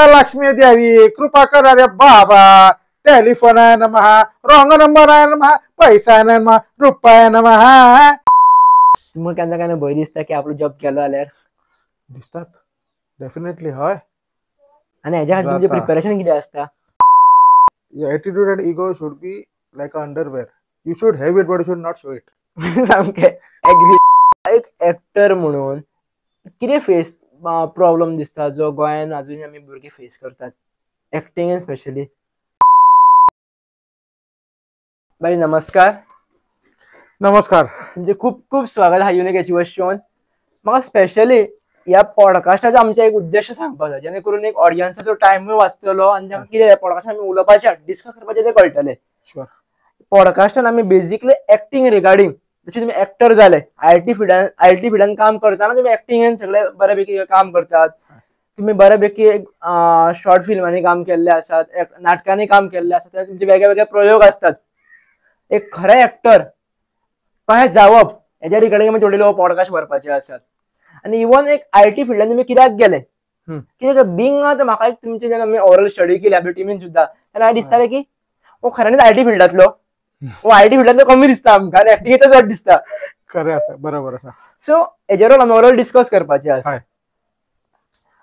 लक्ष्मी देवी कृपा करा रे बाबा. टेलिफोन आहे नमः, रॉंग नंबर आहे नमः, पैसा आहे नमः, रुपया नमः. तुमकां केन्ना केन्ना भंय दिसता की आपलो जॉब गेलो जाल्यार? दिसतात डेफिनेटली. हय. आनी हेज्या खातीर तुमचें प्रिपेरेशन कितें आसता? Attitude and ego should be like a underwear. You should have it but you should not show it. सामकें एग्री. एक एक्टर म्हणून कितें फेस प्रॉब्लम दिसता जो गोंयान अजून आमी भुरगीं फेस करतात एक्टिंगेन स्पेशली? बाई नमस्कार. नमस्कार. तुमचें खूब खूब स्वागत आहा युनिक अचिवर्स शोन. म्हाका स्पेशली ह्या पॉडकास्टाचो आमचो एक उद्देश सांगपाक जाय, जेणे करून एक ऑडियन्साचो टायमूय वाचतलो आनी तांकां कितें पॉडकास्टान आमी उलोवपाचें, डिस्कस करपाचें तें कळटलें. पॉडकास्टान आमी बेजिकली एक्टींग रिगार्डींग, जशें तुमी एक्टर जाले, IT फिल्डान काम करतना तुमी एक्टिंगेन सगळे बऱ्यापैकी काम करतात, तुमी बऱ्यापैकी शॉर्ट फिल्मांनी काम केल्ले आसात, नाटकांनी काम केल्ले आसात, तुमचे वेगळे वेगळे प्रयोग आसतात. एक खरें एक्टर कशें जावप हेज्या रिगार्डींग आमी थोडे लोक पॉडकास्ट व्हरपाचे आसात. आनी इवन एक IT फिल्डान तुमी कित्याक गेले, कित्याक बिंग आतां म्हाका एक तुमचे जेन्ना आमी ओवरऑल स्टडी केली आपल्या टिमीन सुद्दां, तेन्ना हांवें दिसतालें की हो खऱ्यांनीच IT फिल्डांतलो, हो IT फिल्डांतलो कमी दिसता आमकां आनी एक्टिंगेचो चड दिसता. खरें आसा, बरोबर आसा. सो हेजेर आमी ओवरऑल डिस्कस करपाचें आसा.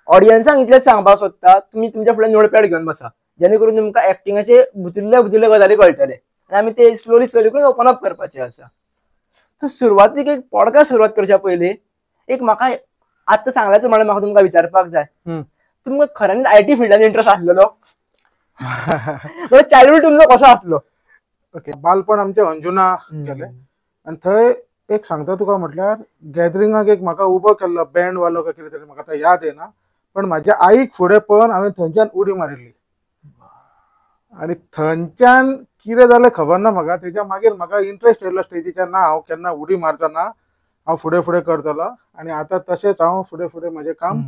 ऑडियन्सांक इतलेंच सांगपाक सोदता, तुमी तुमच्या फुडें नोटपॅड घेवन बसा, जेणे करून तुमकां एक्टिंगाचे भितरले भितरले गजाली कळटले आनी आमी ते स्लोली स्लोली करून ओपन अप करपाचें आसा. सो सुरवातीक एक पॉडकास्ट सुरवात करच्या पयलीं एक म्हाका आतां सांगल्याच म्हणल्यार म्हाका तुमकां विचारपाक जाय, तुमकां खऱ्यांनीच IT फिल्डान इंट्रस्ट आसलेलो? चायल्डहूड तुमचो कसो आसलो? ओके, बालपण आमचें अंजुना गेलें आनी थंय एक सांगता तुका म्हटल्यार गॅदरिंगाक एक म्हाका उबो केल्लो बँड वालो काय कितें तरी, म्हाका आतां याद येना, पण म्हाज्या आईक फुडें पळोवन हांवें थंयच्यान उडी मारिल्ली आनी थंयच्यान कितें जालें खबर ना म्हाका. तेच्या मागीर म्हाका इंट्रस्ट येयलो स्टेजीचेर, ना हांव केन्ना उडी मारचो ना, हांव फुडें फुडें करतलो आनी आतां तशेंच हांव फुडें फुडें म्हजें काम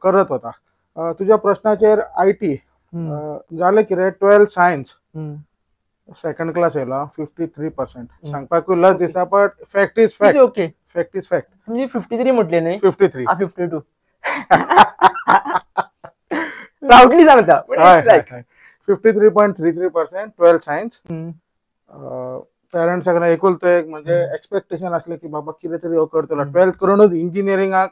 करत वता. तुज्या प्रश्नाचेर IT जालें कितें, 12 सायन्स सेकंड क्लास येयलो, 53%. सांगपाकूय लज दिसता but fact is fact. Okay, fact is fact. तुमची 53 म्हटली न्ही? 53. 52 प्राउडली सांगता. 53.33% 12 सायन्स. पेरंट्सा कडेन एकुलतो एक म्हणजे एक्सपेक्टेशन आसलें की बाबा कितें तरी हो करतलो, 12th करूनच इंजिनियरिंगाक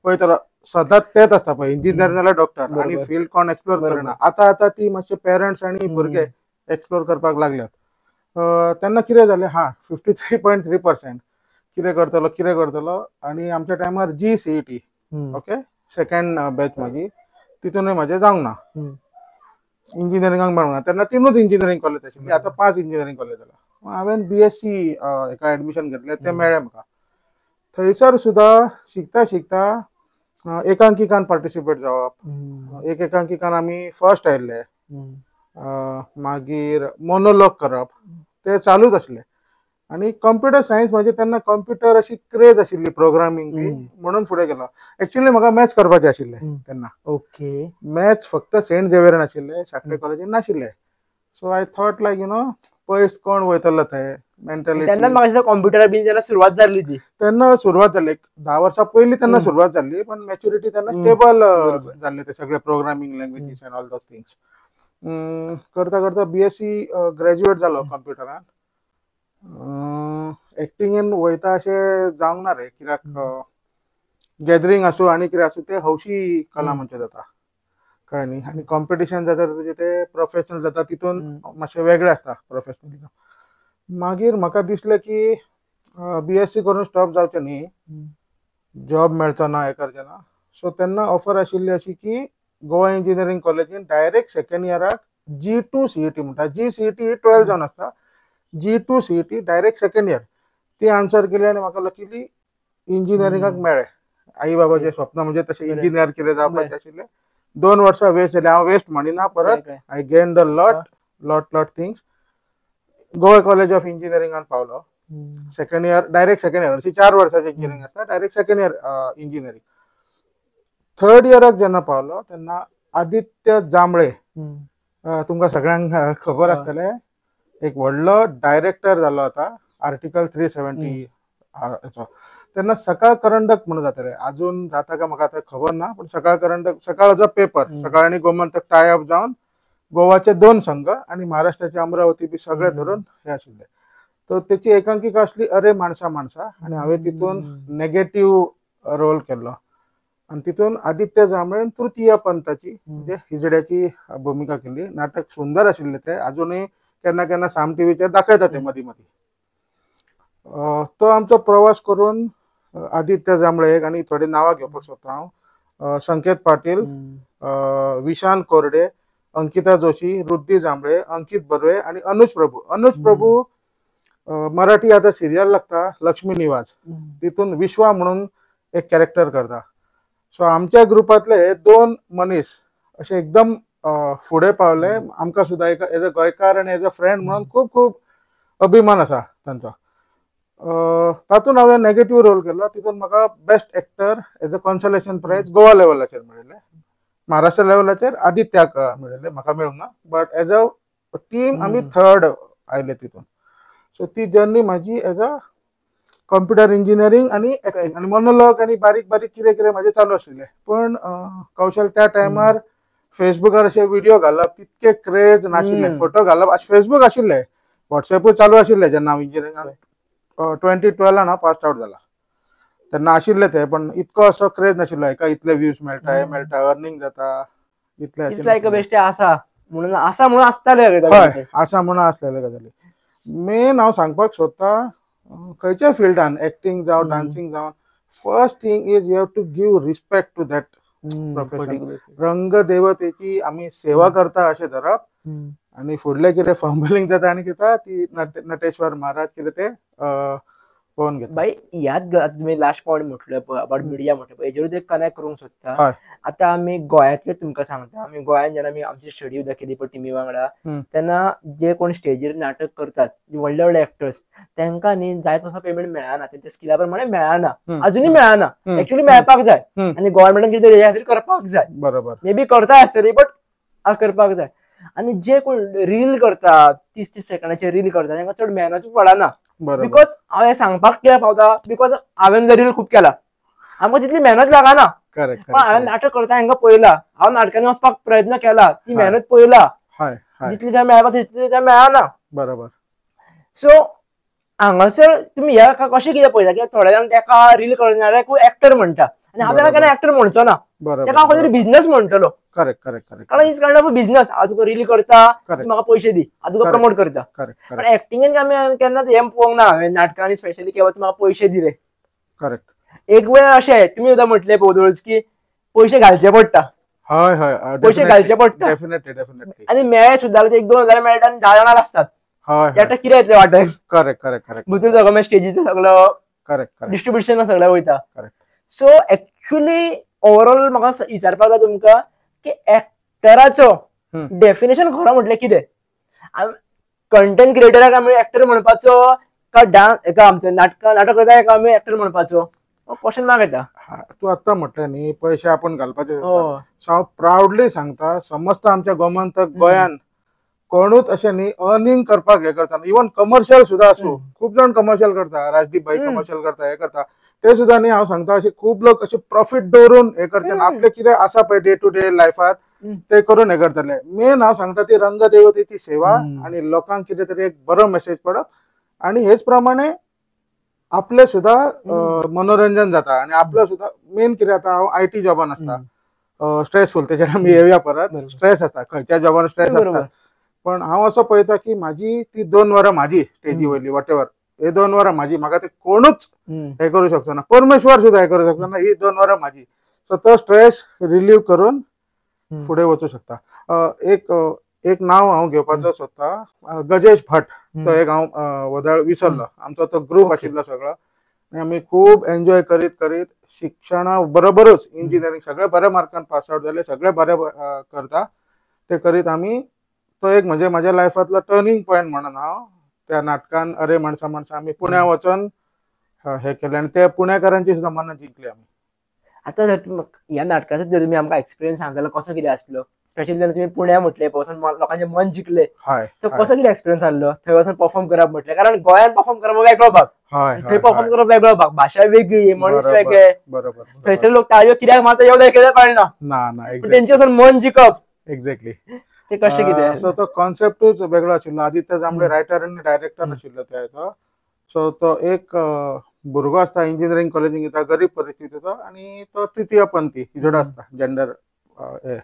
वयतलो. सदांच तेंच आसता पळय, इंजिनियर जाल्यार डॉक्टर, आनी फिल्ड कोण एक्सप्लोर करना. आतां आतां ती मातशे पेरंट्स आनी भुरगे एक्सप्लोर करपाक लागल्यात. तेन्ना कितें जालें, हा 53.3% कितें करतलो कितें करतलो. आनी आमच्या टायमार GCET, okay, second batch मागीर तितूनय म्हाजें जावंक ना, इंजिनियरिंगाक मेळूंक ना. तेन्ना 3 इंजिनियरींग कॉलेज आशिल्ली, आतां 5 इंजिनियरींग कॉलेज जाला. हांवें BSc हेका एडमिशन घेतलें, तें मेळ्ळें म्हाका. थंयसर सुद्दां शिकता शिकता एकांकिकान पार्टिसिपेट जावप, एक एकांकिकान आमी फर्स्ट आयिल्ले, मागीर मोनोलॉग करप, ते चालूच आसले. आनी कंप्युटर सायन्स म्हणजे तेन्ना कंप्युटर अशी क्रेज आशिल्ली प्रोग्रामींग बी, म्हणून फुडें गेलो. एक्चुअली म्हाका मॅथ्स करपाचें आशिल्लें तेन्ना. ओके, मॅथ्स फक्त सेंट झेवियरान आशिल्लें, साखळे कॉलेजीन नाशिल्लें. So I thought like you know पयस कोण वयतलो थंय, मेंटलिटी. तेन्ना म्हाका दिसता कंप्युटर बी जेन्ना सुरवात जाल्ली ती, तेन्ना सुरवात जाली, 10 वर्सां पयलीं तेन्ना सुरवात जाल्ली, पण मॅच्युरिटी तेन्ना स्टेबल जाल्ले ते सगळे programming languages and all those things. करता करता BSc graduate जालो कंप्युटरान. एक्टिंगेन वयता अशें जावंक ना रे, कित्याक गॅदरींग आसूं आनी कितें आसूं ते हौशी कला म्हणचे जाता, कळ्ळें न्ही. आनी कॉम्पिटिशन जाता तुजें तें प्रोफेशनल जाता, तितून मातशें वेगळें आसता प्रोफेशनल. मागीर म्हाका दिसलें की BSc करून स्टॉप जावचें न्ही, जॉब मेळचो ना, हें करचें ना. सो तेन्ना ऑफर आशिल्ली अशी की गोवा इंजिनियरींग कॉलेजीन डायरेक्ट सेकंड इयराक G2 CET म्हणटा, GCET ही 12 जावन आसता, G2 CET direct second year ती आन्सर केली आनी म्हाका लकीली इंजिनियरिंगाक मेळ्ळें. आई बाबाचें स्वप्न म्हणजे तशें इंजिनियर कितें जावपाचें आशिल्लें. 2 वर्सां वेस्ट जालीं, हांव वेस्ट म्हणिना परत, I gained a lot lot lot things. Goa college of इंजिनियरिंगान पावलो, second year, direct second year, अशी 4 वर्सांचें इंजिनियरींग आसता, direct second year engineering. Third इयराक जेन्ना पावलो तेन्ना आदित्य जांभळे, तुमकां सगळ्यांक खबर आसतलें, एक व्हडलो डायरेक्टर जालो आतां आर्टिकल 370. तेन्ना सकाळ करंडक म्हणून जाताले, अजून जाता का म्हाका आतां खबर ना, पण सकाळ करंडक सकाळचो पेपर सकाळ आनी गोमंतक टाय अप जावन गोवाचे 2 संघ आणि महाराष्ट्राचे अमरावती बी सगळे धरून हे आशिल्ले. तर तेची एकांकिका आसली अरे माणसा माणसा आनी हांवें तितून नेगेटीव रोल केल्लो आनी तितून आदित्य जांभळेन तृतीय पंथाची म्हणजे हिजड्याची भुमिका केली. नाटक सुंदर आशिल्लें तें, अजूनय केन्ना केन्ना साम टीव्हीचेर दाखयता ते मदीं मदीं. तो आमचो प्रवास करून आदित्य जांभळे एक आनी थोडी नांवां घेवपाक सोदता हांव, संकेत पाटील, विशान कोरडे, अंकिता जोशी, रुद्धी जांभळे, अंकित बर्वे आनी अनुज प्रभू. अनुज प्रभू मराठी आता सिरियल लागता लक्ष्मी निवास, तितून विश्वा म्हणून एक कॅरेक्टर करता. सो आमच्या ग्रुपांतले हे 2 मनीस अशे एकदम फुडें पावले. आमकां सुद्दां एक एज अ गोंयकार आनी एज अ फ्रेंड म्हणून खूब खूब अभिमान आसा तांचो. तातूंत हांवें नेगेटीव रोल केलो, तितून म्हाका best actor as a consolation prize Goa लेवलाचेर मेळिल्लें, महाराष्ट्र लेवलाचेर आदित्याक मेळिल्लें, म्हाका मेळूंक ना, बट एज अ टीम आमी थर्ड आयले तितून. सो ती जर्नी म्हाजी एज अ कंप्युटर इंजिनियरींग आनी एक्टींग आनी मोनोलॉग आनी बारीक बारीक कितें कितें म्हाजें चालू आशिल्लें. पण कौशल त्या टायमार फेसबुकार अशे व्हिडिओ घालप तितके क्रेज नाशिल्ले, फोटो घालप फेसबूक आशिल्ले, वॉट्सएपूय चालू आशिल्ले जेन्ना हांव इंजिनियरिंगान 2012 हांव पास आवट जाला तेन्ना आशिल्ले ते, पण इतको असो क्रेज नाशिल्लो हेका इतले व्ह्यूज मेळटा, हे मेळटा, अर्निंग जाता, इतले लायक बेश्टे आसा म्हणून आसा म्हणून आसताले, हय आसा म्हणून आसलेले गजाली. मेन हांव सांगपाक सोदता खंयच्या फिल्डान एक्टींग जावं डान्सिंग जावं, first thing is you have to give respect to that profession. रंगदेवतेची आमी सेवा करता अशें धरप आनी फुडलें कितें फंबलिंग जाता आनी कितें ती नटेश्वर महाराज कितें ते पळोवन घेता. बाई ह्याच तुमी लास्ट पॉयंट म्हटलो पळय अबाउट मिडिया म्हटलें पळय, हेजेरूच एक कनेक्ट करूंक सोदता. आतां आमी गोंयांतले तुमकां सांगता, आमी गोंयांत जेन्ना आमी आमची स्टडी सुद्दां केली पळय टिमी वांगडा, तेन्ना जे कोण स्टेजीर नाटक करतात व्हडले व्हडले एक्टर्स तांकां न्ही जाय तसो पेमेंट मेळना, तेंच्या स्किला प्रमाणे मेळना, अजुनूय मेळना, एक्चुअली मेळपाक जाय आनी गव्हर्मेंटान कितें तरी खातीर करपाक जाय, बरोबर मे बी करता आसतली बट करपाक जाय. आनी जे कोण रील करतात 30-30 सेकंडाचे रील करतात तांकां चड मेहनत पडना, because हांव हें सांगपाक कित्याक पावता, because हांवें जर रील खूब केला आमकां तितली मेहनत लागना, पण हांवें नाटक करता हांकां पळयला, हांव नाटकांनी वचपाक प्रयत्न केला, ती मेहनत पळयला, जितली थंय मेळपाक तितली थंय मेळना, बरोबर. सो हांगासर तुमी ह्या कशें कितें पळयता कित्याक थोडे जाण तेका रील करना जाल्यार एक्टर म्हणटा आनी हांव ताका केन्ना एक्टर म्हणचो ना, तेका हांव खंय तरी बिजनस म्हणटलो. करेक्ट करेक्ट करेक्ट, कारण is kind of business. हांव तुका रील करता, म्हाका पयशे दी, हांव तुका प्रमोट करता. पण एक्टिंगेन आमी केन्नाच हें पळोवंक ना हांवें नाटकांनी स्पेशली केन्ना म्हाका पयशे दिले. करेक्ट. एक वेळ अशें तुमी सुद्दां म्हटलें पळय की पयशे घालचे पडटा, हय हय पयशे घालचे पडटा डेफिनेटली डेफिनेटली, आनी मेळ्ळे सुद्दां 1-2 हजार मेळटा आनी 10 जाणां आसतात, तेका कितें येतलें वाटेक. करेक्ट करेक्ट करेक्ट, भितर सगळो स्टेजीचो सगळो करेक्ट डिस्ट्रिब्युशन सगळें वयता. करेक्ट. सो एक्चुअली ओवरऑल म्हाका विचारपाक जाय तुमकां की एक्टराचो डेफिनेशन खरो म्हटलें कितें? कंटेंट क्रिएटराक आमी एक्टर म्हणपाचो का डान्स एका आमचो नाटक नाटक करता एका आमी एक्टर म्हणपाचो? क्वेश्चन मार्क येता. तूं आतां म्हटलें न्ही पयशे आपूण घालपाचे, सो हांव प्रावडली सांगता समस्त आमच्या गोमंतक गोंयान कोणूच अशें न्ही अर्निंग करपाक हें करता, इवन कमर्शियल सुद्दां आसूं, खूब जाण कमर्शियल करता, राजदीप भाई कमर्शियल करता, हें करता, ते सुद्दां न्ही हांव सांगता अशे खूब लोक अशे प्रॉफीट दवरून हें करचे ना, आपले कितें आसा पळय डे टू डे लायफात ते करून हें करतले. मेन हांव सांगता ती रंगदेवतेची सेवा आनी लोकांक कितें तरी एक बरो मेसेज पडप आनी हेच प्रमाणे आपले सुद्दां मनोरंजन जाता आनी आपलो सुद्दां मेन कितें जाता, हांव IT जॉबान आसता, स्ट्रेसफूल, तेजेर आमी येवया परत, स्ट्रेस आसता खंयच्या जॉबान स्ट्रेस आसता, पण हांव असो पळयता की म्हाजी ती 2 वरां म्हाजी स्टेजी वयली वॉटेवर हे 2 वरां म्हाजी, म्हाका ते कोणूच हे करूं शकचो ना, परमेश्वर सुद्दां हे करूं शकचो ना, ही 2 वरां म्हाजी. सो तो स्ट्रेस रिलीव करून फुडें वचूं शकता. एक एक नांव हांव घेवपाचो सोदता, गजेश भट, तो एक हांव वदाळ विसरलो, आमचो तो ग्रूप आशिल्लो सगळो आनी आमी खूब एन्जॉय करीत करीत शिक्षणा बरोबरूच इंजिनियरींग सगळे बऱ्या मार्कान पास आवट जाले, सगळे बरे करता ते करीत आमी तो एक म्हणजे म्हाज्या लायफांतलो टर्निंग पॉयंट म्हणून हांव त्या नाटकान अरे माणसा माणसा आमी पुण्या वचून हे केले आनी ते पुणेकारांची सुद्दां मनां जिंकली आमी. आतां जर ह्या नाटकाचो जर तुमी आमकां एक्सपिरियन्स सांगतलो कसो कितें आसलो, स्पेशली जेन्ना तुमी पुण्या म्हटलें वचून लोकांचें मन जिखलें, तो कसो कितें एक्सपिरियन्स आसलो थंय वचून परफॉर्म करप म्हटलें? कारण गोंयांत परफॉर्म करप वेगळो भाग, थंय परफॉर्म करप वेगळो भाग, भाशा वेगळी, मनीस वेगळे, बरोबर, थंयसर लोक ताळयो कित्याक मारता येवं कित्याक कळना, तेंचे वचून मन जिखप एक्झॅक्टली ते कशें कितें? सो तो कॉन्सेप्टूच वेगळो आशिल्लो. आदित्य जांभळे रायटर आनी डायरेक्टर आशिल्लो त्याचो. सो तो एक भुरगो आसता इंजिनियरींग कॉलेजीक वता, गरीब परिस्थितीचो, आनी तो तृतीय पंथी हिजडो आसता, जेंडर हे.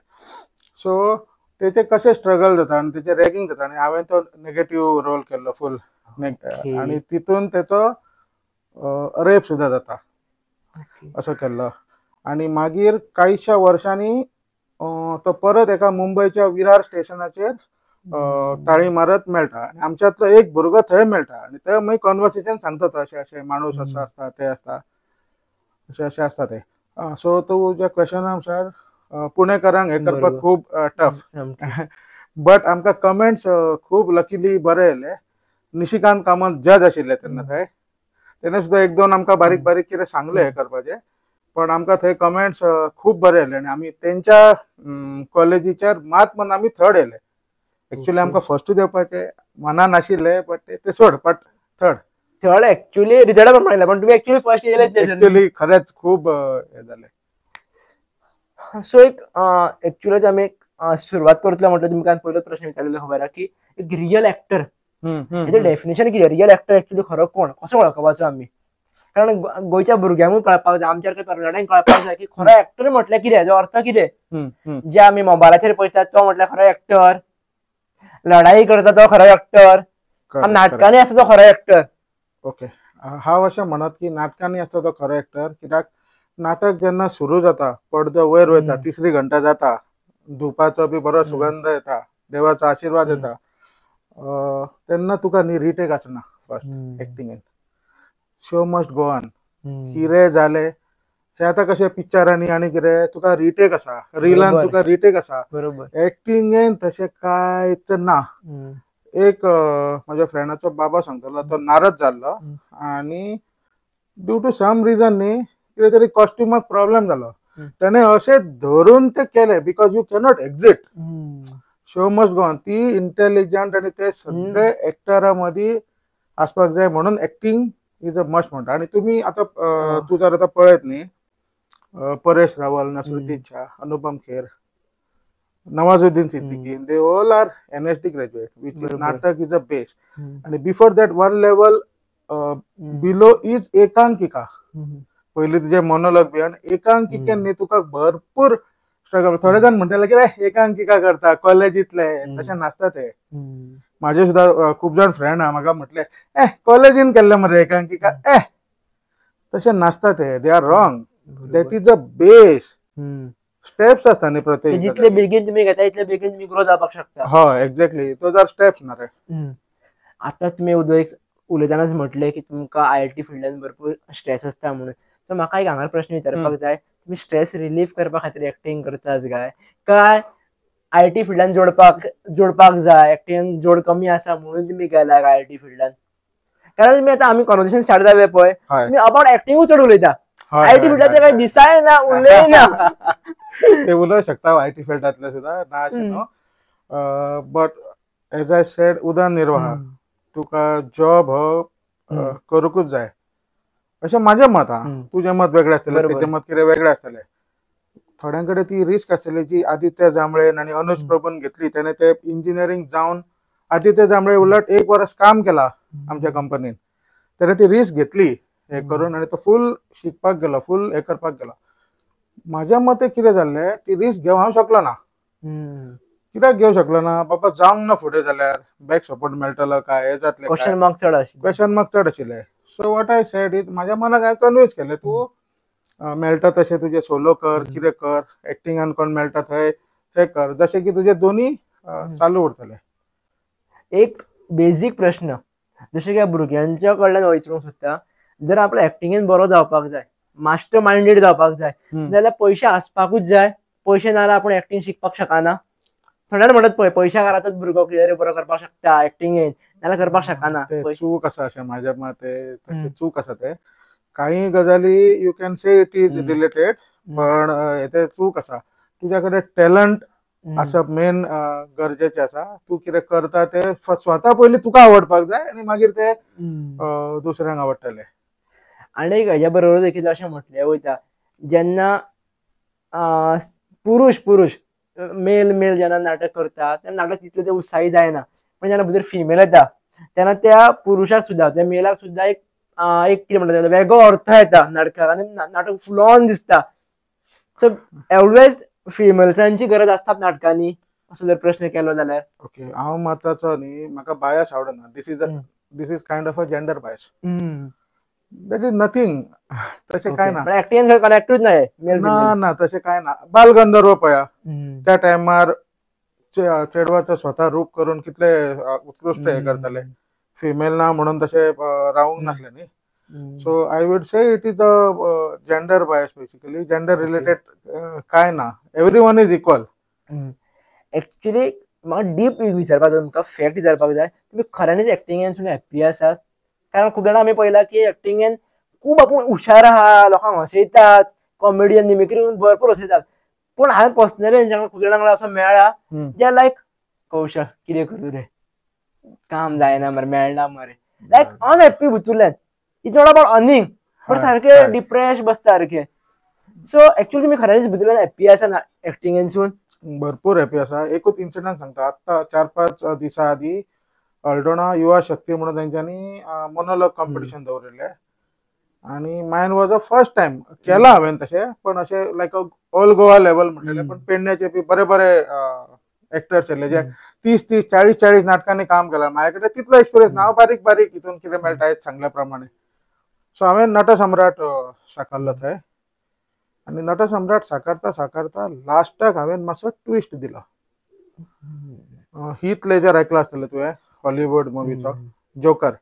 सो तेचे कशें स्ट्रगल जाता आनी तेचे रॅगिंग जाता, आनी हांवें तो नेगेटीव रोल केल्लो फूल, आनी तितून तेचो रेप सुद्दां जाता असो केल्लो. आनी मागीर कांयश्या वर्सांनी तो परत एका मुंबयच्या विरार स्टेशनाचेर ताळी मारत मेळटा, आनी आमच्यांतलो एक भुरगो थंय मेळटा, आनी थंय मागीर कॉन्वर्सेशन सांगता तो अशें अशें माणूस असो आसता, ते आसता, अशें अशें आसता ते. सो तुज्या क्वेशना अनुसार पुणेकरांक हें करपाक खूब टफ, बट आमकां कमेंट्स खूब लकीली बरे येयले. निशिकांत कामत जज आशिल्ले तेन्ना थंय, तेणें सुद्दां एक दोन आमकां बारीक बारीक कितें सांगलें हें करपाचें, पण आमकां थंय कमेंट्स खूब बरे येयले आनी आमी तेंच्या कॉलेजीचेर मात म्हण आमी थर्ड येयले. एक्चुअली आमकां फर्स्ट देवपाचे मनान आशिल्ले, बट ते सोड, बट थर्ड एक्चुअली रिजल्टा प्रमाणे, पण तुमी एक्चुअली फर्स्ट येयले. एक्चुअली खरेंच खूब हें जालें. सो एक एक्चुअली आमी एक सुरवात करतलो म्हणटा, तुमकां पयलोच प्रश्न विचारलेलो खबर आहा की एक रियल एक्टर हेचें डेफिनेशन कितें? रियल एक्टर एक्चुअली खरो कोण, कसो वळखपाचो आमी? कारण गोंयच्या भुरग्यांकूय कळपाक जाय, आमच्या तरणाट्यांक कळपाक जाय की खरो एक्टर म्हटल्यार कितें, हेजो अर्थ कितें? जे आमी मोबायलाचेर पळयतात तो म्हटल्यार खरो एक्टर, लढाई करता तो खरो एक्टर, नाटकांनी आसता तो खरो एक्टर. ओके, हांव अशें म्हणत की नाटकांनी आसता तो खरो एक्टर, कित्याक नाटक जेन्ना सुरू जाता, पडदो वयर वयता, तिसरी घंटा जाता, धुपाचो बी बरो सुगंध येता, देवाचो आशिर्वाद येता, तेन्ना तुका न्ही रिटेक आसना फर्स्ट एक्टिंगेन. Show must go on. कितें जालें हे आतां कशें पिक्चरांनी आनी कितें तुका रिटेक आसा, रिलान तुका रिटेक आसा, एक्टिंगेन तशें कांयच ना. एक म्हज्या फ्रेंडाचो बाबा सांगतालो, तो नाराज जाल्लो आनी ड्यू टू सम रिजन न्ही कितें तरी कॉस्ट्युमाक प्रॉब्लेम जालो, तेणें अशें धरून ते केलें, because you cannot exit, show must go on. ती इंटेलिजंट आनी ते सगळे एक्टरा मदीं आसपाक जाय, म्हणून एक्टींग is a must म्हणटा. आनी तुमी आतां तूं जर आतां पळयत न्ही, Paresh Rawal, Naseeruddin Shah, Anupam Kher, Nawazuddin Siddiqui, they all are NSD graduate, which is नाटक is a base. आनी before that one level below is एकांकिका. पयलीं तुजे मोनोलॉग बी, आनी एकांकिकेन न्ही तुका भरपूर स्ट्रगल. थोडे जाण म्हणटाले की रे एकांकिका करता कॉलेजींतले, तशें नासता ते. म्हाजे सुद्दां खूब जाण फ्रेंड आहा, म्हाका म्हटलें ए कॉलेजीन केल्लें मरे एकांकिका, ए तशें नासता ते, they are wrong. That is a base. Steps आसता न्ही प्रत्येक, जितले बेगीन तुमी घेता इतले बेगीन तुमी ग्रो जावपाक शकता. हय एक्झॅक्टली, those are steps ना रे. आतां तुमी उलयतनाच म्हटलें की तुमकां IT फिल्डान भरपूर स्ट्रेस आसता म्हणून, सो म्हाका एक हांगा प्रश्न विचारपाक जाय, तुमी स्ट्रेस रिलीफ करपा खातीर एक्टींग करतात काय, काय IT फिल्डान जोडपाक जाय, एक्टिंग जोड कमी आसा म्हणून तुमी गेला काय IT फिल्डान? कारण तुमी आतां आमी कॉन्वर्सेशन स्टार्ट जालें पळय, तुमी अबाउट एक्टिंगूच चड उलयता, IT फिल्डांतलें काय दिसाय ना, उलय ना. ते उलोवंक शकता IT फिल्डांतले सुद्दां ना अशें न्हू, बट एज I said उदरनिर्वाह, तुका जॉब हो करूंकूच जाय अशें म्हाजें मत आहा. तुजें मत वेगळें आसतलें, तेजें मत कितें वेगळें आसतलें. थोड्यां कडेन ती रिस्क आसतली जी आदित्य जांभळे आनी अनुज प्रभून घेतली, तेणें ते इंजिनियरींग जावन आदित्य जांभळे उलट एक वर्स काम केला आमच्या कंपनीन, तेणें ती रिस्क घेतली हें करून, आनी तो फूल शिकपाक गेलो, फूल हें करपाक गेलो. म्हाज्या मते कितें जाल्लें, ती रिस्क घेवंक हांव शकलो ना. कित्याक घेवंक शकलो ना, बाबा जावंक ना फुडें जाल्यार बॅक सपोर्ट मेळटलो काय, हें जातलें, क्वेश्चन मार्क चड आशिल्ले, क्वेश्चन मार्क चड आशिल्ले. So what I said is, म्हाज्या मनाक हांवें कन्विन्स केलें, तूं मेळटा तशें तुजें सोलो कर, कितें कर, एक्टिंगान कोण मेळटा थंय हें कर, जशें की तुजे दोनी चालू उरतले. एक बेजीक प्रश्न जशें की भुरग्यांच्या कडल्यान विचारूंक सोदता, जर आपल्या एक्टिंगेन बरो जावपाक जाय, मास्टर मायंडेड जावपाक जाय जाल्यार पयशे आसपाकूच जाय, पयशे ना जाल्यार आपूण एक्टिंग शिकपाक शकना. थोड्यांनी म्हणत पळय पयशा घरातच भुरगो कितें बरो करपाक शकता एक्टिंगेन, नाल्यार करपाक शकना. चूक आसा अशें म्हाज्या मते, तशें चूक आसा ते. काही गजाली you can say it is related, पण ते चूक आसा. तुज्या कडेन टॅलंट आसप मेन गरजेचें आसा. तूं कितें करता ते स्वता पयलीं तुका आवडपाक जाय आनी मागीर ते दुसऱ्यांक आवडटले. आनी एक हेज्या बरोबर देखील अशें म्हटलें वयता, जेन्ना पुरुष पुरुष मेल मेल जेन्ना नाटक करता तेन्ना नाटक तितलें ते उत्साही जायना, पण जेन्ना भितर फिमेल येता तेन्ना त्या पुरुशाक सुद्दां, त्या मेलाक सुद्दां एक एक कितें म्हणटा वेगळो अर्थ येता नाटकाक आनी नाटक फुलोन दिसता. सो ऑलवेज फिमेल्सांची गरज आसता नाटकांनी, असो जर प्रश्न केलो जाल्यार. ओके, हांव मताचो न्ही, म्हाका बायस आवडना. This is kind of a gender bias. That is nothing. तशें काय ना. ऍक्टिंग कनेक्टूच ना. ना ना, तशें काय ना. बालगंधर्व पळया, त्या टायमार चेडवाचो स्वता रूप करून कितले उत्कृश्ट हे करताले, फिमेल ना म्हणून तशें रावूंक नासलें न्ही. So I would say it is a gender bias basically. Gender related काय ना, everyone is equal. Actually म्हाका डीप विचारपाक जाय, तुमकां फॅक्ट विचारपाक जाय, तुमी खऱ्यांनीच एक्टिंगेन हॅप्पी आसात? कारण खूब जाणां आमी पळयलां की एक्टिंगेन खूब आपूण हुशार आहा, लोकांक हसयतात, कॉमेडियन मिमिक्री भरपूर हसयतात, पूण हांवें पर्सनली तेंच्या खूब जाणां असो मेळ्ळा जे लायक कौशल कितें करूं रे, काम जायना मरे, मेळना मरे, लायक unhappy भितूरल्यान. It's not about earning, पण सारखे डिप्रेस बसता सारखे. सो एक्चुअली तुमी खऱ्यांनीच भितूरल्यान हॅप्पी आसा ना एक्टिंगेनसून? भरपूर हॅप्पी आसा. एकूच इन्सिडंट सांगता. आत्तां 4-5 दिसां आदी अल्डोना युवा शक्ती म्हणून तेंच्यांनी मोनोलॉग कॉम्पिटिशन दवरिल्लें आनी mine was a first time केला हांवें तशें, पण अशें लायक ऑल गोवा लेवल म्हटलेलें, पण पेडण्याचे बी बरे बरे एक्टर्स येयल्ले जे 30-30, 40-40 नाटकांनी काम केलां. म्हाजे कडेन तितलो एक्सपिरियन्स ना, हांव बारीक बारीक हितून कितें मेळटा हें सांगल्या प्रमाणे. सो हांवें नटसम्राट साकारलो थंय आनी नटसम्राट साकारता साकारता लास्टाक हांवें मातसो ट्विस्ट दिलो. हीथ लेजर आयकला आसतलें तुवें, हॉलिवूड मुवीचो जोकर.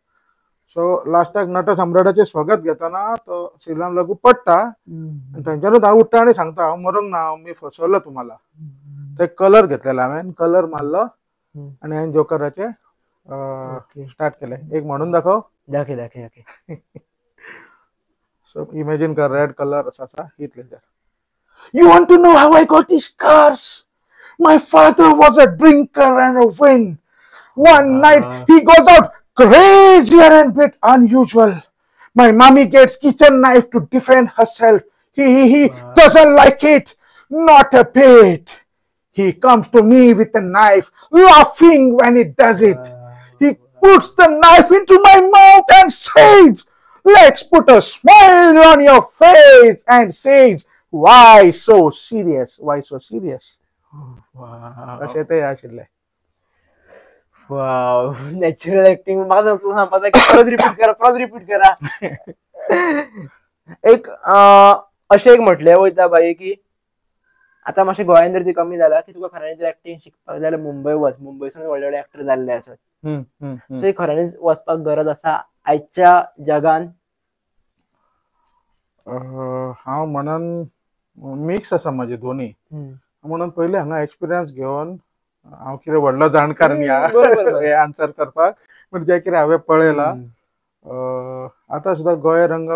सो लास्टाक नटसम्राटाचें स्वागत घेतना तो श्रीराम लागू पडटा आनी थंयच्यानूच हांव उठ्ठा आनी सांगता, हांव मरूंक ना, हांव मी फसवलो तुम्हाला. ते कलर घेतलेलो हांवें, कलर मारलो आनी हांवें जोकराचें स्टार्ट केलें. एक म्हणून दाखव. दाखय दाखय दाखय. सो इमेजीन कर, रेड कलर असो आसा, Heath Ledger. You want to know how I got these scars? My father was a drinker and a win. One night he goes out crazier and bit unusual. My mommy gets kitchen knife to defend herself. He doesn't like it, not a bit. He comes to me with a knife, laughing when he does it. He puts the knife into my mouth and says, let's put a smile on your face, and says, why so serious? Why so serious? अशें ते आशिल्लें. वाव, natural acting. म्हाका सांगपाक जाय की परत repeat करा, परत रिपीट करा. एक अशें एक म्हटलें वयता बाई की आतां मातशें गोंयान जर ती कमी जाला की तुका खऱ्यांनीच जर एक्टिंग शिकपाक जाय जाल्यार मुंबय वच, मुंबयसून व्हडले व्हडले एक्टर जाल्ले आसात. सो खऱ्यांनीच वचपाक गरज आसा आयच्या जगान? हांव म्हणून मिक्स आसा म्हाजे दोनी, म्हणून पयलीं हांगा एक्सपिरियन्स घेवन हांव कितें व्हडलो जाणकार न्ही हे आन्सर करपाक, पूण जें कितें हांवें पळयलां आतां सुद्दां गोंय रंग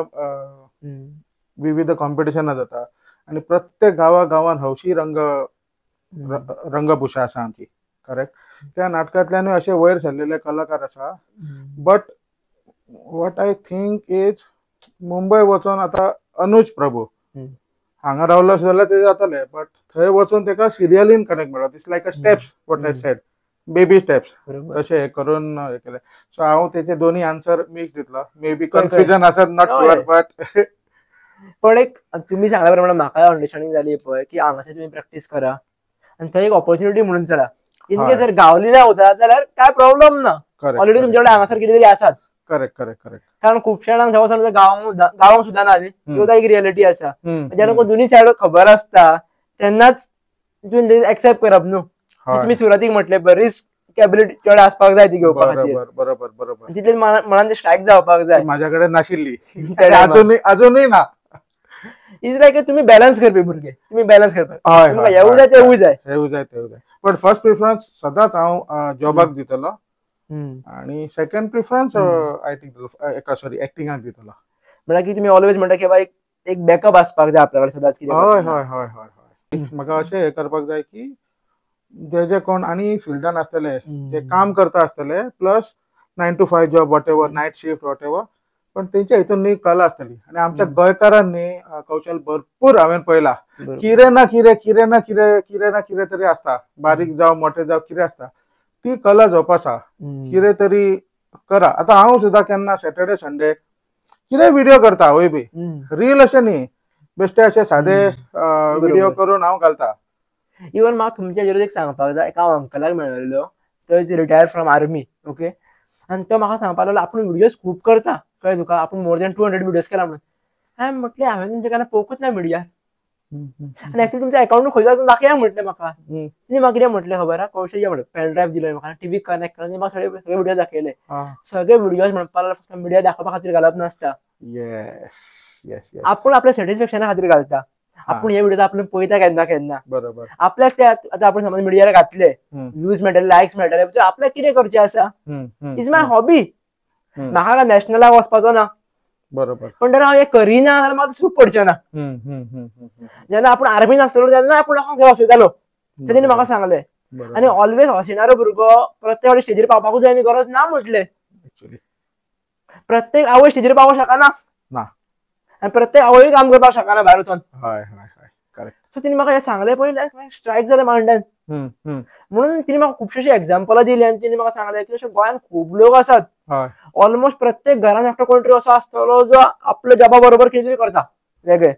विविध कॉम्पिटिशनां जाता आनी प्रत्येक गांवा गांवान हौशी रंग रंगभूषा आसा आमची, करेक्ट. त्या नाटकांतल्यानूय अशे वयर सरलेले कलाकार आसा. But what I think is Mumbai वचोन आतां अनुज प्रभू हांगा रावलो जाल्यार ते जातले, बट थंय वचून तेका सिरियलीन कनेक्ट मेळ्ळो. It's like a steps, what I said, baby steps, तशें हें करून हें केलें. सो हांव तेचे दोनी आन्सर मिक्स दितलो, मे बी कन्फ्युजन आसत, not sure, but पण एक तुमी सांगल्या प्रमाणे म्हाका अंडरस्टँडींग जाली पळय की हांगासर तुमी प्रॅक्टीस करा आनी थंय एक ऑपॉर्च्युनिटी म्हणून चला. इन केस जर गावली ना वता जाल्यार काय प्रॉब्लम ना, ऑलरेडी तुमच्या कडेन हांगासर कितें तरी आसात. Correct correct correct. कारण खुबश्या जाणांक थंय वचोन गावंक सुद्दां ना न्ही, ती एक रियलिटी आसा. जेन्ना दोन्ही सायड खबर आसता तेन्नाच तुवें एक्सेप्ट करप न्हू. तुमी सुरवातीक म्हटलें पळय, रिस्क कॅबिलिटी चड आसपाक जाय ती घेवपा खातीर. बरोबर बरोबर. तितले मनान स्ट्रायक जावपाक जाय. म्हाज्या कडेन नाशिल्ली, अजूनय ना. Is लायक तुमी बॅलन्स करपी भुरगे, तुमी बॅलन्स करपाक येवूं जाय तेवूय जाय, येवूं जाय तेवूय जाय. पण फर्स्ट प्रिफरन्स सदांच हांव जॉबाक दितलो आणि सेकंड प्रिफरन्स I दितलो, सॉरी एक्टिंगाक दितलो. म्हळ्यार की तुमी ऑलवेज म्हणटा की बाबा एक बॅकअप आसपाक जाय आपल्या कडेन सदांच कितें. हय हय हय हय हय, म्हाका अशें हें करपाक जाय की जे जे कोण आनी फिल्डान आसतले, जे काम करता आसतले, plus 9 to 5 job whatever, night shift whatever, पण तेंच्या हितून न्ही कला आसतली. आनी आमच्या गोंयकारांनी कौशल भरपूर हांवें पळयला, कितें ना कितें कितें ना कितें कितें ना कितें तरी आसता, बारीक जावं मोठे जावं कितें आसता, ती कला जोपासा, कितें तरी करा. आतां हांव सुद्दां केन्ना सॅटर्डे संडे कितें व्हिडिओ करता, हांवूय बी रील अशें न्ही, बेश्टे अशे सादे व्हिडिओ करून हांव घालता. इवन म्हाका तुमच्या हेजेर एक सांगपाक जाय, एका हांव अंकलाक मेळिल्लो, तो is retire from army, okay, आनी तो म्हाका सांगपाक लागलो आपूण व्हिडियोज खूब करता, कळ्ळें तुका, आपूण मोर दॅन 200 व्हिडियोज केला म्हणून. हांवें म्हटलें हांवें तुमचें केन्ना पळोवंकूच ना मिडियार, आनी एक्चुअली तुमच्या अकाउंट खंय जाता दाखया म्हटलें म्हाका. तिणें म्हाका कितें म्हटलें खबर आहा, कौशल म्हटलें पेन ड्रायव्ह दिलो म्हाका, टीव्ही कनेक्ट करून म्हाका सगळे सगळे व्हिडियो दाखयले. सगळे व्हिडियोज म्हणपाक लागलो फक्त मिडिया दाखोवपा खातीर घालप नासता, आपूण आपल्या सॅटिस्फॅक्शना खातीर घालता, आपूण हे व्हिडियो आपण पळयता केन्ना केन्ना, बरोबर, आपल्याक ते आतां आपण समज मिडियार घातले, व्ह्यूज मेळटले, लायक्स मेळटले, आपल्याक कितें करचें आसा, is my hobby, म्हाका काय नॅशनलाक वचपाचो ना, बरोबर, पण जर हांव हें करिना जाल्यार म्हाका सूख पडचें ना. जेन्ना आपूण आर्मीन आसतलो तेन्ना आपूण लोकांक हसयतालो, तेणी म्हाका सांगलें. आनी ऑलवेज हसयणारो भुरगो प्रत्येक फावटी स्टेजीर पावपाकूच जाय गरज ना म्हटलें, प्रत्येक आवय स्टेजीर पावोंक शकना आनी प्रत्येक आवय काम करपाक शकना भायर वचोन. सो तिणें म्हाका हें सांगलें पयलें स्ट्रायक जालें मांड्यान, म्हणून तिणें म्हाका खुबशे अशे एग्जाम्पलां दिलीं. आनी तिणें म्हाका सांगलें की अशे गोंयांत खूब लोक आसात, ऑलमोस्ट प्रत्येक घरान एकटो कोण तरी असो आसतलो जो आपल्या जॉबा बरोबर कितें तरी करता वेगळें.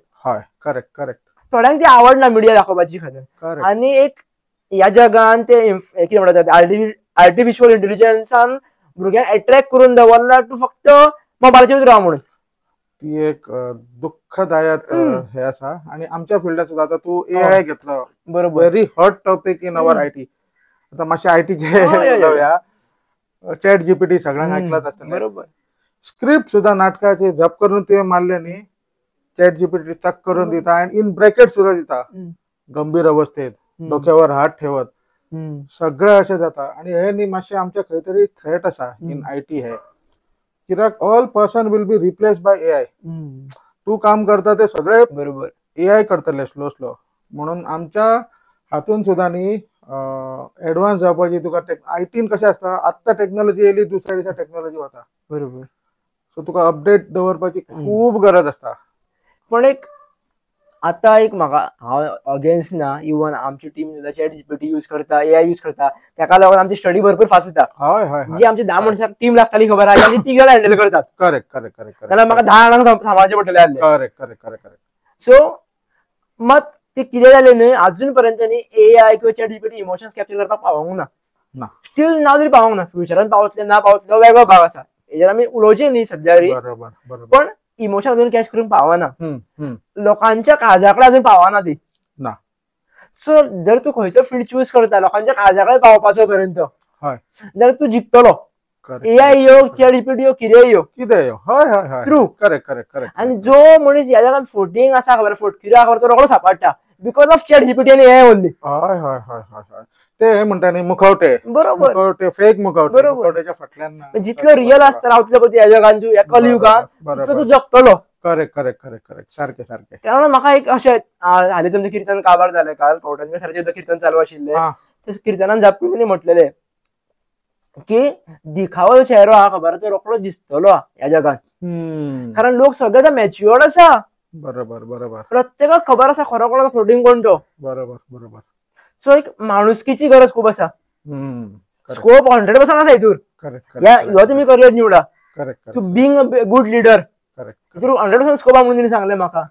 करेक्ट करेक्ट, थोड्यांक ती आवडना मिडिया दाखोवपाची खातीर. आनी एक ह्या जगान ते कितें म्हणटात आर्टिफिशियल इंटेलिजन्सान भुरग्यांक एट्रॅक्ट करून दवरला, तूं फक्त मोबायलाचेरूच राव म्हणून. ती एक दुःखदायक हे आसा. आनी आमच्या फिल्डात सुद्दां आतां तूं एआय घेतलो, बरोबर, very hot topic in our IT. आतां मातशें आयटीचे उलोवया, चॅट जीपीटी सगळ्यांक आयकलात आसतलें, बरोबर, स्क्रिप्ट सुद्दां नाटकाची जप करून तुवें मारले न्ही, चॅट जीपीटी चक करून दिता आनी इन ब्रॅकेट सुद्दां दिता, गंभीर अवस्थेत डोक्यावर हात ठेवत सगळें अशें जाता. आनी हे न्ही मातशें आमच्या खंय तरी थ्रेट आसा इन IT हे, कित्याक all person will be replace by AI. तूं काम करता ते सगळे बरोबर एआय करतले स्लो स्लो, म्हणून आमच्या हातून सुद्दां न्ही एडवान्स जावपाची तुका आयटीन कशें आसता, आत्तां टॅक्नोलॉजी येयली दुसऱ्या दिसा टॅक्नोलॉजी वता, बरोबर, सो तुका अपडेट दवरपाची खूब गरज आसता. पण एक आतां एक म्हाका हांव अगेन्स्ट ना, इवन आमची टीम सुद्दां चॅट जीपीटी यूज करता, एआय यूज करता, ताका लागून आमची स्टडी भरपूर फास्ट जाता. हय हय, जी आमची 10 मनशां टीम लागताली खबर आहा, आमी 3 जाणां हँडल करतात. करेक्ट करेक्ट करेक्ट, जाल्यार म्हाका 10 जाणांक सांबाळचें पडटलें आसलें. Correct correct correct correct. So मात ते कितें जालें न्हय, अजून पर्यंत न्ही एआय किंवा चॅट जीपीटी इमोशन्स कॅप्चर करपाक पावोंक ना, स्टील नाव तरी पावोंक ना, फ्युचरान पावतले ना पावतले वेगळो भाग आसा, हेजेर आमी उलोवचें न्ही सद्या तरी, पण इमोशन अजून कॅच करूंक पावना, लोकांच्या काळजा कडेन अजून पावना ती ना. सो जर तूं खंयचो फील्ड चूज करता लोकांच्या काळजा कडेन पावपाचो पर्यंत, जाल्यार तूं जिखतलो, एआय यो, चॅट जीपीटी यो, कितेंय यो, कितें यो, हय हय हय, ट्रू, करेक्ट करेक्ट करेक्ट. आनी जो मनीस ह्या जगान फोटींग आसा खबर, फोटकिरो आसा खबर, तो रोकडो सापडटा because of chat GPT आनी एआय ओनली. हय हय हय हय हय, ते म्हणटा न्ही मुखवटे, बरोबर, मुखवटे, फेक मुखवटे, बरोबर, मुखवट्याच्या फाटल्यान जितलो रियल आसता रावतलो पळय ह्या जगान तूं, ह्या कलयुगान, तितलो तूं जगतलो. करेक्ट करेक्ट करेक्ट करेक्ट, सारकें सारकें. कारण म्हाका एक अशें हालींच आमचें किर्तन काबार जालें काल, कवठणकर सराचें किर्तन चालू आशिल्लें, ते किर्तनान जापून तेणी म्हटलेलें की दिखावो जो चेहरो आहा खबर तो रोकडो दिसतलो ह्या जगान, कारण लोक सगळे मॅच्युअर्ड आसा, बरोबर बरोबर, प्रत्येकाक खबर आसा खरो कोण फोटींग कोण तो, बरोबर बरोबर. सो एक माणुसकीची गरज खूब आसा, स्कोप 100% आसा हितूर, ह्यो तुमी करियर निवडा, correct, to being a good leader, हितूर 100% scope आहा म्हणून तिणें सांगलें म्हाका.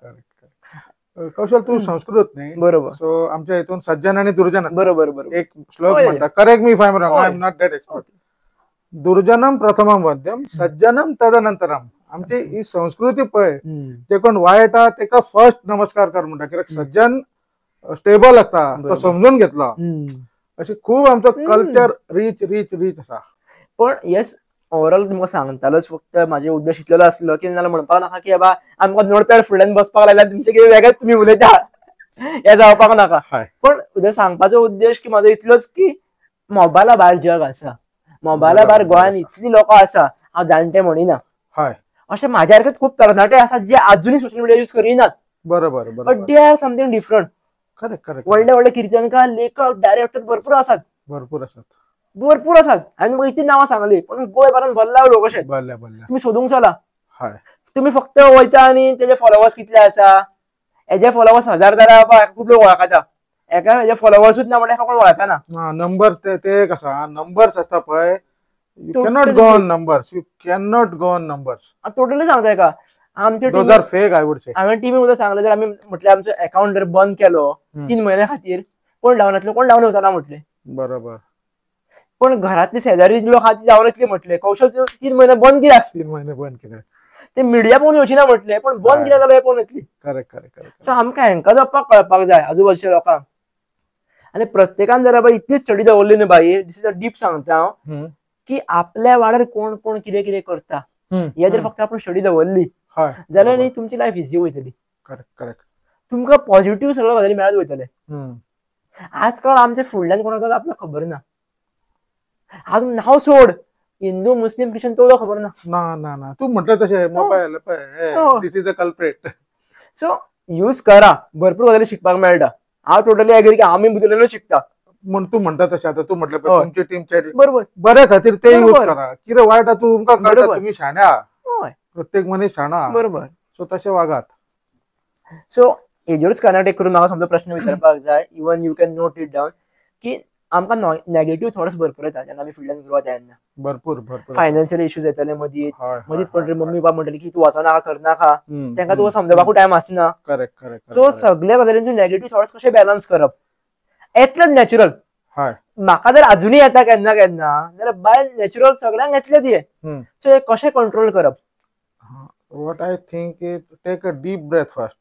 कौशल तू संस्कृत न्ही, बरोबर, सो आमच्या हितून सज्जन आणि दुर्जन, बरोबर बरोबर, एक श्लोक म्हणटा, correct me if I am wrong, I am not that expert, दुर्जनम प्रथमम वद्यम सज्जनम तदनंतरम. आमची ही संस्कृती पळय, जे कोण वायट आहा तेका फर्स्ट नमस्कार कर म्हणटा, कित्याक सज्जन स्टेबल आसता, तो समजून घेतलो. अशें खूब आमचो कल्चर रीच रीच रीच आसा. पण येस ओवरऑल तुमकां सांगतालोच, फक्त म्हाजे उद्देश इतलो आसलो की नाल्यार म्हणपाक नाका की बाबा आमकां नोटपॅड फुडल्यान बसपाक लागल्यार तुमचें कितें वेगळेंच तुमी उलयता, हें जावपाक नाका. पण उद्या सांगपाचो उद्देश की म्हाजो इतलोच की मोबायला भायर जग आसा, मोबायला भायर गोंयांत इतली लोकां आसा, हांव जाणटे म्हणिना, अशे म्हाज्या सारकेच खूब तरणाटे आसात जे अजुनूय सोशल मिडिया यूज करिनात. बरोबर. But they are something different. Correct correct. व्हडले व्हडले किर्तनकार, लेखक, डायरेक्टर भरपूर आसात. भरपूर आसात. भरपूर आसात. हांवें तुमकां इतली नांवां सांगली पण गोंयभरान भरला लोक अशे. भरल्या भरल्या. तुमी सोदूंक चला. हय. तुमी फक्त वयता आनी तेजे फॉलोवर्स कितले आसा, हेजे फॉलोवर्स 1000 जाल्यार खूब लोक वळखता, एका हेजे फॉलोवर्सूच ना म्हणल्यार कोण वळखना. नंबर्स ते एक आसा, नंबर्स आसता पळय, you cannot go on numbers, you cannot go on numbers. Totally सांगता एका आमचे those are fake I would say. हांवें टिमी उदक सांगलें, जर आमी म्हटल्यार आमचो अकाउंट जर बंद केलो 3 म्हयन्या खातीर कोण धांवन येतलो, कोण धांवन येवचो ना म्हटलें. बरोबर. पण घरातले शेजारी लोक आहा ती धांवन येतली म्हटलें. कौशल 3 म्हयने बंद कित्याक? 3 म्हयने बंद कित्याक? ते मिडिया पळोवन येवची ना म्हटलें, पण बंद कित्याक जालो हें पळोवन येतली. Correct correct correct. सो आमकां हेंकां जपपाक कळपाक जाय आजूबाजूच्या लोकांक. आनी प्रत्येकान जर बाई इतली स्टडी दवरली न्हू बाई, दिस is a deep सांगता हांव की आपल्या वाड्यार कोण कोण कितें कितें करता हे जर फक्त आपण स्टडी दवरली जाल्यार न्ही तुमची लायफ इजी वयतली. Correct correct. तुमकां पॉझिटिव्ह सगळ्यो गजाली मेळत वयतले. आजकाल आमच्या फुडल्यान कोण वता आपल्याक खबर ना. आज नांव सोड, हिंदू मुस्लिम क्रिश्चन तो खबर ना. ना ना ना, तूं म्हटलं तशें mobile this is a culprit. So use करा, भरपूर गजाली शिकपाक मेळटा. हांव टोटली एग्री की आमी भितरल्यानूच शिकता. म्हण तूं म्हणटा तशें आतां तूं म्हटलें तुमची टीम बरोबर बऱ्या खातीर ते यूज करा, कितें वायट आतां तुमकां कळटा, तुमी शाणे आहा, प्रत्येक मनीस शाणो आहा. बरोबर. सो तशें वागात. सो हेजेरूच कनेक्ट करून म्हाका समजा प्रश्न विचारपाक जाय, even you can note it down, की आमकां नेगेटिव्ह थॉट्स भरपूर येता जेन्ना आमी फिल्डान ग्रो जाता तेन्ना. भरपूर भरपूर फायनान्शियल इश्यूज येतले मदीं, मदींच कोण तरी मम्मी बाबा म्हणटली की तूं वचनाका करनाका, तांकां तुका समजपाकूय टायम आसना. Correct correct. सो सगल्या गजालींचो नेगेटिव्ह थॉट्स कशे बॅलन्स करप येतलेच नॅचरल. म्हाका जर अजुनूय येता केन्ना केन्ना जाल्यार बाय नॅचरल सगळ्यांक येतले ते. सो हे कशें कंट्रोल करप? What I think is take a deep breath first.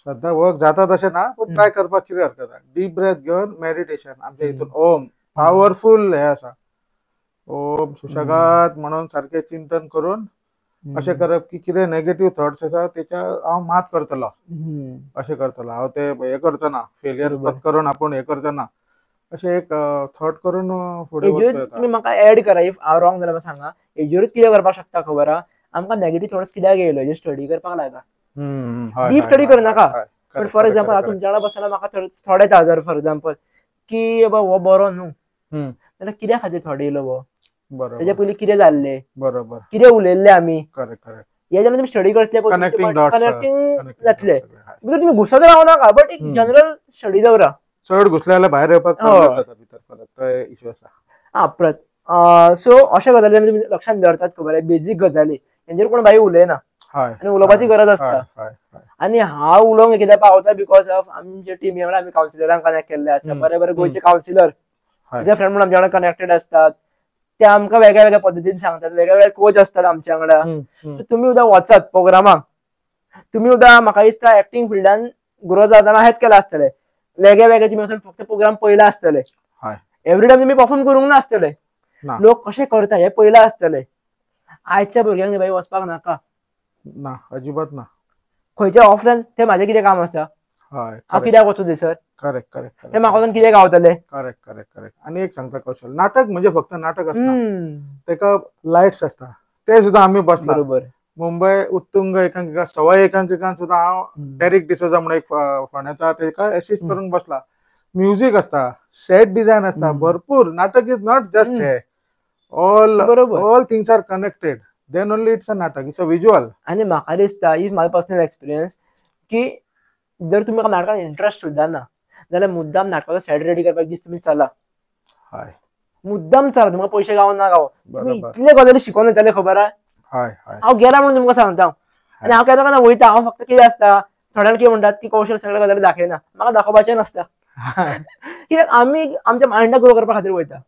सद्या वर्क जाता तशें ना, पूण ट्राय करपाक कितें हरकत आसा. डीप ब्रेथ घेवन मेडिटेशन, आमच्या हितून ओम पावरफूल हे आसा, ओम सुशेगाद म्हणून सारकें चिंतन करून अशें करप की कितें नेगेटिव्ह थॉट्स आसा तेच्या हांव मात करतलो, अशें करतलो हांव, ते हें करतना फेलियर करून आपूण हें करतना अशें एक थॉट करून फुडें वचूं. तुमी म्हाका एड करा if हांव रॉंग जाल्यार सांगा. हेजेरूच कितें करपाक शकता खबर आहा, आमकां नेगेटिव्ह थॉट्स कित्याक येयलो हेजेर स्टडी करपाक लायता. डीप स्टडी करनाका, पण फॉर एक्झाम्पल आतां तुमच्या वांगडा बसतना म्हाका थोडे येता जर फॉर एक्झाम्पल की बाबा हो बरो न्हू जाल्यार कित्या खातीर थोडे येयलो हो, तेच्या पयलीं कितें जाल्लें, बरोबर कितें उलयल्लें आमी, करेक्ट करेक्ट, हे जेन्ना तुमी स्टडी करतले कनेक्टिंग डॉट्स कनेक्टिंग जातले. भितर तुमी घुसत रावनाका नाका, बट एक जनरल स्टडी दवरा. चड घुसले जाल्यार भायर येवपाक प्रॉब्लेम जाता भितर परत, तो इश्यू आसा. हा परत सो अशा गजाली तुमी लक्षांत दवरतात खबर आहे, बेजीक गजाली हेंचेर कोण बाई उलयना आनी उलोवपाची गरज आसता. आनी हांव उलोवंक कित्याक पावता because of आमच्या टिमी वांगडा आमी कावन्सिलरांक कनेक्ट केल्ले आसा, बरे बरे गोंयचे कावन्सिलर जे फ्रेंड म्हणून आमच्या वांगडा कनेक्टेड असतात, ते आमकां वेगळ्या वेगळ्या पद्दतीन सांगतात, वेगळे वेगळे कोच असतात आमच्या वांगडा. तुमी सुद्दां वचात प्रोग्रामाक, तुमी सुद्दां म्हाका दिसता एक्टींग फिल्डान ग्रो जातना हेच केलां आसतलें, वेगळे वेगळे तुमी वचून फक्त प्रोग्राम पळयला आसतले, एवरी टायम तुमी परफॉर्म करूंक ना आसतले, लोक कशे करता हे पळयला आसतले. आयच्या भुरग्यांक बाई वचपाक नाका ना, अजिबात ना. खंयच्या ऑफलायन ते म्हाजें कितें काम आसा, हांव कित्याक वचूं थंयसर? Correct correct. ते म्हाका वचून कितें गावतले? Correct correct correct. आनी एक सांगता कौशल, नाटक म्हणजे फक्त नाटक आसना, तेका लायट्स आसता, ते सुद्दां आमी बसला. बरोबर. मुंबय उत्तुंग एकांकिका सवाय एकांकिकान सुद्दां हांव डेरिक डिसोजा म्हणून एक फोंड्याचो तेका एसिस्ट करून बसला. म्युजीक आसता, सेट डिझायन आसता, भरपूर. नाटक is not just hey, all all things are connected, then only it's a नाटक, it's a visual. आनी म्हाका दिसता is my personal experience की जर तुमकां नाटकान इंट्रस्ट सुद्दां ना जाल्यार मुद्दाम नाटकाचो सेट रेडी करपाक दीस तुमी चला, मुद्दाम चला, तुमकां पयशे गावो ना गावो, तुमी इतले गजाली शिकोवन येतले खबर आहा. हांव गेला म्हणून तुमकां सांगता. आनी हांव केन्ना केन्ना वयता, हांव फक्त कितें आसता थोड्यांक कितें म्हणटात की कौशल सगळे गजाली दाखयना, म्हाका दाखोवपाचें नासता, कित्याक आमी आमच्या मायंडाक ग्रो करपा खातीर वयता.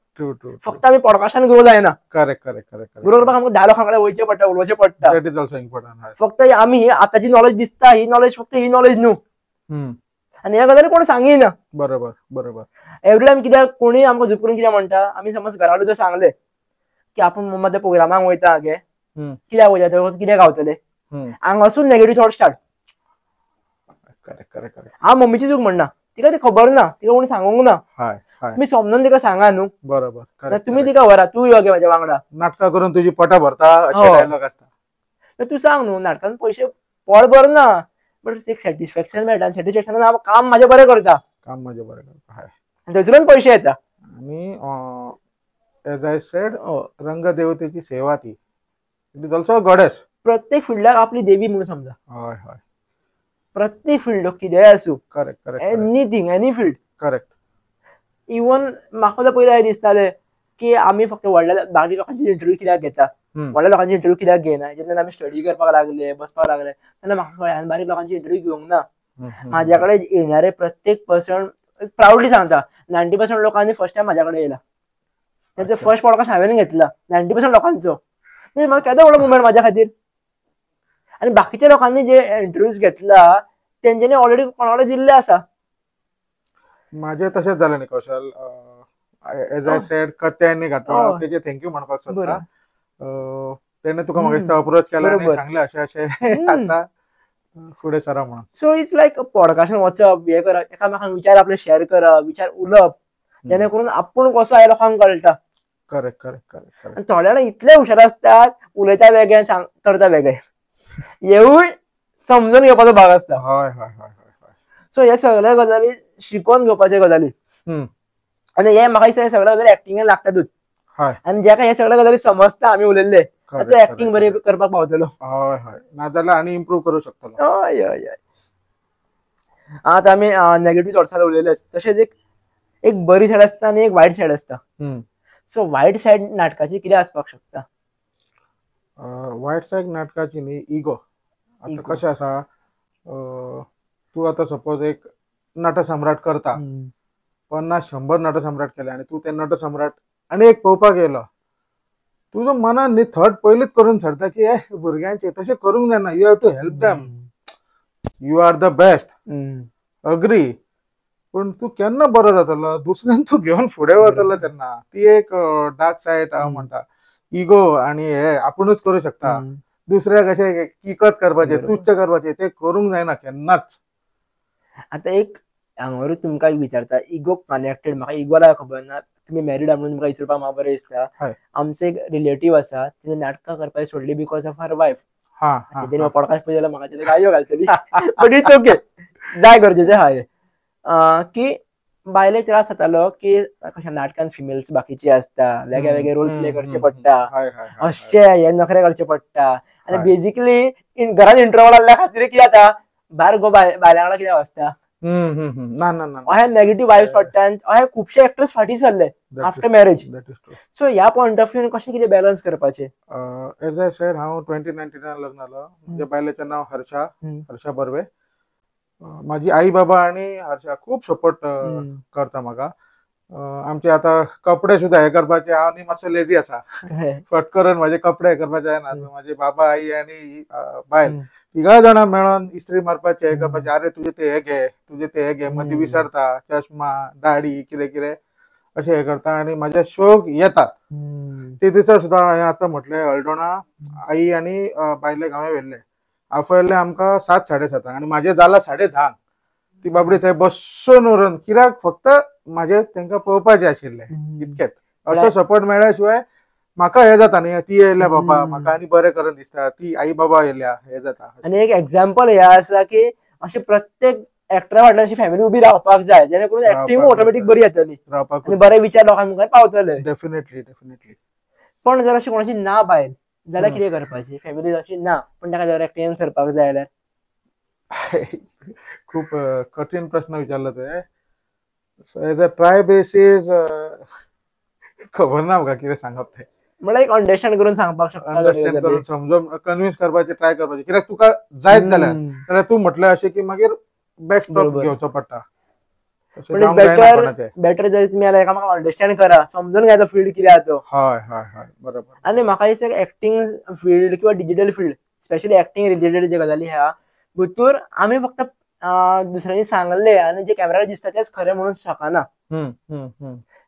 फक्त आमी पॉडकास्टान ग्रो जायना, करेक्ट करेक्ट करेक्ट, ग्रो करपाक आमकां 10 लोकां कडेन वयचें पडटा, उलोवचें पडटा. That is also important. फक्त आमी आतांची नॉलेज दिसता ही नॉलेज फक्त ही नॉलेज न्हू, आनी ह्या गजाली कोण सांगिना. बरोबर बरोबर. एवरी टायम कित्याक कोणूय आमकां झूप करून कितें म्हणटा, आमी समज घरा कडेन जर सांगलें की आपूण मम्मा त्या प्रोग्रामाक वयता गे, कित्याक वयता, कितें गावतले, हांगासून negative thought start. Correct correct correct. हांव मम्मीची चूक म्हणना, तिका ती खबर ना, तिका कोणी सांगूंक ना, तुमी समजून तिका सांगा न्हू. बरोबर. तुमी तिका व्हरा, तूं यो गे म्हाज्या वांगडा, नाटकां करून तुजी पोटां भरता अशे डायलॉग आसता. तूं सांग न्हू, नाटकान पयशे पोट भर ना, बट एक सॅटिस्फॅक्शन मेळटा, आनी सॅटिस्फॅक्शनान हांव काम म्हाजें बरें करता, काम म्हजें बरें करता, हय, आनी थंयसरून पयशे येता. आनी एज I said, रंगदेवतेची सेवा ती, it is also goddess. प्रत्येक फिल्डाक आपली देवी म्हणून समजा. हय हय, प्रत्येक फिल्ड कितेंय आसूं, correct correct, anything, any field, correct. Even म्हाका सुद्दां पयलीं दिसतालें की आमी फक्त व्हडल्या बारीक लोकांची इंटरव्यू कित्याक घेता, व्हडल्या लोकांची इंटरव्यू कित्याक घेयना. जेन्ना आमी स्टडी करपाक लागले, बसपाक लागले, तेन्ना म्हाका कळ्ळें हांवें बारीक लोकांची इंटरव्यू घेवंक ना. म्हाज्या कडेन येणारे प्रत्येक पर्सन प्रावडली सांगता, 90% लोकांनी फर्स्ट टायम म्हाज्या कडेन येयला, तेंचो फर्स्ट पॉडकास्ट हांवें घेतला, 90% लोकांचो. म्हाका केदो व्हडलो मुवमेंट म्हाज्या खातीर. आनी बाकीच्या लोकांनी जे इंटरव्यूज घेतला तेंच्यांनी ऑलरेडी कोणा कडेन दिल्ले आसा. म्हाजें तशेंच जालें न्ही कौशल, as I said, Katyani Ghatwal, तेजे thank you म्हणपाक सोदता. तेणे तुका म्हाका दिसता अप्रोच केला आनी सांगलें अशें अशें आसा, फुडें सरा म्हणून. सो it's लायक पॉडकास्टान वचप, हें करप, एकामेकांक विचार आपले शेअर करप, विचार उलोवप, जेणे करून आपूण कसो आयलो लोकांक कळटा. Correct correct correct. आनी थोडे जाणां इतले हुशार आसतात, उलयता वेगळें, करता वेगळें, हेवूय समजून घेवपाचो भाग आसता. हय हय हय. सो हे सगळे गजाली शिकोवन घेवपाचे गजाली, आनी हे म्हाका दिसता हे सगळे गजाली एक्टिंगान लागतातूच. आनी जेका हे सगळे गजाली समजता आमी उलयल्ले, तो एक्टिंग बरी करपाक पावतलो. हय हय, नाजाल्यार आनी इम्प्रूव करूं शकतलो. हय हय हय. आतां आमी नेगेटीव थॉट्सार उलयलेच, तशेंच एक एक बरी सायड आसता आनी एक वायट सायड आसता. सो वायट सायड नाटकाची कितें आसपाक शकता? वायट सायड नाटकाची न्ही इगो. आतां कशें आसा, तूं आतां सपोज एक नटसम्राट करता, 50-100 नटसम्राट केले आनी तूं ते नटसम्राट आनी एक पळोवपाक येयलो, तुजो मनान न्ही थट पयलींच करून सरता की हे भुरग्यांचे तशें करूंक जायना, you have to help them, you are the best, agree, पूण तूं केन्ना बरो जातलो, दुसऱ्यान तूं घेवन फुडें वतलो तेन्ना. ती एक डार्क सायड हांव म्हणटा, इगो. आनी हे आपुणूच करूं शकता, दुसऱ्याक अशें किकत करपाचें, तुच्छ करपाचें, तें करूंक जायना केन्नाच. आतां एक हांगारूच तुमकां विचारता, इगो कनेक्टेड, म्हाका इगोला खबर ना, तुमी मॅरीड म्हणून तुमकां विचारपाक म्हाका बरें दिसता. आमचो एक रिलेटीव आसा, तिणें नाटकां करपाक सोडली because of her wife. तेणी पॉडकास्ट पळय जाल्यार म्हाका तिणें गाळयो घालतली, बट it's okay, जाय गरजेचें आहा हें. की बायलेक त्रास जातालो की कशें नाटकान फिमेल्स बाकीची आसता, वेगळे वेगळे रोल प्ले करचे पडटा, अशें हे नखरे करचे पडटा, आनी बेजिकली घरान इंटरवल आहल्या खातीर कितें जाता, भायर गो बायलां वांगडा कित्याक वचता, अशें नेगेटीव वायब्स पडटा. आनी अशें खुबशे एक्टर्स फाटीं सरले आफ्टर मॅरेज. सो ह्या पॉयंट ऑफ व्यून कशें कितें बॅलन्स करपाचें? एज I said, हांव 2019 लग्न जालो. म्हज्या बायलेचें नांव हर्षा, हर्षा बर्वे. म्हाजी आई बाबा आनी हर्षा खूब सपोर्ट करता म्हाका. आमचे आतां कपडे सुद्दां हे करपाचे, हांव न्ही मातसो लेजी आसा, फट करून म्हाजे कपडे हे करपाचे जायना. म्हाजे बाबा, आई आनी बायल तिगां जाणां मेळोन इस्त्री मारपाचे, हे करपाचे, अरे तुजे ते हे घे, तुजे ते हे घे, मदीं विसरता, चश्मा, दाडी, कितें कितें अशें हे करता. आनी म्हाज्या शोक येतात ते दिसा सुद्दां हांवें आतां म्हटलें, हळदोणा आई आनी बायलेक हांवें व्हेल्लें, आपयल्लें आमकां 7, 7:30 आनी म्हाजें जालां 10:30. ती बाबडी थंय बसून उरून, कित्याक फक्त म्हाजें तांकां पळोवपाचें आशिल्लें इतकेंच. असो सपोर्ट मेळ्ळ्या शिवाय म्हाका हें जाता न्ही, ती येयल्या बाबा म्हाका आनी बरें करून दिसता, ती आई बाबा येयल्या, हें जाता. आनी एक एग्जाम्पल हें आसा की अशें प्रत्येक एक्टरा फाटल्यान अशी फॅमिली उबी रावपाक जाय, जेणे करून एक्टिंग ऑटोमॅटीक बरी येतली, रावपाक आनी बरे विचार लोकांक मुखार पावतले. Definitely definitely. पण जर अशी कोणाची ना बायल जाल्यार कितें करपाचें? फॅमिली अशी ना, पण ताका जर एक्टिंगान सरपाक जाय जाल्यार? खूब कठीण प्रश्न विचारला तुवें. So as a try basis खबर ना म्हाका कितें सांगप तें, म्हळ्यार एक अंडरस्टँड करून सांगपाक शकता, अंडरस्टँड करून समजून कन्विन्स करपाचें ट्राय करपाचें. कित्याक तुका जायत जाल्यार जाल्यार तूं म्हटलें अशें की मागीर बॅक स्टॉप घेवचो पडटा. बेटर बेटर जर तुमी एकामेकांक अंडरस्टँड करा, समजून घेता फील्ड कितें आहा तो. हय हय हय, बरोबर. आनी म्हाका दिसता एक्टिंग फील्ड किंवा digital field, specially acting related जे गजाली आहा भितूर आमी फक्त दुसऱ्यांनी सांगले आनी जे कॅमेऱ्यार दिसता तेच खरें म्हणून शकना.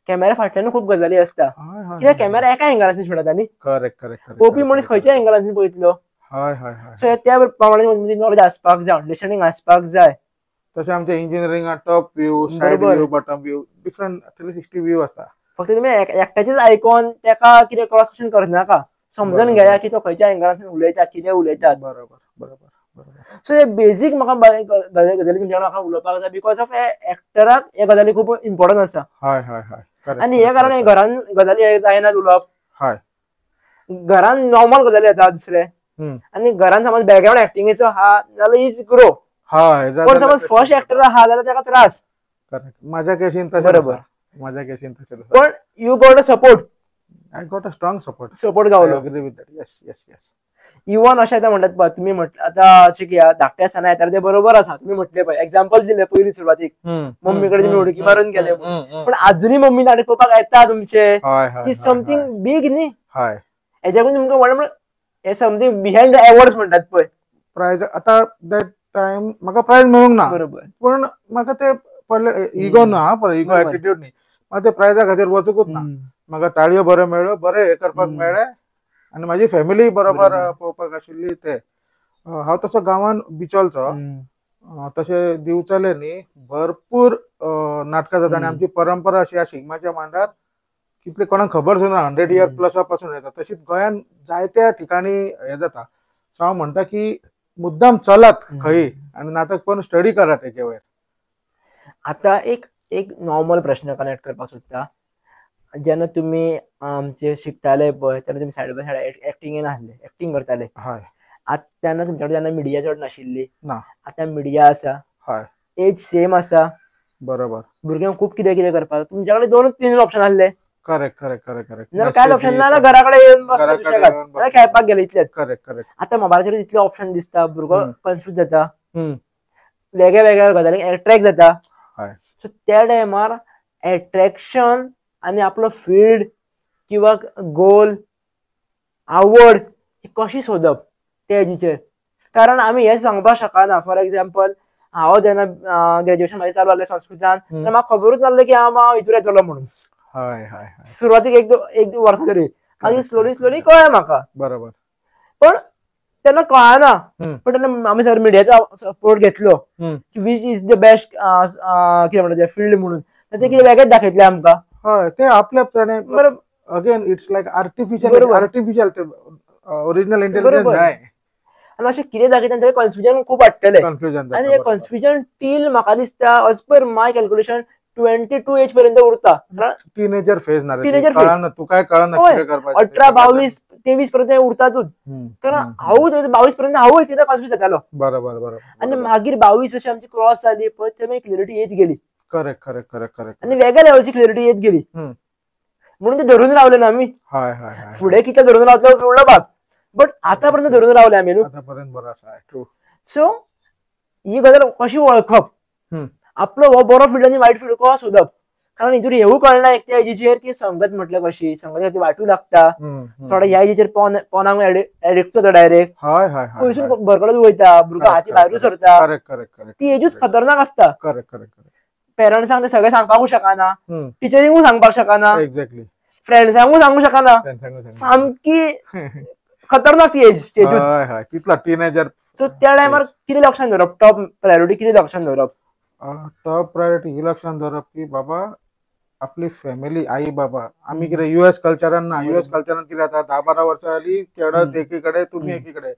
कॅमेरा फाटल्यान खूब गजाली आसता, कित्याक कॅमेरा एका एंगलांतल्यान शूट न्ही, करेक्ट करेक्ट, पळोवपी मनीस खंयच्या एंगलांतल्यान पळयतलो. हय हय हय. सो त्या प्रमाणे नॉलेज आसपाक जाय, अंडरस्टँडींग आसपाक जाय. तशें आमच्या इंजिनियरिंगाक top view, side view, bottom view, different 360 view आसता. फक्त तुमी एकट्याचेच आयकोन तेका कितें क्रॉस क्वेश्चन करनाका, समजून घेया की तो खंयच्या एंगलांसून उलयता, कितें उलयतात. बरोबर बरोबर बरोबर. सो हे बेजीक म्हाका गजाली तुमच्या म्हाका उलोवपाक जाय because of हे एक्टराक हे गजाली खूब इम्पॉर्टंट आसा. हय हय हय. आनी हे कारण घरान गजाली जायना उलोवप. हय. घरान नॉर्मल गजाली येता दुसरे, आनी घरान समज बॅकग्रावंड एक्टिंगेचो आहा जाल्यार is grow. हय. पण समज फर्स्ट एक्टर आहा जाल्यार ताका त्रास. करेक्ट. माझ्या केसीन तशें. बरोबर. माझ्या केसीन तशें. पण you got a support. I got a strong support. Support गावलो. I agree with that. Yes yes yes. Even अशें आतां म्हणटात पळय तुमी म्हटलें आतां अशें की धाकटे आसतना येताले ते बरोबर आसा. तुमी म्हटलें पळय एग्जाम्पल दिलें पयलीं सुरवातीक, मम्मी कडेन तुमी उडकी मारून गेले, पण आजुनूय मम्मी नाटक पळोवपाक येता तुमचे. Is something big न्ही. हय. हेच्याकून तुमकां म्हणल्यार हे समथींग बिहायंड अवॉर्ड्स म्हणटात पळय. प्रायज आतां that time म्हाका प्रायज मेळूंक ना, बरोबर, पण म्हाका ते पडले इगो ना, इगो एटिट्यूड न्ही. म्हाका ते प्रायजा खातीर वचूंकूच ना. म्हाका ताळयो बऱ्यो मेळ्ळ्यो, बरें हें करपाक मेळ्ळें आनी म्हाजी फॅमिली बरोबर पळोवपाक आशिल्ली. ते हांव तसो गांवान बिचोलचो, तशें दिवचले न्ही भरपूर नाटकां जाता आनी आमची परंपरा अशी आहा शिगम्याच्या मांडार कितले कोणाक खबर सुद्दां 100 इयर प्लसा पासून येता. तशीच गोंयान जायत्या ठिकाणी हें जाता. सो हांव म्हणटा की मुद्दाम चलात खंय आनी नाटक पण स्टडी करात तेचे वयर. आतां एक एक नॉर्मल प्रश्न कनेक्ट करपाक सोदता. जेन्ना तुमी आमचे शिकताले पळय तेन्ना तुमी सायड बाय सायड एक्टिंगेन आसले, एक्टिंग करताले. हय. आतां तेन्ना तुमच्या कडेन जेन्ना मिडिया चड नाशिल्ली ना, आतां मिडिया आसा. हय. एज सेम आसा. बरोबर. भुरग्यांक खूब कितें कितें करपाक तुमच्या कडेन 2-3 ऑप्शन आसले. Correct correct correct correct. कांयच ऑप्शन ना जाल्यार घरा कडेन येवन बसले, खेळपाक गेले इतलेच. Correct correct. आतां मोबायलाचेर इतले ऑप्शन दिसता, भुरगो कन्फ्यूज जाता, वेगळ्या वेगळ्या गजालींक एट्रॅक्ट जाता. सो त्या टायमार एट्रॅक्शन आनी आपलो फिल्ड किंवा गोल आवड ही कशी सोदप त्या एजीचेर. कारण आमी हें सांगपाक शकना. फॉर एग्जाम्पल हांव जेन्ना ग्रेज्युएशन म्हाजें चालू आसलें संस्कृतान तेन्ना म्हाका खबरूच नासलें की हांव हितूर येतलो म्हणून. हय हय. सुरवातीक एक वर्सां तरी मागीर स्लोली स्लोली कळ्ळें म्हाका. बरोबर. पण तेन्ना कळना. पण तेन्ना आमी सर मिडियाचो सपोर्ट घेतलो की which is the best कितें म्हणटा तें फिल्ड म्हणून, ते कितें वेगळेंच दाखयतलें आमकां. हय. ते आपल्या बरोबर. Again it's like artificial, artificial ते ओरिजिनल इंटेलिजन्स न्हय. आनी अशें कितें दाखयता तें कन्फ्युजन खूब वाडटलें. कन्फ्युजन. आनी हें कन्फ्युजन टील म्हाका दिसता as per my calculation 22 age पर्यंत उरता. टीनेजर फेज ना, टीनेजर फेज तुकाय कळना 18, 22, 23 पर्यंत उरतातूच. कारण हांव 22 पर्यंत हांव कितें कन्फ्यूज जातालो. बरोबर बरोबर. आनी मागीर 22 अशी आमची क्रॉस जाली पळय ते मागीर क्लियरिटी येत गेली. Correct correct correct correct. आनी वेगळ्या लेवलची क्लियरिटी येत गेली म्हणून ते धरून रावले ना आमी. हय हय. फुडें कितले धरून रावतले फुडलो भाग, बट आतापर्यंत धरून रावले आमी न्हू आतापर्यंत. बरो आसा. ट्रू. सो ही गजाल कशी वळखप, आपलो हो बरो फिल्ड आनी वायट फिल्ड कसो सोदप. कारण हितूर हेवूय कळना एक त्या एजीचेर की संगत म्हटल्यार कशी, संगत खातीर वायटूय लागता. थोडे ह्या एजीचेर पोनाक एडिक्ट जाता डायरेक्ट. हय हय. खंयसून भरकडत वयता भुरगो, हाती भायरूच सरता. Correct correct correct. ती एजूच खतरनाक आसता. Correct correct correct. पेरंट्सांक ते सगळें सांगपाकूय शकना, टिचरींकूय सांगपाक शकना, एक्झॅक्टली, फ्रेंड्सांकूय सांगूंक शकना. सामकी खतरनाक ती एज. हय हय. तितलो टीनेजर. सो त्या टायमार कितें लक्षांत दवरप, टॉप प्रायोरिटी कितें लक्षांत दवरप? टॉप प्रायोरिटी ही लक्षांत दवरप की बाबा आपली फॅमिली, आई बाबा. आमी कितें युएस कल्चरान ना. युएस कल्चरान कितें जाता, 10-12 वर्सां जाली खेळत एकीकडे, तुमी एकीकडे.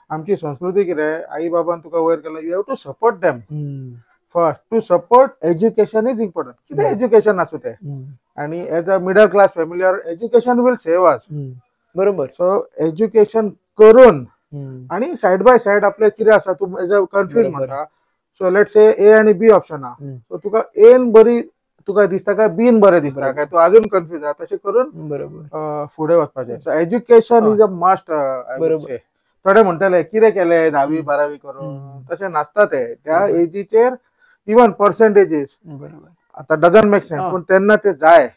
आमची संस्कृती कितें, आई बाबान तुका वयर केला, you have to support them first. To support education is important. कितें एज्युकेशन आसूं तें, आनी as a middle class family or education will save us. बरोबर. सो एज्युकेशन करून आनी सायड बाय सायड आपलें कितें आसा, तूं एज अ कन्फ्यूज म्हणटा. सो let's say ए आनी बी ऑप्शन आहा, सो तुका एन बरी तुका दिसता काय बीन बरें दिसता काय, तूं अजून कन्फ्यूज आहा, तशें करून फुडें वचपाचें. So education is a must. बरोबर. थोडे म्हणटले कितें केलें 10वी 12वी करून, तशें नासता तें. त्या एजीचेर इवन पर्सेंटेजीस आतां डजंट मेक सेन्स, पूण तेन्ना ते जाय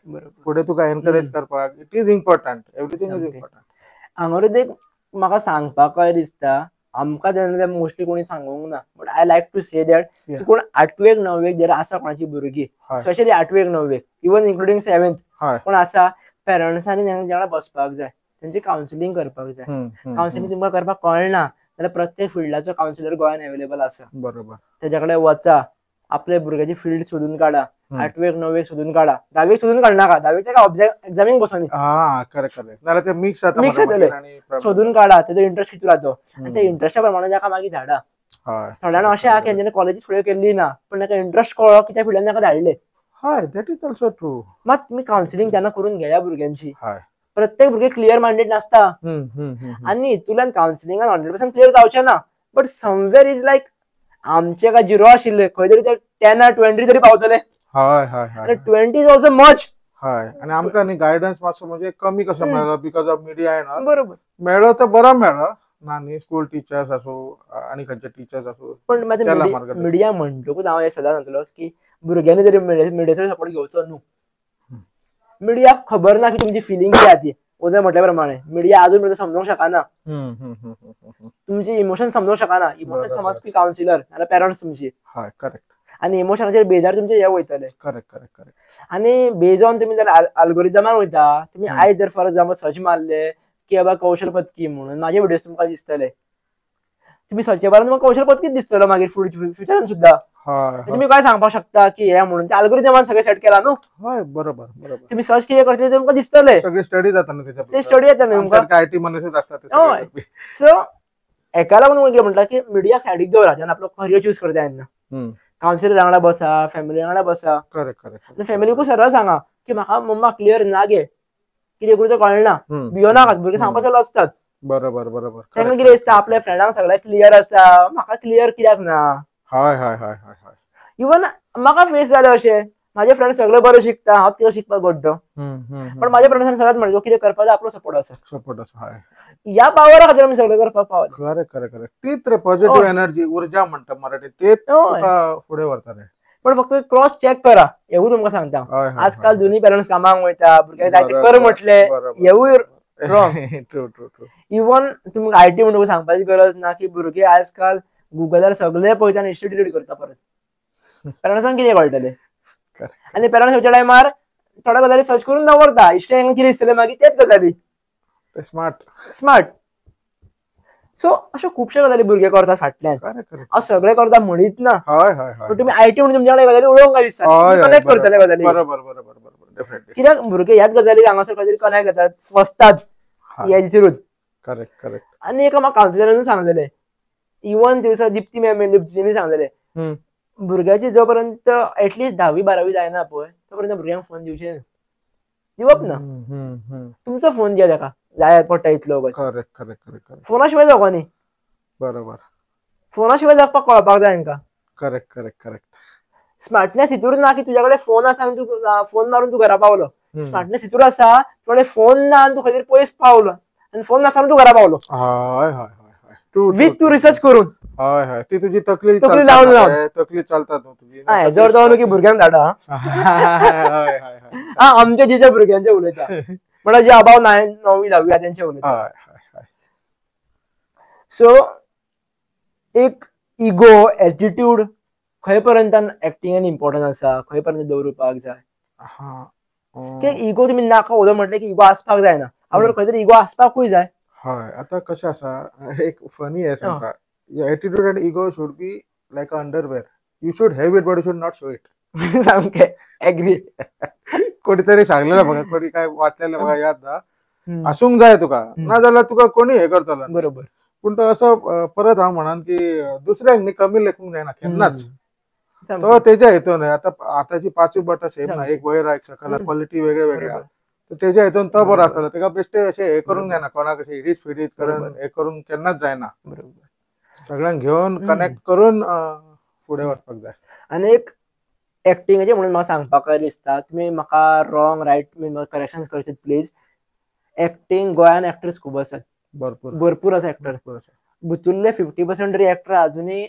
फुडें तुका एनकरेज करपाक. It is important, everything is important. हांगा एक म्हाका सांगपाक दिसता, आमकां तेन्ना मोस्टली कोणी सांगूंक ना, but I like to say that कोण 8वेक 9वेक जर आसा कोणाची भुरगीं, स्पेशली 8वेक 9वेक इवन इन्क्लुडींग 7th कोण आसा, पेरंट्सांनी तांच्या बसपाक जाय, तेंची कावन्सिलींग करपाक जाय. कावन्सिलींग तुमकां करपाक कळना जाल्यार प्रत्येक फिल्डाचो कावन्सिलर गोंयान अवेलेबल आसा. बरोबर. तेज्या कडेन वचा, आपल्या भुरग्याची फील्ड सोदून काडा, 8वेक 9वेक सोदून काडा, 10वेक सोदून काडनाका, 10वेक ताका एग्जामीक बसोनी. करेक्ट करेक्ट, नाल्यार ते मिक्स जाता, मिक्स जातले. सोदून काडा तेजो इंट्रस्ट कितलो तो, आनी त्या इंट्रस्टा प्रमाणे ताका मागीर धाडा. थोड्या जाणां अशें आहा की तेंच्यांनी कॉलेजीस फुडें केल्ली ना, पण ताका इंट्रस्ट कळ्ळो की त्या फिल्डान ताका धाडले. हय, that is also true. मात तुमी कावन्सिलींग तेन्ना करून घेया भुरग्यांची. प्रत्येक भुरगे क्लियर मायंडेड नासता, आनी हितूंतल्यान कावन्सिलिंगान 100% क्लियर जावचें ना, बट समवेर is like आमचे काय 0 आशिल्ले खंय तरी ते 10 आ 20 तरी पावतले. हय हय हय, 20 is also much. हय, आनी आमकां न्ही गायडन्स मातसो म्हणजे कमी कसो मेळ्ळो because of media येना. बरोबर, मेळ्ळो तर बरो मेळ्ळो ना न्ही, स्कूल टिचर्स आसूं आनी खंयचे टिचर्स आसूं. पण मागीर मिडिया म्हणटकूच हांव हें सदां सांगतलो की भुरग्यांनी तरी मिडियाचो सपोर्ट घेवचो न्हू. मिडियाक खबर ना की तुमची फिलिंग कितें आहा ती, उदय म्हटल्या प्रमाणे मिडिया अजून पर्यंत समजूंक शकना, तुमची इमोशन समजूंक शकना. इमोशन समजपी कावन्सिलर नाल्यार पेरंट्स तुमची. हय, करेक्ट. आनी इमोशनाचेर बेजार तुमचे हे वयतले. Correct correct correct. आनी बेज ऑन तुमी जर अल्गोरिदमान वयता, तुमी आयज जर फॉर एग्जाम्पल सर्च मारले की बाबा कौशल पत्की म्हणून माझे व्हिडिओज तुमकां दिसतले, तुमी सर्च मारून तुमकां कौशल पत्कीच दिसतलो मागीर फ्युचरान सुद्दां. तुमी काय सांगपाक शकता की हे म्हणून ते अल्गोरिदमान सगळें सेट केला न्हू. हय, बरोबर बरोबर. तुमी सर्च कितें करतले तुमकां दिसतले, सगळी स्टडी जाता न्हू तेच्या, ते स्टडी येता न्हू तुमकां, IT मनीसच आसता ते. हय, सो एका लागून कितें म्हणटा की मिडिया सायडीक दवरा जेन्ना आपलो करियर चूज करता तेन्ना. कावन्सिलर वांगडा बसा, फॅमिली वांगडा बसा. Correct correct. फॅमिलीकूय सरळ सांगा की म्हाका मम्मा क्लियर ना गे, कितें करूं तें कळना, भियोनाकात, भुरगीं सांगपाक चालू आसतात. बरोबर बरोबर. तांकां कितें दिसता आपल्या फ्रेंडांक सगळें क्लियर आसता, म्हाका क्लियर कित्याक ना. हय हय हय हय हय. इवन म्हाका फेस जालें अशें, माझे फ्रेंड सगळे बरे शिकता, हांव कितें शिकपाक गड्डो, पण माझ्या फ्रेंड्सान सगळ्यात म्हणतो कितें करपाक जाय आपलो सपोर्ट आसा, सपोर्ट आसा. हय, ह्या पावरा खातीर आमी सगळें करपाक पावले. खरें खरें खरें. तीच रे पॉझिटिव्ह एनर्जी, ऊर्जा म्हणटा मराठी, तेच तुका फुडें व्हरता रे. पण फक्त क्रॉस चेक करा हेवूय तुमकां सांगता. आजकाल दोन्ही पेरंट्स कामाक वयता, भुरग्यांक जाय ते कर म्हटलें, हेवूय wrong. True true true. Even तुमकां IT म्हणून सांगपाची गरज ना की भुरगे आजकाल गुगलार सगळे पळयता आनी हिस्ट्री डिलीट करता परत. पेरंट्सांक कितें कळटलें? आनी पेरंट्स खंयच्या टायमार थोड्या गजाली सर्च करून दवरता, हिस्ट्री कितें दिसतलें मागीर तेच गजाली. Smart smart. सो अश्यो खुबश्यो गजाली भुरगे करतात फाटल्यान. हांव सगळे करता म्हणीत ना, पण तुमी IT म्हणून तुमच्या कडेन गजाली उलोवंक काय दिसता, कनेक्ट करतले गजाली. कित्याक भुरगे ह्याच गजाली हांगासर खंय तरी कनेक्ट जातात, फसतात ह्या हेचेरूच. Correct correct. आनी एका म्हाका कावन्सिलरानूय सांगलेलें, इवन दिवसा दीप्ती मॅम तिणें सांगलेलें, भुरग्याची जो पर्यंत एटलिस्ट 10वी 12वी जायना पळय तो पर्यंत भुरग्यांक फोन दिवचे दिवप ना. तुमचो फोन दिया ताका जाय पडटा इतलो. Correct correct correct. फोना शिवाय जगो न्ही. बरोबर. फोना शिवाय जगपाक कळपाक जाय तांकां. Correct correct correct. Smartness हितूर ना की तुज्या कडेन फोन आसा आनी तूं फोन मारून तूं घरा पावलो. स्मार्टनेस हितूर आसा तुजे कडेन फोन ना आनी तूं खंय तरी पयस पावलो आनी फोन नासतना तूं घरा पावलो. हय हय हय. विथ तूं रिसर्च करून. हय हय. ती तुजी तकली तकली लावन लावन तकली चलता न्हू तुजी. हेजो अर्थ न्हू की भुरग्यांक धाडा. आमच्या जिच्या भुरग्यांचे उलयता म्हळ्यार जे अबाव 9, 9वी 10वी तेंचे उलयता. सो एक इगो एटिट्यूड खंय पर्यंत एक्टिंगान इम्पॉर्टंट आसा, खंय पर्यंत दवरुपाक जाय. कित्याक इगो तुमी नाका उलो म्हटलें की इगो आसपाक जायना, आपल्याक खंय तरी इगो आसपाकूय जाय. हय, आतां कशें आसा, एक फनी हें सांगता, attitude and ego should be like a underwear, you should have it but you should not show it. सामकें एग्री. कोणी तरी सांगलेलं म्हाका, कोणी काय वाचलेलं म्हाका याद ना, आसूंक जाय तुका, ना जाल्यार तुका कोणी हे करतलो. बरोबर. पूण तो असो परत हांव म्हणान की दुसऱ्यांक न्ही कमी लेखूंक जायना केन्नाच. तो तेज्या हितून आतां आतांची पांचूय बटां सेम ना, एक वयर एक सकयल, क्वॉलिटी वेगळे वेगळे आहा, तर तेज्या हितून तो बरो आसतलो. तेका बेश्टे अशें हे करूंक जायना, कोणाक अशें इडीस फिडीस करून हे करूंक केन्नाच जायना. बरोबर. सगळ्यांक घेवन कनेक्ट करून फुडें वचपाक जाय. आनी एक एक्टिंगाचें म्हणून म्हाका सांगपाक दिसता, तुमी म्हाका रॉंग रायट करेक्शन करचें प्लीज. एक्टिंग गोंयान एक्टर्स खूब आसात, भरपूर भरपूर आसा एक्टर. भितुल्ले 50% तरी एक्टर अजुनूय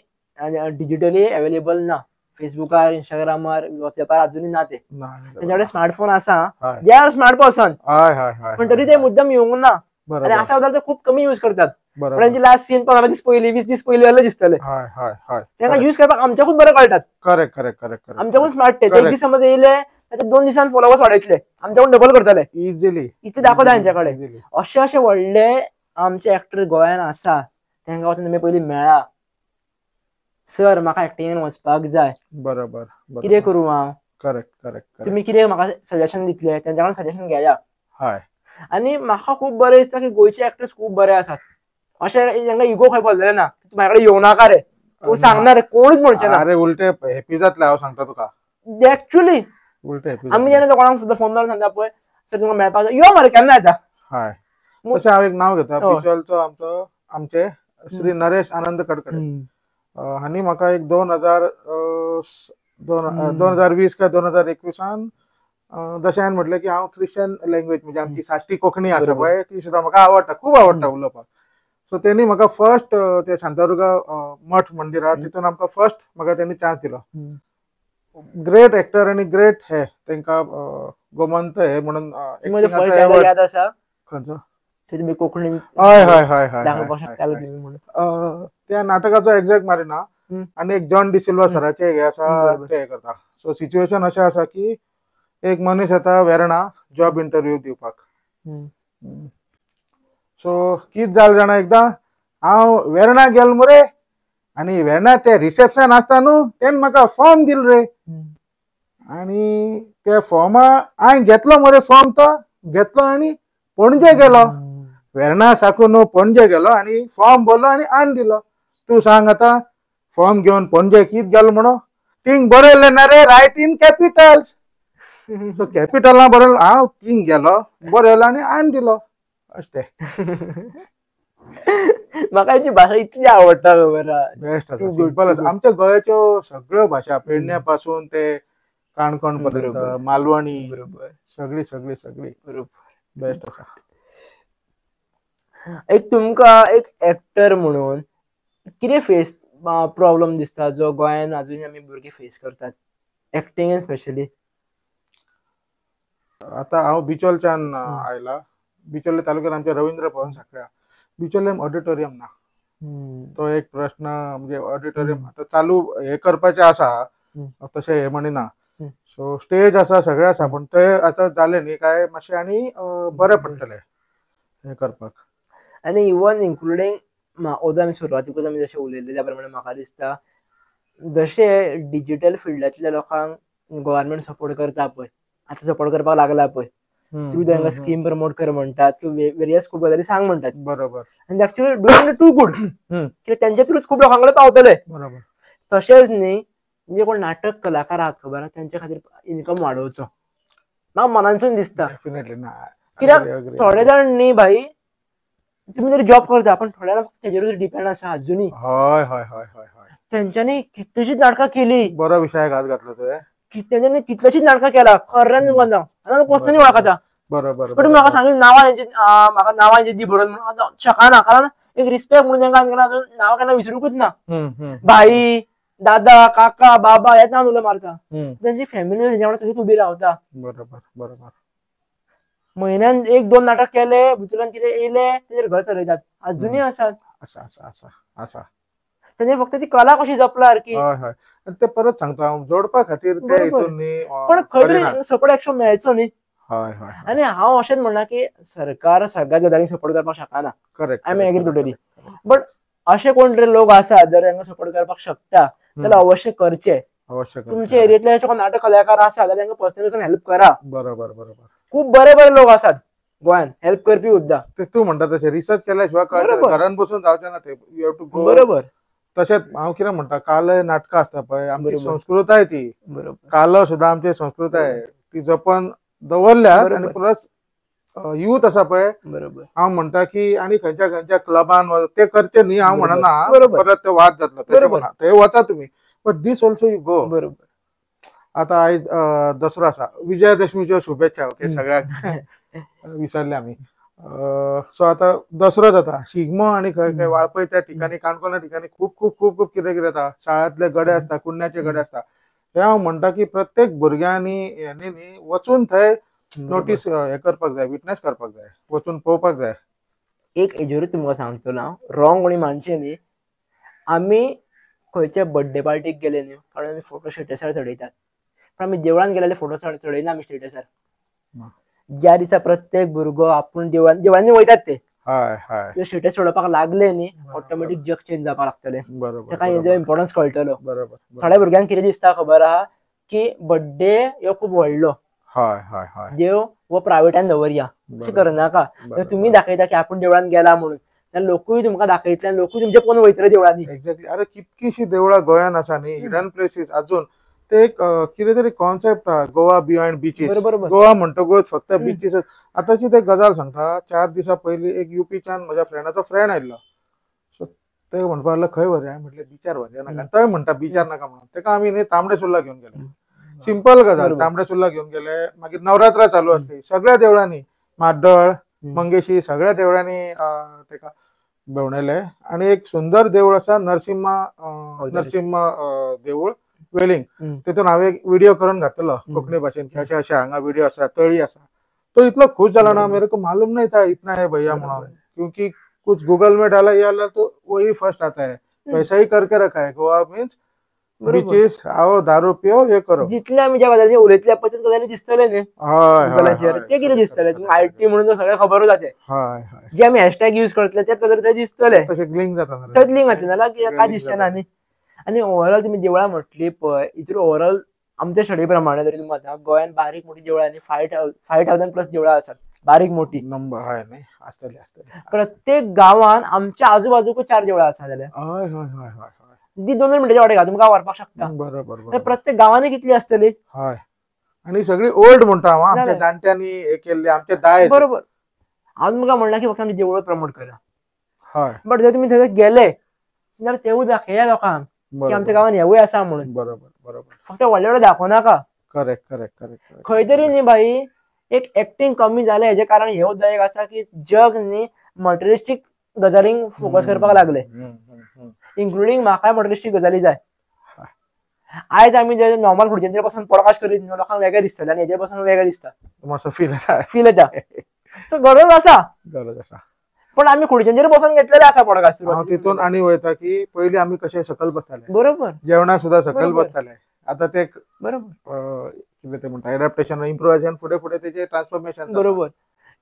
डिजिटली अवेलेबल ना, फेसबुकार, इंस्टाग्रामार, वॉट्सएपार अजुनूय ना ते. तेंच्या कडेन स्मार्टफोन आसा, they are smart person, पण तरी ते मुद्दम येवंक ना. आनी आसा जाल्यार ते खूब कमी यूज करतात. पण तेंची लास्ट सीन 15 दीस पयलीं, 20 दीस पयलीं जाल्यार दिसतले. तांकां यूज करपाक आमच्याकून बरें कळटात. Correct correct correct. आमच्याकून स्मार्ट ते. एक दीस समज येयले जाल्यार 2 दिसान फॉलोवर्स वाडयतले, आमच्याकून डबल करतले इजिली. इतले दाखोवता तेंच्या कडेन. अशे अशे व्हडले आमचे एक्टर गोंयान आसा, तांकां वचून तुमी पयलीं मेळा. सर म्हाका एक्टिंगेन वचपाक जाय, बरोबर, कितें करूं हांव, करेक्ट करेक्ट, तुमी कितें म्हाका सजेशन दितले, तेंच्या कडल्यान सजेशन घेया. हय. आनी म्हाका खूब बरें दिसता की गोंयचे एक्टर्स खूब बरे आसात, अशें तांकां इगो खंय पडलेले ना, तूं म्हाजे कडेन येवनाका रे, तूं सांगना रे, कोणूच म्हणचे ना. अरे उलटे हॅपी जातले हांव सांगता तुका, एक्चुअली उलटे हॅपी. आमी जेन्ना कोणाक सुद्दां फोन मारून सांगता पळय, सर तुमकां मेळपाक जाय, यो मरे केन्ना येता. हय. तशें हांव एक नांव घेता, बिचोलचो आमचो आमचे श्री नरेश आनंद कडकडे हांणी म्हाका एक 2020 काय 2021 जशें म्हटलें की हांव क्रिश्चन लँग्वेज म्हणजे आमची साश्टी कोंकणी आसा पळय ती सुद्दां म्हाका आवडटा, खूब आवडटा उलोवपाक. सो तेणी म्हाका फर्स्ट ते शांतादुर्गा मठ मंदिरा तितून आमकां फर्स्ट म्हाका तेणी चान्स दिलो. ग्रेट एक्टर आनी ग्रेट हे तांकां गोमंत हे म्हणून याद आसा खंयचो कोंकणी. हय हय हय हय, त्या नाटकाचो एक्झॅक्ट मारिना. आनी एक जॉन डिसिल्वा सराचे हे आसा ते करता. सो सिच्युएशन अशें आसा की एक मनीस येता वेर्णा जॉब इंटरव्यू दिवपाक. सो कित जालें जाणा, एकदां हांव वेर्णा गेलो मरे आनी वेर्णा ते रिसेप्शन आसता न्हू, तेणें म्हाका फॉर्म दिल रे, आनी त्या फॉर्मा हांवें घेतलो मरे, फॉर्म तो घेतलो आनी पणजे गेलो, वेर्णा साकून न्हू पणजे गेलो आनी फॉर्म भरलो आनी आन दिलो. तूं सांग आतां फॉर्म घेवन पणजे कित गेलो म्हणून थिंग बरयलें ना रे, रायट इन कॅपिटल्स. सो कॅपिटलां बरयलें, हांव थिंग गेलो बरयलो आनी आन दिलो. अशें तें. म्हाका हेची भाशा इतली आवडटा, खबर आहा. बेस्ट आसा, सिंपल आसा. आमच्या गोंयाच्यो सगळ्यो भाशा, पेडण्या पासून ते काणकोण पर्यंत, मालवणी, सगळी सगळी सगळी बरोबर बेस्ट आसा. एक तुमकां एक एक्टर म्हणून कितें फेस प्रॉब्लम दिसता जो गोंयान अजून आमी भुरगे फेस करतात एक्टिंगेन स्पेशली? आतां हांव बिचोलच्यान आयला, बिचोले तालुक्यात आमच्या रवींद्र भवन साखळ्या, बिचोलेम ऑडिटोरियम ना, तो एक प्रश्न. म्हणजे ऑडिटोरियम आतां चालू हे करपाचें आसा, तशें हे म्हणिना. सो स्टेज आसा, सगळें आसा, पूण ते आतां जालें न्ही काय मातशें आनी बरें पडटलें हें करपाक. आनी इवन इन्क्लुडींग ओदो आमी सुरवातीकूच आमी जशें उलयल्ले त्या प्रमाणे म्हाका दिसता जशें डिजिटल फिल्डांतल्या लोकांक गव्हर्मेंट सपोर्ट करता पळय, आतां सपोर्ट करपाक लागला पळय, थ्रू तांकां स्कीम प्रमोट कर म्हणटात किंवा वेरियस खूब गजाली सांग म्हणटात. बरोबर. आनी एक्चुअली डुईंग टू गुड, कित्याक तेंच्या थ्रूच खूब लोकां कडेन पावतले. बरोबर. तशेंच न्ही म्हणजे कोण नाटक कलाकार आहात खबर आहा, तेंच्या खातीर इन्कम वाडोवचो म्हाका मनानसून दिसता. डेफिनेटली ना, कित्याक थोडे जाण न्ही भाई तुमी जरी जॉब करता पण थोड्या जाण तेजेरूच डिपेंड आसा अजुनूय. हय हय हय हय हय. तेंच्यांनी कितलीशीच नाटकां केली. बरो विशयाक हात घातलो तुवें. तेंच्यांनी कितलेशीच नाटकां केला, खऱ्यांनी तुमकां पर्सनली वळखता. बरोबर. पण म्हाका सांगून नांवां तेंची, म्हाका नांवां तेंची दी बरोवन म्हणून शकना, कारण एक रिस्पेक्ट म्हणून तांकां अजून नांवां केन्ना विसरूंकूच ना. भाई, दादा, काका, बाबा हेच नांव उलो मारता. तेंची फॅमिली तेंच्या वांगडा सगळीच उबी रावता. बरोबर बरोबर. म्हयन्यान एक दोन नाटक केले, भितून कितें येयले तेजेर घर चलयतात अजुनूय आसात. आसा आसा आसा आसा. तेंचे फक्त ती कला कशी जपला सारकी. हय हय. आनी ते परत सांगता हांव, जोडपा खातीर ते हितून न्ही, पण खंय तरी सपोर्ट एक्शन मेळचो न्ही. हय हय. आनी हांव अशेंच म्हणना की सरकार सगळ्या गजालींक सपोर्ट करपाक शकना. Correct. I am agree totally. But अशे कोण तरी लोक आसात जर तांकां सपोर्ट करपाक शकता जाल्यार अवश्य करचे. अवश्य. तुमच्या एरियेंतले अशे कोण नाटक कलाकार आसा जाल्यार तांकां पर्सनली वचून हेल्प करा. बरोबर बरोबर. खूब बरे बरे लोक आसात गोंयांत हेल्प करपी सुद्दां. ते तूं म्हणटा तशें रिसर्च केल्या शिवाय कळटा, घरान बसून जावचें ना ते. You have to go. बरोबर. तशेंच हांव कितें म्हणटा, कालय नाटकां आसता पळय, आमची संस्कृताय ती. बरोबर. कालो सुद्दां आमची संस्कृताय ती जपन दवरल्या. आनी प्लस यूथ आसा पळय, बरोबर, हांव म्हणटा की आनी खंयच्या खंयच्या क्लबान ते करचे न्ही, हांव म्हणना परत ते वाद जातलो, तशें म्हणा, ते वता तुमी, but this also you go. बरोबर. आतां आयज दसरो आसा, विजयादशमीच्यो शुभेच्छा ओके सगळ्यांक, विसरले आमी. सो आतां दसरो जाता, शिगमो आनी खंय खंय वाळपय त्या ठिकाणी, काणकोणा ठिकाणी खूब खूब खूब खूब कितें कितें जाता. शाळांतले गडे आसता, कुडण्याचे गडे आसता. हे हांव म्हणटा की प्रत्येक भुरग्यांनी ह्यांनी न्ही वचून थंय नोटीस हे करपाक जाय, विटनेस करपाक जाय, वचून पळोवपाक जाय. एक हेजेरूच तुमकां सांगतलो हांव, रॉंग कोणी मानचें न्ही, आमी खंयच्या बर्थडे पार्टीक गेले न्ही कारण आमी फोटो स्टेटसार चडयतात, पण आमी देवळान गेले फोटो चडयना आमी स्टेटसार. ज्या दिसा प्रत्येक भुरगो आपूण देवळांनी वयतात ते, हय हय स्टेटस सोडपाक लागले न्ही, ऑटोमॅटीक जग चेंज जावपाक लागतले. बरोबर. ताका हेजो इम्पॉर्टन्स कळटलो. बरोबर. थोड्या भुरग्यांक कितें दिसता खबर आहा की बर्थडे ह्यो खूब व्हडलो, हय हय हय, देव हो प्रायवेटान दवरया, अशें करनाका. तुमी दाखयता की आपूण देवळान गेला म्हणून, लोकूय तुमकां दाखयतले, लोकूय तुमचे पळोवन वयतले देवळांनी. एक्झॅक्टली. अरे कितकीशी देवळां गोंयान आसा न्ही, हिडन प्लेसीस अजून. ते एक कितें तरी कॉन्सेप्ट आहा, गोवा बियॉन्ड बिचीस. गोवा म्हणटकूच फक्त बिचीस. आतांची ते गजाल सांगता, 4 दिसां पयलीं एक युपीच्यान म्हज्या फ्रेंडाचो फ्रेंड आयिल्लो. सो ते म्हणपाक लागलो खंय व्हरया, म्हटलें बिचार व्हरया नाका. तोय म्हणटा बिचार नाका म्हणून. ताका आमी न्ही तांबडे सुर्ला घेवन गेले. सिंपल गजाल, तांबडे सुर्ला घेवन गेले. मागीर नवरात्रा चालू आसली, सगळ्या देवळांनी, माड्डळ, मंगेशी, सगळ्या देवळांनी ताका भोंवडायले. आनी एक सुंदर देवूळ आसा, नरसिम्हा नरसिम्हा देवूळ वेलिंग, तितून हांवें एक व्हिडिओ करून घातलो कोंकणी भाशेन की अशें अशें हांगा व्हिडिओ आसा, तळी आसा. तो इतलो खुश जाला ना, मेरे को मालूम नहीं था इतना है भैया म्हणून, क्योंकि कुछ गूगल में डाला ये आला तो वही फर्स्ट आता है. वैसा ही करके रखा है, गोवा मीन्स बिचीस, आओ दारू पियो, हे करो. जितले आमी ज्या गजाली उलयतले पळय त्याच गजाली दिसतले न्ही गुगलाचेर, ते कितें दिसतले तुमकां IT म्हणून सगळें खबरूच जाते. जे आमी हॅशटॅग यूज करतले त्याच गजाली थंय दिसतले, तशें लिंक जाता, थंयच लिंक जातले, नाल्यार काय दिसचें ना न्ही. आनी ओवरऑल तुमी देवळां म्हटली पळय, हितून ओवरऑल आमच्या स्टडी प्रमाणे तरी तुमकां आतां गोंयांत बारीक मोठी देवळां न्ही 5,000 प्लस देवळां आसात, बारीक मोठी नंबर हय न्ही आसतली आसतली. प्रत्येक गांवान आमच्या आजूबाजूक 4 देवळां आसा जाल्यार हय हय हय हय ती 2-2 मिनटाच्या वाटेक तुमकां व्हरपाक शकता. बरोबर. प्रत्येक गांवांनी कितली आसतली. हय, आनी सगळी ओल्ड म्हणटा हांव, आमच्या जाणट्यांनी हे केल्ले, आमचे दायज. बरोबर. हांव तुमकां म्हणलां की फक्त आमची देवळां प्रमोट करा, हय, बट जर तुमी थंय गेले जाल्यार तेवूय दाखया लोकांक की आमच्या गांवांत हेवूय आसा म्हणून. बरोबर बरोबर. फक्त व्हडले व्हडले दाखोवनाका. Correct correct correct. खंय तरी न्ही भाई एक एक्टिंग कमी जालें हेजें कारण हें सुद्दां एक आसा की जग न्ही मटेरियलिस्टीक गजालींक फोकस करपाक लागले, इन्क्लुडींग म्हाकाय मटेरियलिस्टीक गजाली जाय. आयज आमी जे नॉर्मल भुरग्यांचे पासून पॉडकास्ट करीत न्हू, लोकांक वेगळें दिसतलें आनी हेजे पासून वेगळें दिसता, मातसो फील येता, फील येता. सो गरज आसा, गरज आसा, पण आमी खुर्च्यांचेर बसून घेतलेले आसा पॉडकास्ट. हांव तितून आनी वयता की पयलीं आमी कशे सकयल बसताले, बरोबर, जेवणा सुद्दां सकयल बसताले. आतां ते बरोबर कितें ते म्हणटा एडॅप्टेशन, इम्प्रोवायझेशन, फुडें फुडें तेजें ट्रान्सफॉर्मेशन. बरोबर.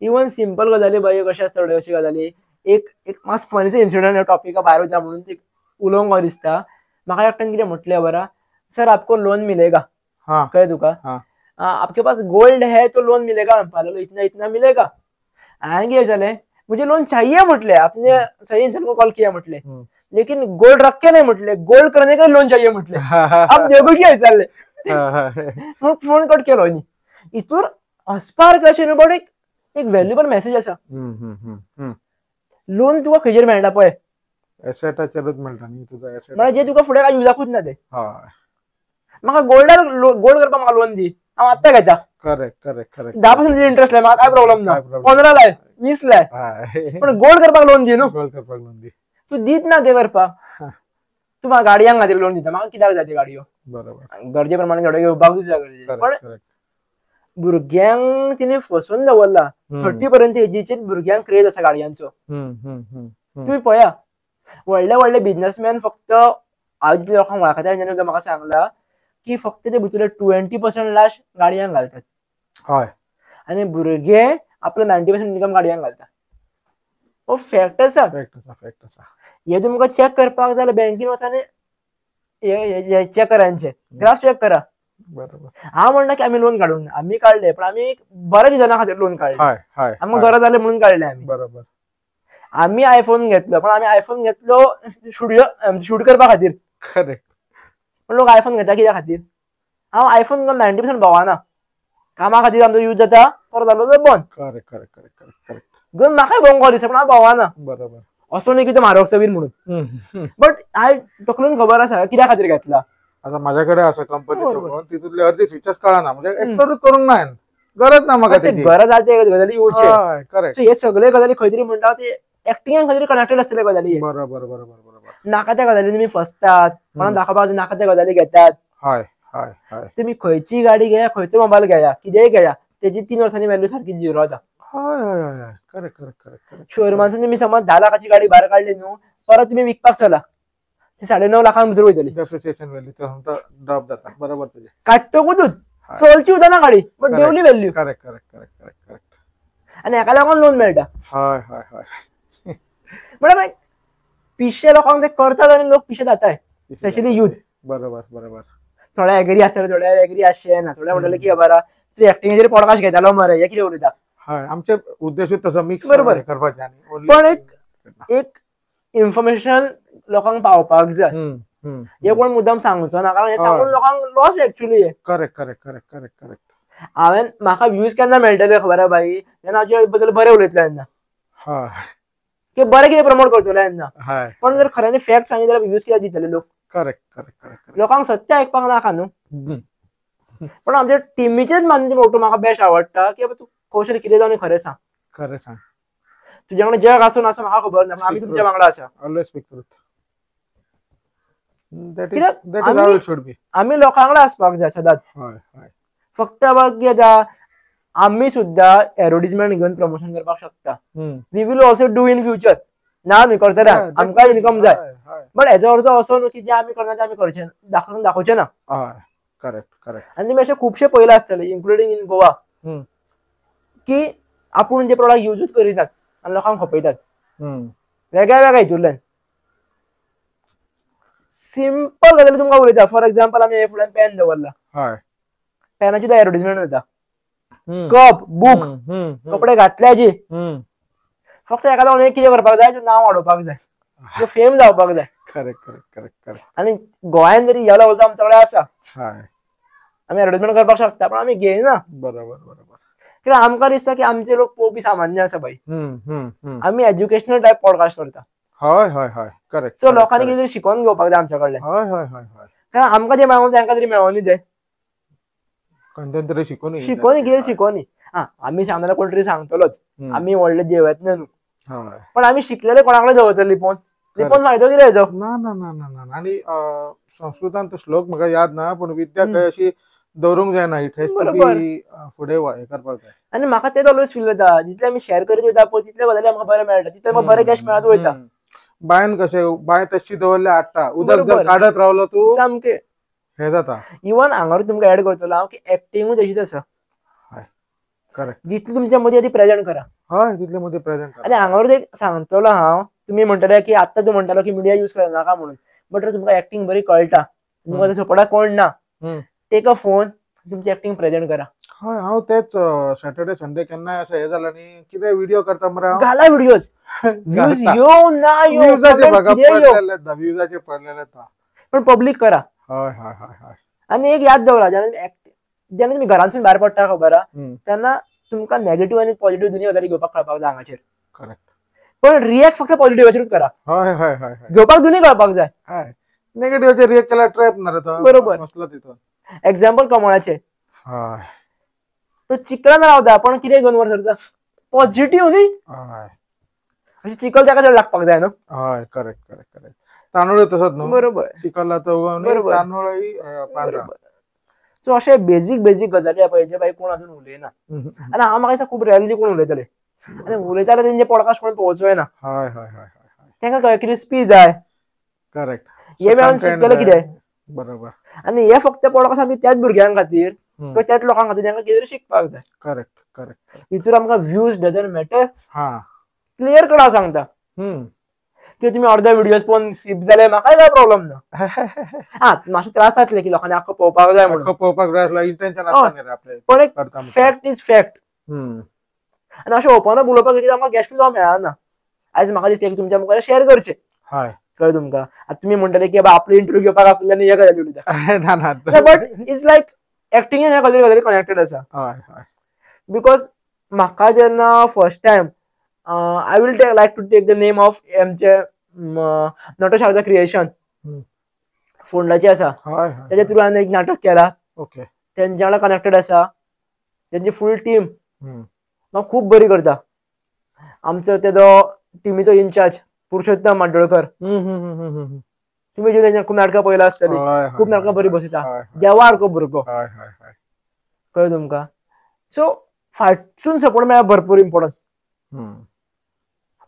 इवन सिंपल गजाली बाई कशें आसता, अशी गजाली एक एक मातसो फनीचो इन्सिडंट टॉपिका भायर वयता म्हणून ते उलोवंक दिसता. म्हाका एकट्यान कितें म्हटलें खबर आहा, सर आपको लोन मिलेगा, हाँ कळ्ळें तुका, आपके पास गोल्ड है तो लोन मिलेगा म्हणपाक लागलो, इतना इतना मिलेगा. हांवें कितें जालें, मुझे लोन चाहिए म्हटलें, आपने सही इंसान को कॉल किया म्हटलें, लेकिन गोल्ड रख के नहीं म्हटलें, गोल्ड करने के लोन चाहिए म्हटलें. आप देखो कितें विचारलें, फोन कट केलो न्ही. हितूर हसपार कशें न्हू, बट एक व्हॅल्युएबल मॅसेज आसा. लोन तुका खंयचेर मेळटा पळय, एसेटाचेरूच मेळटा न्ही तुजो एसेट, म्हळ्यार जे तुका फुडें काय युजाकूच ना ते. म्हाका गोल्डार गोल्ड करपाक म्हाका लोन दी, हांव आत्तां घेता. Correct correct correct. 10% इंट्रस्ट लाय, म्हाका काय प्रॉब्लम ना, 15 लाय, 20 लाय, पण गोल्ड करपाक लोन दी न्हू. गोल्ड करपाक लोन दी, तूं दीत ना ते करपाक. तूं म्हाका गाडयांक खातीर लोन दिता, म्हाका कित्याक जाय ती गाडयो? बरोबर, गरजे प्रमाणे थोडे घेवपाकूच जाय गरजेचें. पण भुरग्यांक तिणें फसोवन दवरला. 30 पर्यंत एजीचेर भुरग्यांक क्रेज आसा गाडयांचो. तुमी पळया व्हडले व्हडले बिजनेसमॅन फक्त हांव जितले लोकांक वळखता तेंच्यांनी म्हाका सांगला की फक्त ते भितरले 20% लास्ट गाडयांक घालतात. हय, आनी भुरगे आपलो 90% इनकम गाडयांक घालता. हो फॅक्ट आसा, फॅक्ट आसा, फॅक्ट आसा. हे तुमकां चॅक करपाक जाल्यार बँकेन वता आनी हे चॅक करा, हेंचे ग्राफ चॅक करा. बरोबर. हांव म्हणना की आमी लोन काडूंक ना, आमी काडले, पण आमी बऱ्या रिजना खातीर लोन काडले, आमकां गरज जाली म्हणून काडले आमी. बरोबर. आमी आयफोन घेतलो, पण आमी आयफोन घेतलो स्टुडियो शूट करपा खातीर. करेक्ट. पण लोक आयफोन घेता कित्या खातीर? हांव आयफोन 90% भोंवना, कामा खातीर आमचो यूज जाता, परत जालो तर बंद. Correct correct correct correct. घेवन म्हाकाय भोंवंक दिसता, पण हांव भोंवना. बरोबर. असो न्ही की तो म्हारगचो बीन म्हणून, बट हांव तकलेन खबर आसा कित्या खातीर घेतला. आता माझ्याकडे आसा कंपनीचो फोन, तितूंतले अर्दे फीचर्स कळना, म्हणजे एक्सप्लोरूच करूंक ना, गरज ना म्हाका तेजी. गरज आसा ते गजाली येवचे. करेक्ट. हे सगळे गजाली खंय तरी म्हणटा ते एक्टिंगान खंय तरी कनेक्टेड आसतले गजाली. बरोबर बरोबर बरोबर. नाका त्या गजाली तुमी फसतात, कोणाक दाखोवपाक नाका त्या गजाली घेतात. हय हय हय. तुमी खंयची गाडी घेया, खंयचो मोबायल घेया, कितेंय घेया, तेजी 3 वर्सांनी व्हॅल्यू सारकी झिरो जाता. हय हय हय. Correct correct correct. शोरुमांतून तुमी समज 10 लाखाची गाडी भायर काडली न्हू, परत तुमी विकपाक चला, 9.5 लाखां भितर वयतली. डेप्रिसिएशन व्हॅल्यू ड्रॉप जाता. बरोबर. तुजें काडटकूच चलची उरना गाडी, but देंवली value. Correct correct correct correct correct. आनी हेका लागून लोन मेळटा. हय हय हय. म्हळ्यार पिशे लोकांक ते करतात आनी लोक पिशे जाताय, स्पेशली युथ. बरोबर बरोबर. थोडे एग्री आसतले, थोडे एग्री आसचे ना. थोडे म्हणटले की बाबा तूं एक्टिंगेचेर पॉडकास्ट घेतालो मरे, हे कितें उलयता. हय, आमचे उद्देशूच तसो मिक्स बरोबर करपाचे. पण एक इन्फॉर्मेशन लोकांक पावपाक जाय. हे कोण मुद्दाम सांगचो ना, कारण हे सांगून लोकांक loss actually. Correct correct correct correct correct. हांवें म्हाका व्यूज केन्ना मेळटले खबर आहा बाई, जेन्ना हाजे बद्दल बरें उलयतले तेन्ना, की बरें कितें प्रमोट करतले तेन्ना. पण जर खऱ्यांनी फॅक्ट सांगित जाल्यार व्यूज कित्याक दितले लोक? Correct correct correct. लोकांक सत्य आयकपाक नाका न्हू. पण आमच्या टिमीचेच म्हणजे मोटो म्हाका बेस्ट आवडटा की तूं कौशल कितें जावन खरें सांग, खरें सांग. तुज्या कडेन जग आसूं नासूं म्हाका खबर ना, आमी तुमच्या वांगडा आसा. Always speak truth. That is how it should be. आमी लोकां वांगडा आसपाक जाय सदांच. फक्त कितें जाता, आमी सुद्दां एडवर्टीजमेंट घेवन प्रमोशन करपाक शकता. We will also do in future. ना न्हू करतले, आमकां इनकम जाय, बट हेजो अर्थ असो न्हू की जे आमी करना ते आमी करचे दाखोवचे ना. Correct correct. आनी तुमी अशे खुबशे पयले आसतले इन्क्लुडींग इन गोवा की आपूण जे प्रोडक्ट युजूच करिनात आनी लोकांक खपयतात वेगळ्या वेगळ्या हितूंतल्यान. सिंपल गजाली तुमकां उलयता. फॉर एक्झाम्पल, आमी हे फुड्यान पेन दवरला, पेनाची सुद्दां एडवर्टीजमेंट जाता. कप, बूक, कपडे घातल्याची, फक्त एका लागून कितें करपाक जाय, नांव वाडोवपाक जाय, फेम जावपाक जाय. Correct correct correct correct. आनी गोंयान जरी ह्या लेवलचो आमचे कडेन आसा, आमी एडवर्टीजमेंट करपाक शकता, पण आमी घेयना. बरोबर बरोबर. कित्याक आमकां दिसता की आमचे लोक पळोवपी सामान्य आसा बाई. आमी एज्युकेशनल टायप पॉडकास्ट करता. हय हय हय, करेक्ट. सो लोकांनी कितें तरी शिकोवन घेवपाक जाय आमच्या कडल्यान. हय हय हय हय. कारण आमकां जें मेळोन तांकां तरी मेळोनी तें खंयच्यान तरी शिकोनी शिकोनी कितें शिकोनी. हा, आमी सांगता कोण तरी सांगतलोच, आमी व्हडले देव येतले न्हू, पण आमी शिकलेले कोणा कडेन दवरतले लिपोवन लिपोवन फायदो कितें हेजो? ना ना ना ना ना. आनी संस्कृतान तो श्लोक म्हाका याद ना, पूण विद्या खंय अशी दवरूंक जायना, it has to be फुडें हें करपाक जाय. आनी म्हाका तें ऑलवेज फील जाता, जितले आमी शेअर करीत वयता पळय तितले गजाली आमकां बरें मेळटा, तितले आमकां बरें कॅश मेळत वयता. बांयन कशें, बांय तशी दवरल्या हाडटा, उदक जर काडत रावलो तूं सामकें हें जाता. इवन हांगार तुमकां एड करतलो हांव की एक्टिंगूय तशीच आसा. करेक्ट. जितली तुमच्या मदीं ती प्रेजेंट करा. हय, तितले मदीं प्रेजेंट करा. आनी हांगार एक सांगतलो हांव, तुमी म्हणटले की आत्तां तूं म्हणटालो की मिडिया यूज करनाका म्हणून, बट तुमकां एक्टिंग बरी कळटा, तुमकां सपोर्टाक कोण ना, टेक अ फोन, तुमची एक्टिंग प्रेजेंट करा. हय, हांव तेच सॅटर्डे संडे केन्नाय अशें हें जालें न्ही, कितें व्हिडियो करता मरे हांव, घाला व्हिडियोज, व्यूज येवं ना येवं, व्यूजाचे म्हाका पडलेले येता, व्यूजाचे पडलेले येता, पण पब्लीक करा. हय हय हय हय. आनी एक याद दवरा, जेन्ना जेन्ना तुमी घरांतसून भायर पडटा खबर आहा, तेन्ना तुमकां नेगेटीव आनी पॉझिटिव्ह दोन्ही गजाली घेवपाक कळपाक जाय हांगाचेर. करेक्ट. पण रिएक्ट फक्त पॉझिटिव्हाचेरूच करा. हय हय हय. घेवपाक दोन्ही कळपाक जाय. हय, नेगेटिव्हाचेर रिएक्ट केल्यार ट्रॅप ना रे तो. बरोबर. बसलो तितून. एक्झाम्पल कमळाचें, हय, तो चिखलान रावता पण कितें घेवन वर सरता, पॉझिटिव्ह न्ही. हय, अशें चिखल ताका चड लागपाक जाय न्हू. हय, करेक्ट करेक्ट करेक्ट. तांदूळ तसोच न्हू, बरोबर, चिखला तो तांदूळय पांढरा. सो अशे बेजीक बेजीक गजाली पळय जे बाई कोण अजून उलयना. आनी हांव म्हाका दिसता खूब रेरली कोण उलयतले, आनी उलयताले तेंचे पॉडकास्ट कोण पळोवचोय ना. हय हय हय. तांकां कळ्ळें क्रिस्पी जाय. करेक्ट. हे मेळून शिकतले कितें. बरोबर. आनी हे फक्त पॉडकास्ट आमी त्याच भुरग्यां खातीर किंवा त्याच लोकां खातीर तांकां कितें तरी शिकपाक जाय. Correct correct. हितूर आमकां व्यूज डजंट मॅटर. हा, क्लियर कट हांव सांगता की तुमी अर्दे व्हिडियोज पळोवन स्किप जाले म्हाका काय प्रॉब्लम ना. हा, मातशे त्रास जातले की लोकांनी आख्खो पळोवपाक जाय म्हणून, आख्खो पळोवपाक जाय आसलो इंटेन्शन आसता न्ही रे आपलें, पण एक फॅक्ट is fact. आनी अशें ओपन अप उलोवपाक कितें आमकां गेस्ट सुद्दां मेळना. आयज म्हाका दिसलें की तुमच्या मुखार शेअर करचें. हय, कळ्ळें तुमकां. आतां तुमी म्हणटले की बाबा आपलो इंटरव्यू घेवपाक आपल्यान हे गजाली उलयता. ना ना, बट it's like एक्टिंगेन ह्या गजाली गजाली कनेक्टेड आसा. हय हय. Because म्हाका जेन्ना first time I will take like to take the name of आमचे नटशारदा क्रिएशन फोंडाचे आसा, तेच्या थ्रू हांवें एक नाटक केला. ओके. तेंच्या वांगडा कनेक्टेड आसा, तेंची फूल टीम म्हाका खूब बरी करता. आमचो तेजो टिमीचो इन्चार्ज पुरुषोत्तम माड्डोळकर, तुमी जे तेंच्या खूब नाटकां पळयला आसतली, खूब नाटकां बरी बसयता, देवारको भुरगो, कळ्ळें तुमकां. सो फाटसून सपोर्ट मेळ्ळा भरपूर इम्पॉर्टंट.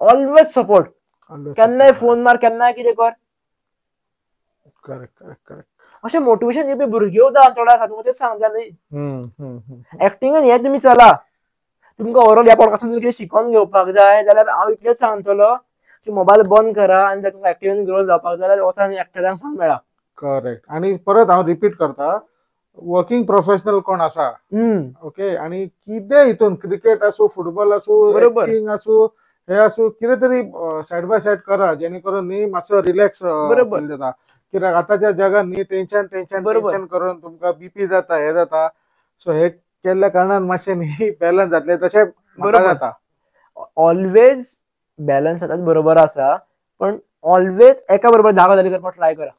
Always support, केन्नाय फोन मार, केन्नाय कितें कर. Correct correct correct. अशें मोटिवेशन दिवपी भुरगे सुद्दां थोडे आसा, तुमकां तेच सांगता न्ही. एक्टिंगान हें तुमी चला, तुमकां ओवरऑल ह्या पॉडकास्टान कितें शिकोवन घेवपाक जाय जाल्यार हांव इतलेंच सांगतलो की मोबायल बंद करा आनी जर तुमकां एक्टिंग ग्रोथ जावपाक जाय जाल्यार वचा आनी एक्टरांक सांग मेळा. करेक्ट. आणि परत हांव रिपीट करता, वर्किंग प्रोफेशनल कोण आसा, ओके, आणि कितें हितून क्रिकेट आसूं, फुटबॉल आसूं, एक्टिंग आसूं, हे आसूं, कितें तरी सायड बाय सायड करा, जेणे करून न्ही मातसो रिलॅक्स फील जाता. कित्याक आतांच्या जगान न्ही टेन्शन टेन्शन टेन्शन करून तुमकां बीपी जाता, हे जाता. सो हे केल्ल्या कारणान मातशें न्ही बॅलन्स जातलें, तशें म्हाका जाता. ऑलवेज बॅलन्स जाता, बरोबर आसा, पण ऑलवेज एका बरोबर 10 गजाली करपाक ट्राय करा.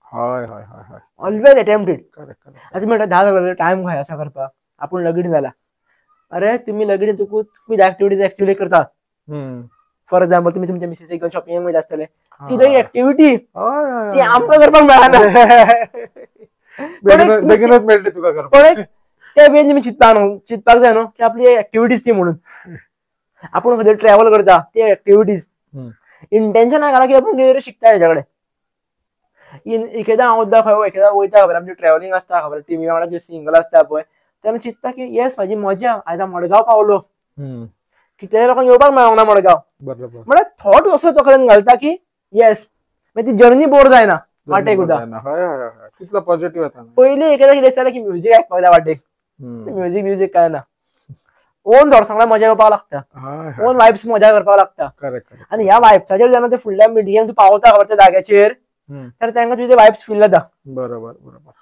हय हय हय हय. Always attempted. Correct correct. आतां म्हणटा 10 गजाली टायम खंय आसा करपाक, आपूण लगीन जाला. अरे तुमी लगीन जातकूच तुमी एक्टिविटीज एक्चुअली करतात. फॉर एक्झाम्पल तुमी तुमच्या मिसेसीक घेवन शॉपिंगाक वयता आसतले, ती एक एक्टिविटी ती आमकां करपाक मेळना. बेगीनच मेळटली तुका करपाक. पण त्या वेन तुमी चिंतपाक न्हू, चिंतपाक जाय न्हू की आपली एक्टिविटीज ती म्हणून. आपूण खंय ट्रॅव्हल करता ती एक्टिविटीज, इंटेन्शन घाला की आपूण कितें तरी शिकता हेच्या कडेन. एकदां हांव सुद्दां खंय एकदां वयता खबर, आमची ट्रॅव्हलिंग आसता खबर, टिमी वांगडा जे सिंगल आसता पळय, तेन्ना चिंतता की येस म्हाजी मजा, आयज हांव मडगांव पावलो, कितल्या लोकांक येवपाक मेळोंक ना मडगांव. म्हळ्यार थॉट असो तकलेन घालता की येस, मागीर ती जर्नी बोर जायना वाटेक सुद्दां. तितलो पॉझिटिव्ह येता. पयलीं एकदां कितें दिसतालें की म्युजीक आयकपाक जाय वाटेक, म्युजीक म्युजीक काय ना, ओन थॉट्स वांगडा मजा येवपाक लागता, ओन वायब्स मजा करपाक लागता. आनी ह्या वायब्साचेर जेन्ना ते फुडल्या मिटिंगेक तूं पावता खबर त्या जाग्याचेर, तर तांकां तुजे वायब्स फील जाता. बरोबर बरोबर.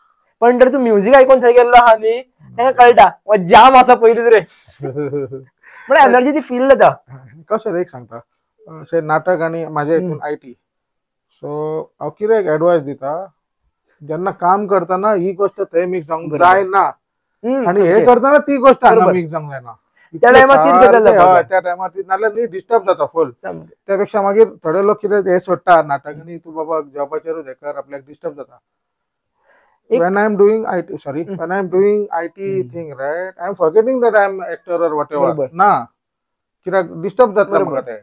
पण जर तूं म्युजीक आयकून थंय गेल्लो आहा न्ही, तांकां कळटा हो जाम आसा पयलींच रे, म्हळ्यार एनर्जी ती फील जाता. कशें एक सांगता, अशें नाटक आनी म्हाज्या हितून IT, सो हांव कितें एक एडवायस दिता, जेन्ना काम करतना ही गोश्ट थंय मिक्स जावंक जायना आनी हे करतना ती गोश्ट हांगा मिक्स जावंक जायना. त्या टायमार तीच गजाल, त्या टायमार ती नाल्यार न्ही डिस्टर्ब जाता फूल. त्या पेक्षा मागीर थोडे लोक कितें हे सोडटा नाटक आनी तूं बाबा जॉबाचेरूच हें कर, आपल्याक डिस्टर्ब जाता. When I am doing IT, sorry, when I am doing IT thing, right, I am forgetting that I am actor or whatever. ना, कित्याक डिस्टर्ब जाता म्हाका तें.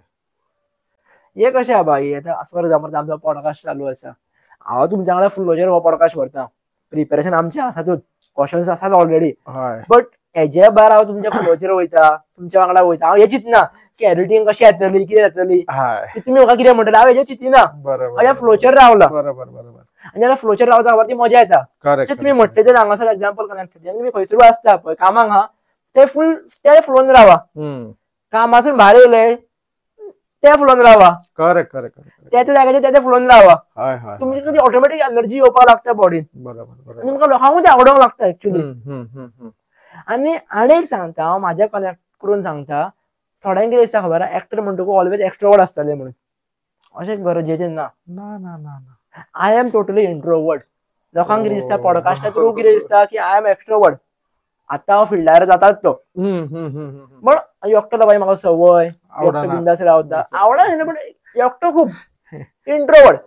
हे कशें आहा बाई, आतां फॉर एक्झाम्पल आमचो पॉडकास्ट चालू आसा, हांव तुमच्या वांगडा फ्लोचेर हो पॉडकास्ट व्हरता, प्रिपेरेशन आमचें आसातूच, क्वेश्चन्स आसात ऑलरेडी, बट हेजे भायर हांव तुमच्या फ्लोचेर वयता, तुमच्या वांगडा वयता. हांव हें चिंतना की एडिटींग कशी येतली, कितें जातली, तुमी म्हाका कितें म्हणटले, हांव हेजें चिंतना, हांव ह्या फ्लोचेर रावला. आनी जेन्ना फ्लोचेर रावता खबर ती मजा येता. तशें तुमी म्हणटले तेन्ना हांगासर एक्झाम्पल कनेक्ट, जेन्ना तुमी खंयसरूय आसता पळय कामाक आहा, ते फूल ते फ्लोन रावा, कामासून भायर येयले ते फ्लोन रावा, करेक्ट करेक्ट, त्या त्या जाग्याचेर त्या फ्लोन रावा, तुमची ती ऑटोमॅटीक एनर्जी येवपाक लागता बॉडीन, तुमकां लोकांकूय ते आवडोंक लागता एक्चुअली. आनी आनी एक सांगता हांव, म्हाज्या कनेक्ट करून सांगता, थोड्यांक कितें दिसता खबर आहा, एक्टर म्हणटकूच ऑलवेज एक्स्ट्रोवर्ट आसतले म्हणून, अशें गरजेचें ना. I am totally introvert. लोकांक कितें दिसता पॉडकास्टा थ्रू कितें दिसता की I am extrovert, आतां हांव फिल्डार जातात तो, पण एकटो लोकांची म्हाका संवय, एकटो बिंदास रावता, आवडना, पण एकटो खूब इंट्रोवर्ट,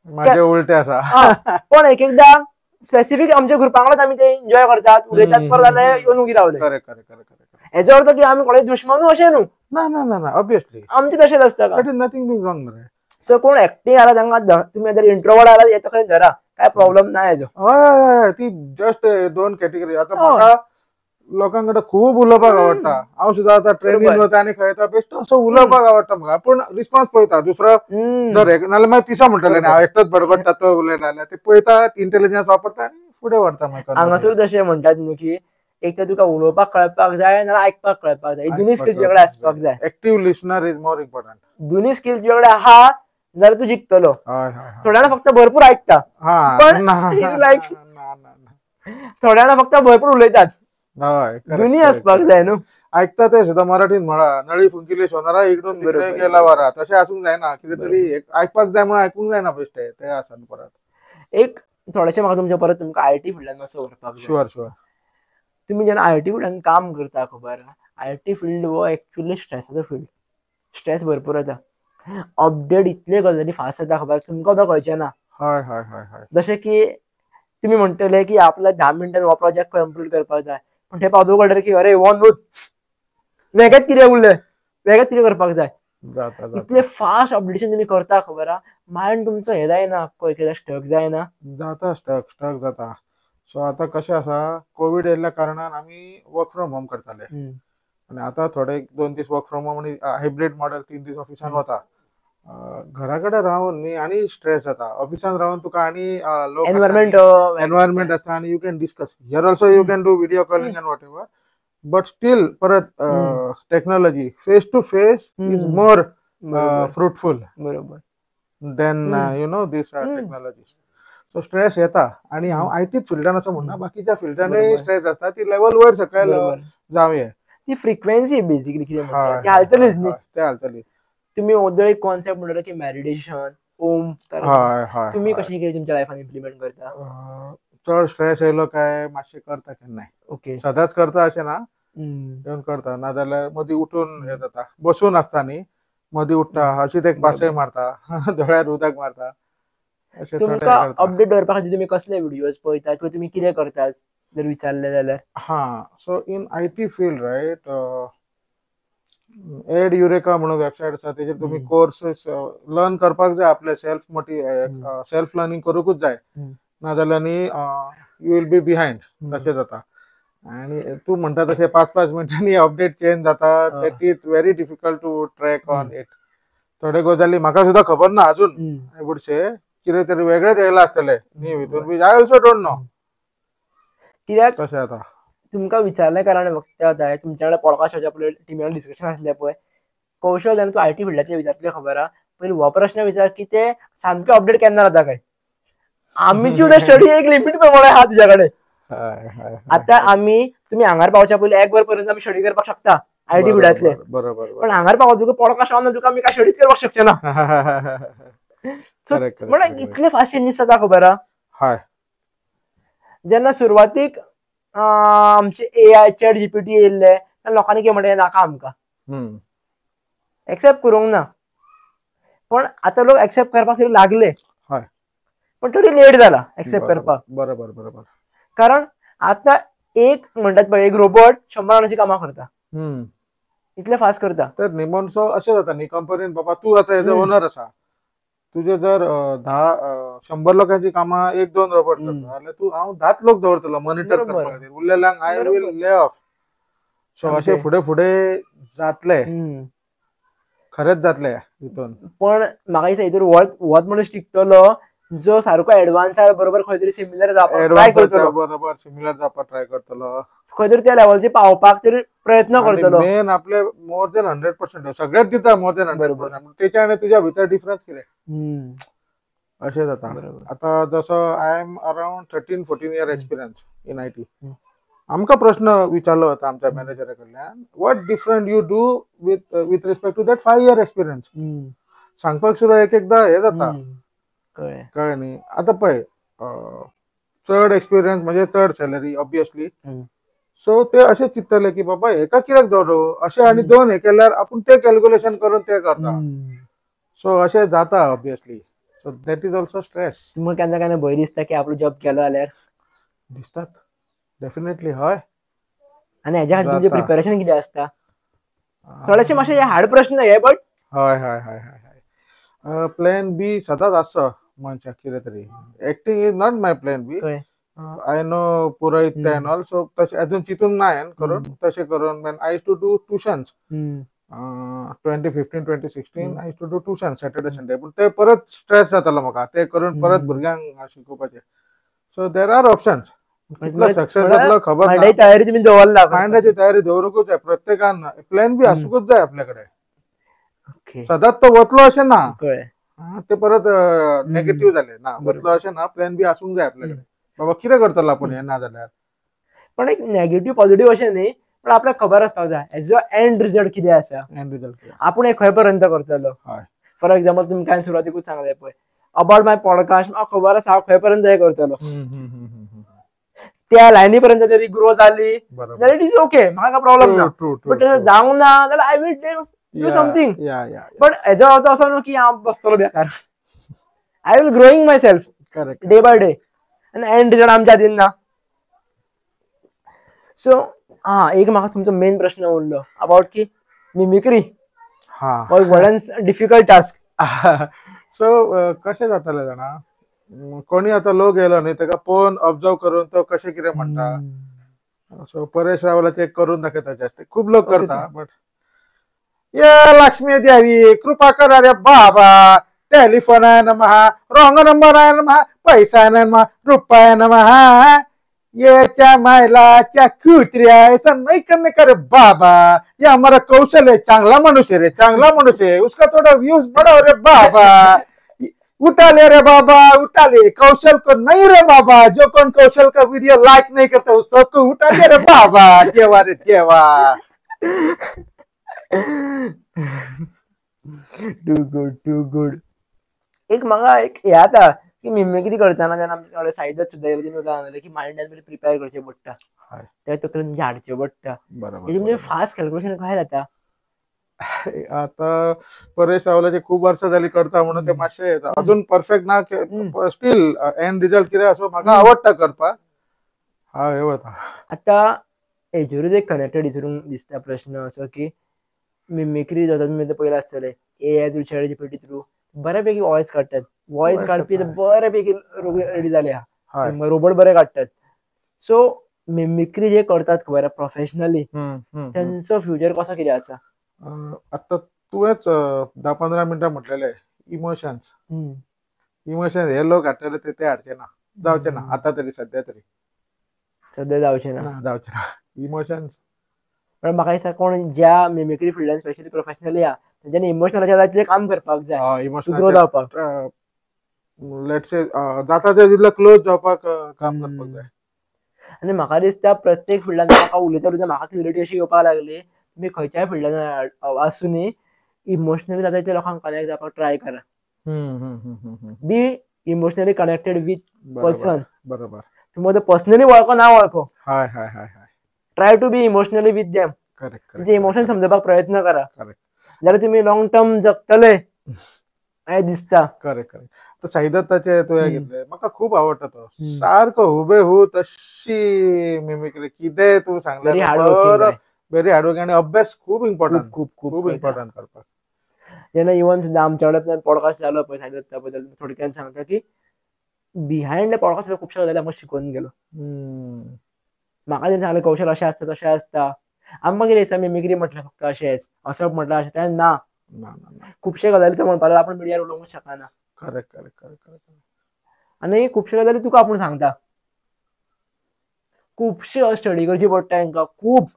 म्हाजे उलटे आसा. पण एक एकदां स्पेसिफीक आमच्या ग्रुपा वांगडाच आमी ते एन्जॉय करतात, उलयतात, परत जाल्यार येवन उगी रावले. हेजो अर्थ की आमी कोणाय दुश्मनू अशें न्हू, ना ना ना ना, ऑब्वियसली आमचें तशेंच आसता. That is nothing being wrong मरे. सो कोण एक्टिंग आला तांकां तुमी जर इंट्रोवर्ट आला हें तकलेन धरा, काय प्रॉब्लम ना हेजो. हय हय, ती जस्ट दोन कॅटेगरी. आतां म्हाका लोकां कडेन खूब उलोवपाक आवडटा, हांव सुद्दां आतां ट्रेनीन वता आनी खंय वता, बेश्टो असो उलोवपाक आवडटा म्हाका, पूण रिस्पॉन्स पळयता दुसरो जर नाल्यार मागीर पिसो म्हणटले हांव एकटोच बडबडटा तो उलयता जाल्यार, ते पळयता, इंटेलिजन्स वापरता आनी फुडें व्हरता. मागीर हांगासर तशें म्हणटात न्हू की एक तर तुका उलोवपाक कळपाक जाय नाल्यार आयकपाक कळपाक जाय, दोन्ही स्किल तुज्या कडेन आसपाक जाय. Active listener is more important. दोन्ही स्किल तुज्या कडेन आहा जाल्यार तूं जिखतलो. थोड्यांना फक्त भरपूर आयकता, पण लायक थोड्यांना फक्त भरपूर उलयतात, दोन्ही आसपाक जाय न्हू. आयकता ते सुद्दां मराठीन म्हणा, नळी फुंकिली सोनारा इकडून तिकडे गेला वारा, तशें आसूंक जायना, कितें तरी आयकपाक जाय म्हणून आयकूंक जायना बेश्टें, तें आसा परत. एक थोडेशें म्हाका तुमच्या परत तुमकां IT फिल्डान मातसो व्हरपाक जाय. Sure sure. तुमी जेन्ना IT फिल्डान काम करता खबर, IT field हो एक्चुअली स्ट्रेसाचो फिल्ड, स्ट्रेस भरपूर येता, अपडेट इतले गजाली फास्ट जाता खबर, तुमकां सुद्दां कळचें ना. हय हय हय हय. जशें की तुमी म्हणटले की आपल्याक 10 मिनटान हो प्रोजेक्ट कंप्लीट करपाक जाय, पूण थंय पावतकूच कळटलें की अरे हो न्हूच, वेगळेंच कितें उरलें, वेगळेंच कितें करपाक जाय. इतले फास्ट अपडेशन तुमी करता खबर आहा, मायंड तुमचो हें जायना, खंय स्टक जायना, जाता स्टक, स्टक जाता. सो आतां कशें आसा, कोवीड येयल्ल्या कारणान आमी वर्क फ्रॉम होम करताले, आनी आतां थोडे 2 दीस वर्क फ्रॉम होम आनी हायब्रीड मॉडेल, 3 दीस ऑफिसान वता. घरा कडेन रावन न्ही आनी स्ट्रेस जाता. ऑफिसान रावन तुका आनी लोक एनवायरमेंट एनवायरमेंट आसता आनी you can discuss. Here also you can do video calling and whatever, but still परत technology face to face is more fruitful बरोबर than you know this technology. So stress येता. आनी हांव आयटीच फिल्डान असो म्हणना, बाकीच्या फिल्डानूय स्ट्रेस आसता, ती लेवल वयर सकयल जावये. ती फ्रिक्वेन्सी बेसिकली कितें म्हणटा ती हालतलीच न्ही, ते हालतली. तुम्ही ओदर एक कॉन्सेप्ट म्हणलो की मेडिटेशन, ओम, तुम्ही कशें कितें तुमच्या लायफान इम्प्लिमेंट करता? चड स्ट्रेस येयलो काय मातशें करता केन्नाय. ओके, सदांच करता अशें ना, येवन करता. नाजाल्यार मदीं उठून हे जाता, बसून आसता न्ही, मदीं उठ्ठा अशीच एक पासय मारता, दोळ्यार उदक मारता. अशें तुमकां अपडेट दवरपा खातीर तुमी कसले व्हिडियोज पळयतात किंवा तुमी कितें करतात जर विचारलें जाल्यार? हां, so in IT field right, Edureka म्हणून वेबसायट आसा, तेजेर तुमी कोर्सेस लर्न करपाक जाय, आपले सेल्फ सेल्फ लर्निंग करूंकूच जाय, नाजाल्यार न्ही you will be behind, तशें जाता. आनी तूं म्हणटा तशें 5-5 मिनटांनी अपडेट चेंज जाता, that is very difficult to track on it. थोडे गजाली म्हाका सुद्दां खबर ना अजून, I would say कितें तरी वेगळेच येयलां आसतलें न्ही हितून, which I also don't know. कित्याक तशें जाता. तुमकां विचारलें कारण वक्ता जाय, तुमच्या कडेन पॉडकास्टाच्या पळय टिमी डिस्कशन आसलें पळय, कौशल जेन्ना तूं IT फिल्डांतलें विचारतलें खबर आहा, पयलीं हो प्रश्न विचार की ते सामके अपडेट केन्ना जाता काय? आमची सुद्दां स्टडी एक लिमीट प्रमाणे आहा तुज्या कडेन. आतां आमी तुमी हांगार पावच्या पयलीं एक वर पर्यंत आमी स्टडी करपाक शकता IT फिल्डांतले, बरोबर, पण हांगार पावता तुका पॉडकास्ट ना, तुका आमी काय स्टडीच करपाक शकचे ना. सो म्हणल्यार इतले फास्ट चेंजीस जाता खबर आहा. जेन्ना सुरवातीक आमचे AI chat GPT येयल्ले तेन्ना लोकांनी कितें म्हणलें, नाका आमकां, एक्सेप्ट करूंक ना. पण आतां लोक एक्सेप्ट करपाक तरी लागले, पण तरी लेट जाला एक्सेप्ट करपाक. बरोबर बरोबर. कारण आतां एक म्हणटात पळय, एक रोबोट 100 जाणांची कामां करता, इतले फास्ट करता. तर निमणसो अशें जाता न्ही कंपनीन, बाबा तूं आतां एज अ ओनर आसा, तुजे जर 100 लोकांची कामां 1-2 रोबोट करता जाल्यार तूं हांव 10 लोक दवरतलो मॉनिटर करपा खातीर, उरलेल्यांक I will lay off. So अशें फुडें फुडें जातलें, खरेंच जातलें हितून. पण म्हाका दिसता हितून होच मनीस टिकतलो जो सारको एडवान्सा बरोबर खंय तरी सिमिलर जावपाक ट्राय करतलो, बरोबर सिमिलर जावपाक ट्राय करतलो, खंय तरी त्या लेवलचेर पावपाक तरी प्रयत्न करतलो. मेन आपले मोर देन 100% सगळेच दिता, मोर देन 100%, तेच्या आनी तुज्या भितर डिफरन्स कितें अशें जाता. आतां जसो I am around 13-14 year experience in IT, आमकां प्रश्न विचारलो वता आमच्या मॅनेजरा कडल्यान, what different you do with respect to that 5 year experience. सांगपाक सुद्दां एक एकदां हें जाता, कळ्ळें न्ही. आतां पळय, चड एक्सपिरियन्स म्हणजे चड सॅलरी ऑब्वियसली, सो ते अशें चिंततले की बाबा हेका कित्याक दवरूं अशें, आनी 2 हे केल्यार आपूण ते कॅल्क्युलेशन करून ते करता. सो अशें जाता obviously. So that is also stress. तुमकां केन्ना केन्ना भंय दिसता की आपलो जॉब गेलो जाल्यार? दिसतात डेफिनेटली, हय. आनी हेज्या खातीर तुमचें प्रिपेरेशन कितें आसता? थोडेशे मातशे हार्ड प्रश्न हे, बट हय हय हय हय हय प्लॅन बी सदांच आसचो मनशाक कितें तरी. Acting is not my plan B, I know Purohit and all, so तशें अजून चिंतूंक ना हांवें करून, तशें करून. I used to do tuitions 2015 2016, I used to do tuition Saturday Sunday, पूण ते परत स्ट्रेस जातालो म्हाका ते करून परत भुरग्यांक शिकोवपाचें. सो there are options, कितलो सक्सेस जातलो खबर ना. तयारी तुमी दवरला, मायंडाची तयारी दवरूंकूच जाय प्रत्येकान, प्लॅन बी आसूंकूच जाय आपल्या कडेन. सदांच तो वतलो अशें ना, ते परत नेगेटीव जाले ना, वतलो अशें ना, प्लॅन बी आसूंक जाय आपल्या कडेन, बाबा कितें करतलो आपूण हें ना जाल्यार. पण एक नेगेटीव पॉझिटिव्ह अशें न्ही, पण आपल्याक खबर आसपाक जाय हेजो एंड रिजल्ट कितें आसा, एंड रिजल्ट आपूण हे खंय पर्यंत करतलो. फॉर एक्झाम्पल तुमकां हांवें सुरवातीकूच सांगलें पळय अबाउट my podcast, म्हाका खबर आसा हांव खंय पर्यंत हें करतलो, त्या लायनी पर्यंत तरी ग्रो जाली जाल्यार it is okay, म्हाका काय प्रॉब्लम ना. बट तशें जावंक ना जाल्यार I will do something. But हेजो अर्थ असो न्हू की हांव बसतलो बेकार, I will growing myself day by day, आनी एंड रिजल्ट आमच्या हातीन ना. सो हा एक म्हाका तुमचो मेन प्रश्न उरलो अबाउट की मिमिक्री, हो एक व्हडल्यान डिफिकल्ट टास्क. सो कशें जातालें जाणा, कोणी आतां लोक येयलो न्ही ताका पळोवन ऑब्जर्व करून तो कशें कितें म्हणटा, सो परेश रावलाचें करून दाखयता जास्त खूब लोक करता, बट ये लक्ष्मी देवी कृपा करा रे बाबा, टेलिफोन आहे नमः, रॉंग नंबर आहे नमः, पैसा आहे नमः, रुपया आहे नमः, ये क्या मायला क्या कुत्रिया, ऐसा नहीं करने का रे बाबा, ये हमारा कौशल है, चांगला मनुष्य रे, चांगला मनुष्य है, उसका थोड़ा व्यूज बढ़ाओ रे बाबा, उठा ले रे बाबा, उठा ले कौशल को नहीं रे बाबा, जो कौन कौशल का वीडियो लाइक नहीं करता उस सबको उठा ले रे बाबा, देवा रे देवा. Too good too good. एक म्हाका एक हे आता की मिमिक्री करतना जेन्ना आमचे साईडच सुद्दां की मायंडान प्रिपेर करचें पडटा, ते तकलेन झाडचें पडटा, म्हणजे फास्ट कॅल्क्युलेशन काय जाता. आता परेश रावलाचे खूप वर्षां जाली करता म्हणून ते मातशें अजून परफेक्ट ना, स्टील एंड रिजल्ट कितें आसूं म्हाका आवडटा करपाक. हा हे वता आतां हेजेरूच एक कनेक्टेड हितून दिसता प्रश्न असो की मिमिक्री जाता तुमी पयलें आसतलें AI through ChatGPT through बऱ्यापैकी वॉयस काडटात, वॉयस काडपी बऱ्यापैकी रेडी जाले आहा, रोबोट बरे काडटात. सो मिमिक्री जे करतात खबर आहा प्रोफेशनली तेंचो फ्युचर कसो कितें आसा? आता तुवेंच 10-15 मिनटां म्हटलेले इमोशन्स, इमोशन्स हे लोक हाडटले ते हाडचे ना, जावचे ना आता तरी, सद्या तरी सद्या जावचे ना, जावचे ना इमोशन्स. पण म्हाका दिसता कोण ज्या मिमिक्री फिल्डान स्पेशली प्रोफेशनली आहा तेंच्यांनी इमोशनलाच्या जाय काम करपाक जाय, ग्रो जावपाक, let's say जाता ते तितले क्लोज जावपाक काम करपाक जाय. आनी म्हाका दिसता प्रत्येक फिल्डान म्हाका उलयता उलयता म्हाका क्लियरिटी अशी येवपाक लागली, तुमी खंयच्याय फिल्डान आसूनी इमोशनली जाता तितले लोकांक कनेक्ट जावपाक ट्राय करा. Be emotionally connected with person. बरोबर, तुमकां पर्सनली वळखो ना वळखो, हय हय हय हय, try to be emotionally with them. Correct, तेंचे इमोशन समजपाक प्रयत्न करा, जाल्यार तुमी लॉंग टर्म जगतले अशें दिसता. Correct correct. तर साईदत्ताचे तुवें घेतले, म्हाका खूब आवडटा तो, सारको हुबेहूब तशी मिमिक्री कितें तूं सांगलें, व्हेरी हार्ड वर्किंग आनी अभ्यास खूब इम्पॉर्टंट, खूब खूब खूब इम्पॉर्टंट करपाक. जेन्ना इवन सुद्दां आमच्या कडेन पॉडकास्ट जालो पळय साईदत्ता बद्दल थोडक्यान सांगता की बिहायंड the podcast सुद्दां खुबशे गजाली आमकां शिकोवन गेलो. म्हाका तेणें सांगलें कौशल अशें आसता तशें आसता, आमकां कितें दिसता मिमिक्री म्हटल्यार फक्त अशेंच, असप म्हटल्यार अशें, तें ना, खुबशे गजाली ते म्हणपाक लागले आपण मिडियार उलोवंक शकना. Correct correct correct. आनी खुबशे गजाली तुका आपूण सांगता, खुबशे स्टडी करची पडटा तांकां, खूब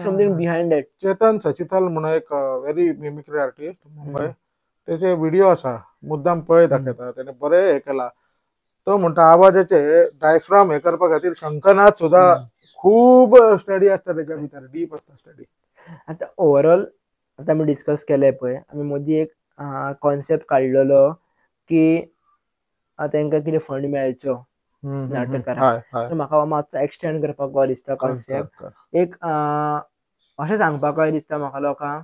समथींग बिहायंड that. Chetan सचिताल म्हणून एक व्हेरी मिमिक्री आर्टिस्ट मुंबय, तेचे व्हिडिओ आसा मुद्दाम पळय दाखयता, तेणे बरें हें केलां. तो म्हणटा आवाजाचे डायफ्राम हे करपा खातीर शंखनाद सुद्दां खूब स्टडी आसता तेच्या भितर, डीप आसता स्टडी. आतां ओवरऑल आतां आमी डिस्कस केलें पळय, आमी मदीं एक कॉन्सेप्ट काडलेलो की तांकां कितें फंड मेळचो नाटककारांक, सो म्हाका मातसो एक्सटेंड करपाक बरो दिसता कॉन्सेप्ट. एक अशें सांगपाक कशें दिसता म्हाका लोकांक,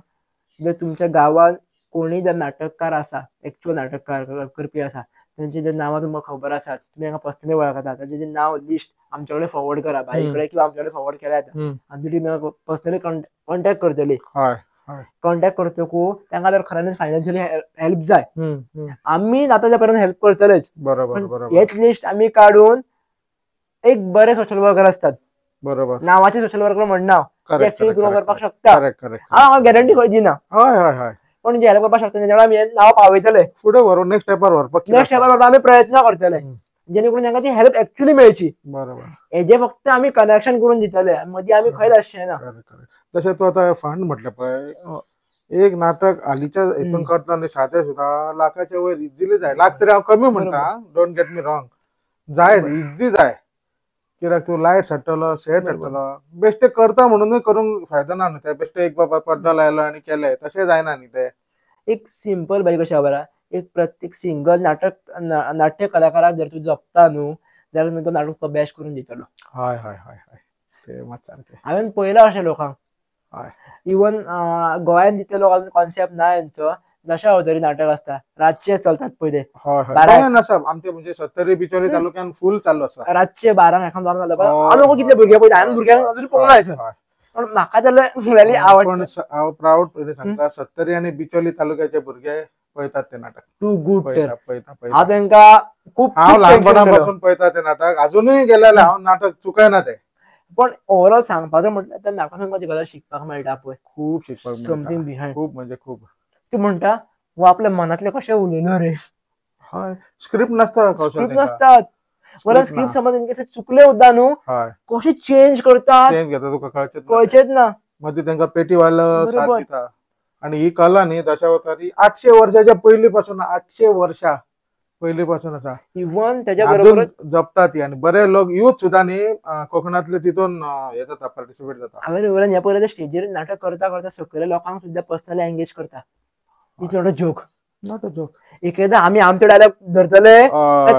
जर तुमच्या गांवांत कोणूय जर नाटककार आसा, एक्चुअल नाटककार करपी आसा, तेंची जर नांवां तुमकां खबर आसात, तुमी तांकां पर्सनली वळखतात, तांचें जें नांव लिस्ट आमचे कडेन फॉरवर्ड करा, भाई कडेन किंवा आमचे कडेन फॉरवर्ड केल्यार जाता, आमची टीम पर्सनली कॉन्टेक्ट करतली. कॉन्टेक्ट करतकू तांकां जर खऱ्यांनीच फायनान्शियली हेल्प जाय, आमी जाता त्या पर्यंत हेल्प करतलेच. बरोबर, हेच लिस्ट आमी काडून एक बरे सोशल वर्कर आसतात, बरोबर, नांवाचे सोशल वर्कर म्हणना, एक्चुअली ग्रो करपाक शकता, हांव गॅरंटी खंय दिना, पण जे हेल्प करपाक शकता तेंच्या कडेन आमी नांव पावयतले, फुडें व्हरून नेक्स्ट स्टेपार व्हरपाक, नेक्स्ट स्टेपार व्हरपाक आमी प्रयत्न करतले, जेणे करून तांकां ती हेल्प एक्चुअली मेळची. बरोबर, हेजे फक्त आमी कनेक्शन करून दितले, मदीं आमी खंयच आसचे ना. तशें तूं आतां फंड म्हटलें पळय, एक नाटक हालींच्या हितून करता न्ही सादें सुद्दां लाखाच्या वयर इजिली जाय, लाख तरी हांव कमी म्हणटा, don't get me wrong, जाय इजी जाय, कित्याक तूं लायट्स हाडटलो, सेट हाडटलो, बेश्टे करता म्हणूनय करूंक फायदो ना न्हू, ते बेश्टे एक बाबा पड्डो लायलो आनी केलें तशें जायना न्ही तें. एक सिंपल बाई कशें खबर आहा, एक प्रत्येक सिंगल नाटक नाट्य कलाकाराक जर तूं जपता न्हू जाल्यार तो नाटक तुका बेस्ट करून दितलो. हय हय हय हय, सेमच सारकें. हांवें पळयलां अशें लोकांक, हय, इवन गोंयांत जितले लोक अजून कॉन्सेप्ट ना हेंचो, दशा अवतारी नाटक आसता रातचे चलतात पळय ते, हय हय, गोंयांत आसा आमचे, म्हणजे सत्तरी बिचोली तालुक्यान फूल चालू आसा, रातचे 12 एका 12 जालें हांव कितले भुरगे पळयता, हांवें भुरग्यांक अजून पळोवंक ना हयसर, पण म्हाका जाल्यार आवडटा. पण हांव प्रावड सांगता, सत्तरी आनी बिचोली तालुक्याचे भुरगे पळयतात ते नाटक, टू गुड, पळयता हांव तांकां खूब, हांव ल्हानपणा पासून पळयता ते नाटक, अजूनय गेल्यार हांव नाटक चुकयना ते. पण ओवरऑल सांगपाचो म्हटल्यार त्या नाटकासून तुका गजाल शिकपाक मेळटा पळय, खूब शिकपाक मेळटा, समथींग बिहायंड. खूब म्हणजे खूब. तूं म्हणटा वो आपल्या मनातले कशें उलयलो रे, हय, स्क्रिप्ट नासता कौशल, स्क्रिप्ट तेंका. नासतात. बरं, स्क्रिप्ट स्क्रिप्ट समज इन केस चुकले सुद्दां न्हू, कशें चेंज करतात, चेंज घेता, तुका कळचेच ना. कळचेच ना. मदीं तेंका पेटी वालो साथ बरोबर. दिता. आणि ही कला न्ही दशावतारी 800 वर्षाच्या पयलीं पासून, 800 वर्षा पयलीं पासून आसा, इवन त्याच्या अजून बरोबरच जपता ती. आणि बरे लोक युथ सुद्दां न्ही कोकणातले तितून हे जाता, पार्टिसिपेट जाता. हांवें वयल्यान ह्या पयलें स्टेजीर नाटक करता करता सकयल्या लोकांक सुद्दां पर्सनली एंगेज करता. It's not a joke. Not a joke. एकदा आमी आमचे डायलॉग धरतले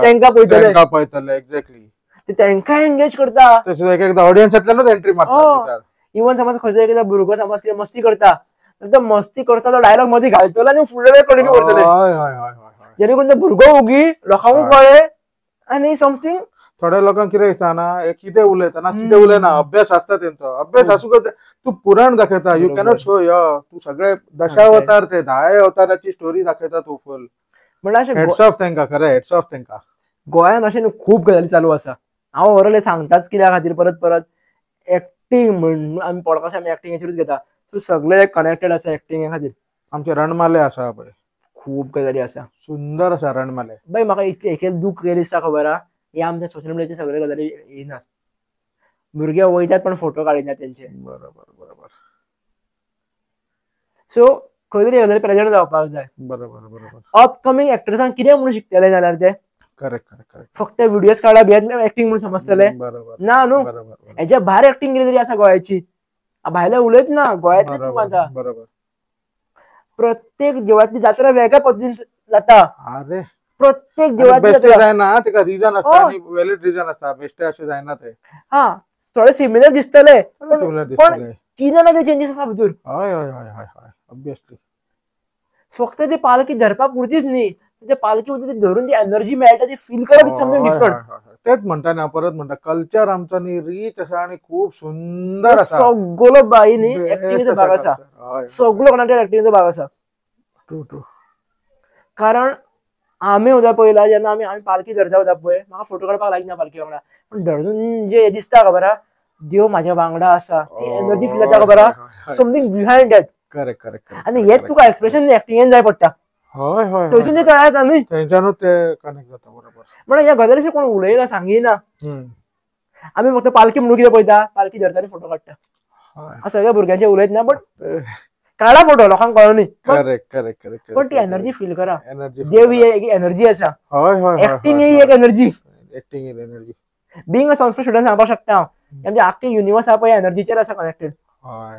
तेंका पळयतले, तेंका पळयतले, एक्झॅक्टली. ते तेंका एंगेज करता. ते सुद्दां एक एकदां ऑडियन्सांतल्यानूच एंट्री मारता भितर. इवन समज खंयचो एकदा भुरगो समज कितें मस्ती करता तर तो मस्ती करता तो डायलॉग मदीं घालतलो आनी फुडले कंटिन्यू करतले, हय हय हय हय. जेणे करून तो भुरगो उगी लोकांक कळ्ळे आनी समथींग. थोड्या लोकांक कितें दिसता ना, हे कितें उलयता ना, कितें उलयना, अभ्यास आसता तेंचो, अभ्यास आसूं तूं पुराण दाखयता, you cannot show यो, तूं सगळे दशावतार ते 10 अवताराची स्टोरी दाखयता तूं फुल. म्हणल्यार हेड्स ऑफ तेंका, खरें हेड्स ऑफ तेंका. गोंयान अशें खूब गजाली चालू आसा. हांव ओवरऑल सांगताच कित्या खातीर परत परत एक्टींग म्हण आमी पॉडकास्ट आमी एक्टिंगेचेरूच घेता, सो सगळे कनेक्टेड आसा एक्टिंगे खातीर. आमचे रणमाले आसा पळय, खूब गजाली आसा, सुंदर आसा रणमाले. बाय म्हाका इतलें एक दूख कितें दिसता खबर आहा, हे आमच्या सोशल मिडियाचे सगळे गजाली येयनात, भुरगे वयतात पण फोटो काडिनात तेंचे. बरोबर बरोबर. सो खंय तरी गजाली प्रेजेंट जावपाक जाय. बरोबर बरोबर. अपकमींग एक्टर्सांक कितें म्हणून शिकतले जाल्यार ते करेक्ट करेक्ट करेक्ट. फक्त व्हिडियोज काडप भियेत एक्टींग म्हणून समजतले बरोबर ना न्हू. हेच्या भायर एक्टींग कितें तरी आसा गोंयाची, भायले उलयत ना, गोंयांतले तूं आतां. बरोबर. प्रत्येक देवळांतली जात्रा वेगळ्या पद्दतीन जाता. अरे प्रत्येक देवळांतली जात्रा जायना, तेका रिजन आसता आनी व्हॅलिड रिजन आसता, बेश्टे अशें जायना ते. हा, थोडे सिमिलर दिसतले पण कितें ना कितें चेंजीस आसा भितर. हय हय हय हय हय, ऑब्वियसली. फक्त ते पालखी धरपा पुरतीच न्ही, ते पालखी वयता धरून ती एनर्जी मेळटा ती फील करप is something different. तेच म्हणटा ना, परत म्हणटा कल्चर आमचो न्ही रीच आसा आनी खूब सुंदर आसा. सगळो बाई न्ही एक्टिंगेचो भाग आसा, सगळो कनेक्टेड एक्टिंगेचो भाग आसा. True true. कारण आमी सुद्दां पळयला जेन्ना आमी आमी पालखी धरता वता पळय, म्हाका फोटो काडपाक लागना पालखी वांगडा, पूण धरून जे दिसता खबर आहा देव म्हाज्या वांगडा आसा, ती एनर्जी फील जाता खबर आहा, something behind that. Correct correct. आनी हेच तुका एक्सप्रेशन एक्टिंगेन जाय पडटा, हय हय, थंयसून ते तयार जाता न्ही, थंयच्यानूच ते कनेक्ट जाता. बरोबर. म्हणून ह्या गजालीचेर कोण उलयना, सांगिना. आमी फक्त पालखी म्हणून कितें पळयता, पालखी धरता आनी फोटो काडटा. सगळ्या भुरग्यांचे उलयत ना, बट काडा फोटो लोकांक कळो न्ही. Correct correct correct. पण ती एनर्जी फील करा, देव ही एक एनर्जी आसा, हय हय, एक्टिंग ही एक energy, acting he energy. Being a Sanskrit student सांगपाक शकता हांव, आमचे आख्खे युनिवर्स आहा पळय एनर्जीचेर आसा कनेक्टेड. हय,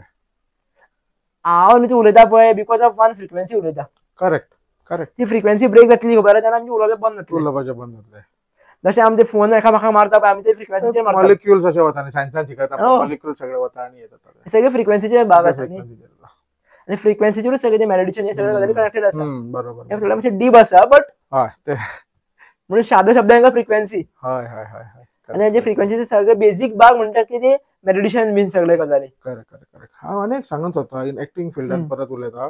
हांव न्ही तूं उलयता पळय because of one frequency उलयता. Correct correct. ती फ्रिक्वेन्सी ब्रेक जातली खबर आहा, तेन्ना आमचें उलोवप बंद जातलें, उलोवपाचें बंद जातलें. जशें आमचे फोन एकामेकांक मारता पळय, आमी ते फ्रिक्वेन्सीचेर मारता, मॉलिक्युल्स अशे वता न्ही, सायन्सान शिकयता मॉलिक्युल सगळे वता आनी येता, सगळे फ्रिक्वेन्सीचे भाग आसा न्ही, आनी फ्रिक्वेन्सीचेरूच सगळे ते मेडिटेशन हे सगळे गजाली कनेक्टेड आसा. बरोबर. हे सगळें मातशें डीप आसा, बट हय ते म्हणून साद्या शब्दांक फ्रिक्वेन्सी. हय हय हय हय. आनी हेजे फ्रिक्वेन्सीचे सगळे बेजीक भाग म्हणटा की ते मेडिटेशन बीन सगळे गजाली. Correct correct correct. हांव आनी एक सांगूंक सोदता, इन एक्टींग फिल्डान परत उलयता,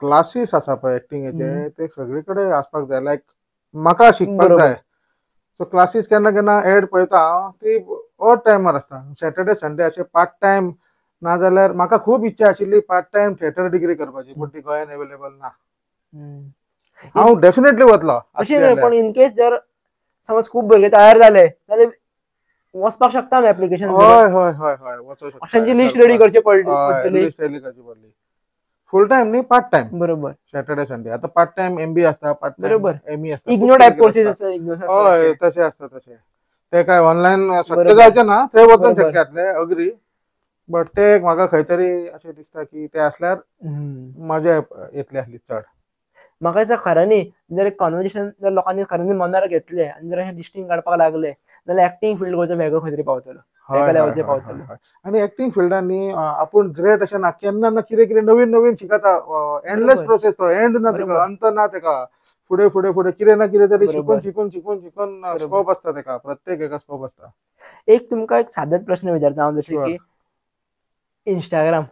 क्लासीस आसा पळय एक्टिंगेचे, ते सगळे कडेन आसपाक जाय. लायक म्हाका शिकपाक जाय, सो क्लासीस केन्ना केन्ना एड पळयता हांव, ती ऑड टायमार आसता, सॅटर्डे संडे अशे पार्ट टायम. ना जाल्यार म्हाका खूब इच्छा आशिल्ली पार्ट टायम थिएटर डिग्री करपाची, पूण ती गोंयान अवेलेबल ना. हांव डेफिनेटली वतलो अशें, पण इन केस जर समज खूब भुरगे तयार जाले जाल्यार वचपाक शकता आमी एप्लिकेशन. हय हय हय हय, वचूंक शकता. अशांची लिस्ट रेडी करची पडली, लिस्ट रेडी करची पडली. फुल टायम न्ही, पार्ट टायम. बरोबर. Saturday Sunday. आतां पार्ट टायम एमबी आसता, पार्ट टायम एमई आसता, इग्नो टायप कोर्सेस आसता. हय तशें आसता, तशें ते काय ऑनलायन शक्य जावचें ना, ते वचून शक्य जातलें, अग्री. बट ते एक म्हाका खंय तरी अशें दिसता की ते आसल्यार मजा येतली आसली चड. म्हाका दिसता खऱ्यांनी जर कॉन्वर्जेशन जर लोकांनी खऱ्यांनी मनार घेतलें आनी जर अशें लिस्टींग काडपाक लागले जाल्यार एक्टींग फिल्ड गोंयचो वेगळो खंय तरी पावतलो, एका लेवलाचेर पावतलो. आनी एक्टींग फिल्डान न्ही आपूण ग्रेट अशें ना, केन्ना ना कितें कितें नवीन नवीन शिकता, एंडलेस प्रोसेस तो, एंड ना तेका, अंत ना तेका, फुडें फुडें फुडें कितें ना कितें तरी शिकून शिकून शिकून शिकून स्कोप आसता तेका, प्रत्येक एका स्कोप आसता. एक तुमकां एक सादेच प्रश्न विचारता हांव, जशें की इंस्टाग्राम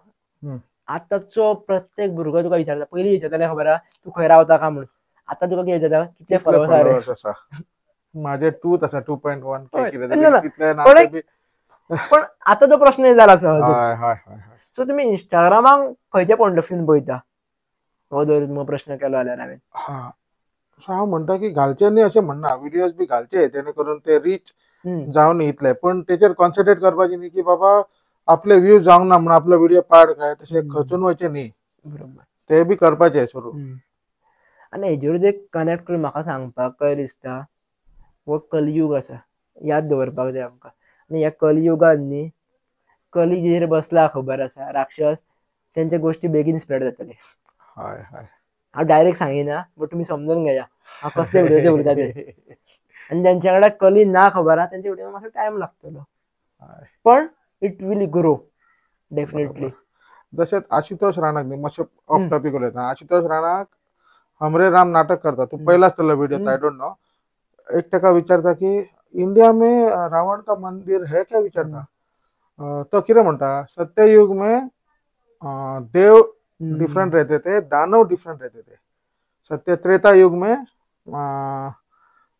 आतांचो प्रत्येक भुरगो तुका विचारता, पयलीं विचारताले खबर आहा तूं खंय रावता काय म्हणून, आतां तुका कितें विचारता कितले फॉलोवर्स आसा. माझे 2 आसा, 2.1 K. पण आतां तो प्रश्न जाला सहज. सो तुमी इंस्टाग्रामाक खंयच्या पॉयंट ऑफ व्यून पळयता हो जर तुमकां प्रश्न केलो जाल्यार हांवें? हा, सो हांव म्हणटा की घालचे न्ही अशें म्हणना, विडियोज बी घालचे जेणे करून ते रीच जावन इतले, पण तेचेर कॉन्सन्ट्रेट करपाचे न्ही की बाबा आपले व्यूज जावंक ना म्हणून आपलो विडियो पाड काय तशें खचून वचचे न्ही. बरोबर, ते बी करपाचे सुरू. आनी हेजेरूच एक कनेक्ट करून म्हाका सांगपाक काय दिसता, हो कलयुग आसा, याद दवरपाक जाय आमकां. आनी ह्या कलयुगान न्ही कली जेर बसला खबर आसा राक्षस, तेंच्या गोश्टी बेगीन स्प्रेड जातले. हय हय, हांव डायरेक्ट सांगिना बट तुमी समजून घेया हांव कसले विडियो उलयता ते. आनी तेंच्या कडेन कली ना खबर आसा, तेंच्या विडियो मातसो टायम लागतलो, पण it will grow definitely. जशें आशुतोष राणाक न्ही, मातशें ऑफ टॉपीक उलयता, आशुतोष राणाक हमरे राम नाटक करता, तूं पयला आसतलो विडियो, I don't know. एक ताका विचारता की इंडिया में रावण का मंदिर है क्या विचारता, तो कितें म्हणटा, सत्ययुग में देव डिफरेंट रहते थे, दानव डिफरेंट रहते थे. सत्य त्रेता युग में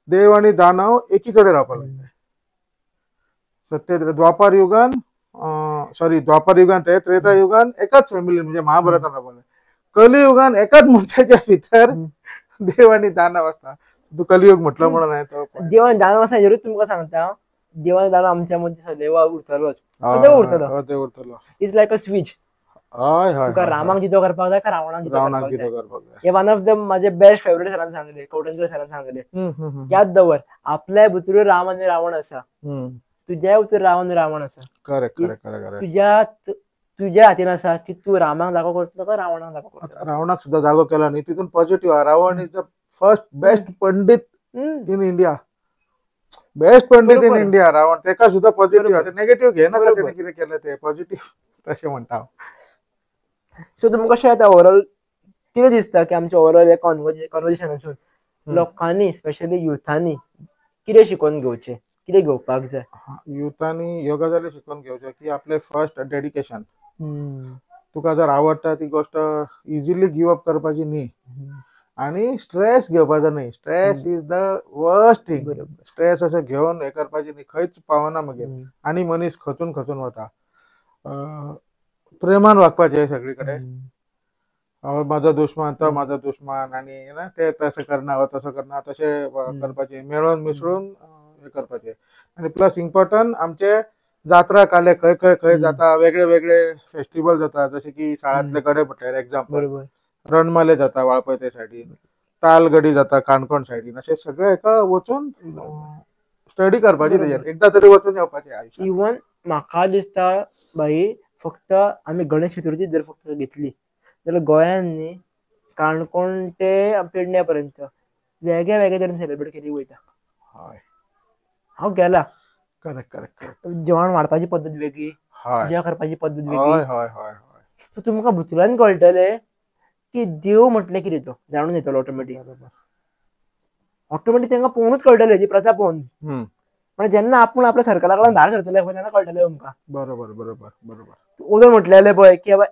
देव आणि दानव एकीकडे रावपाक लागले. सत्य द्वापार युगान, सॉरी द्वापार युगान ते त्रेता युगान एकाच फॅमिली म्हणजे महाभारतान रावपाक लागले. कलियुगान एकाच मनशाच्या भितर देव आणि दानव आसता. तूं कलियुग म्हटलं म्हणून हांवें तो देव आनी दानव आसा हेजेरूच तुमकां सांगता, देव आनी दानव आमच्या मदीं सदैव उरतलोच, सदैव उरतलो, उरतलो. It's like a switch. हय हय, तुका रामाक जितो करपाक जाय काय रावणाक जितो करपाक जाय. हे वन ऑफ the माझे बेस्ट फेवरेट सरान सांगले, कवठणकर सरान सांगले, याद दवर आपल्या भितरूय राम आनी रावण आसा, तुज्या भितर राम आनी रावण आसा. Correct correct correct. तुज्या तुज्या हातीन आसा की तूं रामाक जागो करतलो काय रावणाक जागो करतलो. रावणाक सुद्दां जागो केला न्ही, तितून positive. Ravan is the first best pandit in India, best pandit in India Ravan, तेका सुद्दां पॉझिटिव्ह, नेगेटिव्ह घेयनाका तेणे कितें केलें तें पॉझिटिव्ह तशें म्हणटा हांव. सो तुमकां कशें आतां ओवरऑल कितें दिसता की आमच्या ओवरऑल कॉन्वर्जेशनासून लोकांनी स्पेशली युथांनी कितें शिकोवन घेवचें, कितें घेवपाक जाय? युथांनी ह्यो गजाली शिकोवन घेवच्यो की आपलें फर्स्ट डेडिकेशन, तुका जर आवडटा ती गोश्ट इजिली गिव अप करपाची न्ही, आनी स्ट्रेस घेवपाचो न्ही. Stress is the worst thing. Stress अशें घेवन हें करपाचें न्ही, खंयच पावना मागीर, आनी मनीस खचून खचून वता. प्रेमान वागपाचें सगळे कडेन, म्हजो दुश्मान तो म्हजो दुश्मान आनी ना ते तशें करना हो तसो करना, तशें करपाचें, मेळून मिसळून हें करपाचें. आनी प्लस इम्पोर्टंट आमचे जात्रा काले खंय खंय खंय जाता, वेगळे वेगळे फेस्टिवल जाता, जशे की साळांतले गडे म्हटल्यार एग्जाम्पल, रणमाले जाता वाळपय ते सायडीन, तालगडी जाता काणकोण सायडीन, अशें सगळे एका वचून स्टडी करपाची तेजेर, एकदां तरी वचून येवपाचें आयुश्यांत. इवन म्हाका दिसता भाई फक्त आमी गणेश चतुर्थी जर फक्त घेतली जाल्यार गोंयान न्ही काणकोण ते पेडण्या पर्यंत वेगळे वेगळे तरेन सेलिब्रेट केली वयता. हय, हांव गेला. Correct correct correct. जेवण वाडपाची पद्दत वेगळी, जेवण करपाची पद्दत वेगळी. हय हय हय. सो तुमकां भितूंतल्यान कळटलें की देव म्हटलें कितें तो जाणून येतलो ऑटोमॅटीक. ऑटोमॅटीक तांकां पळोवनूच कळटलें, ती प्रथा पळोवन. पण जेन्ना आपूण आपल्या सर्कला कडल्यान भायर सरतले पळय तेन्ना कळटलें तुमकां. बरोबर बरोबर बरोबर. उदय म्हटलेलें पळय की बाबा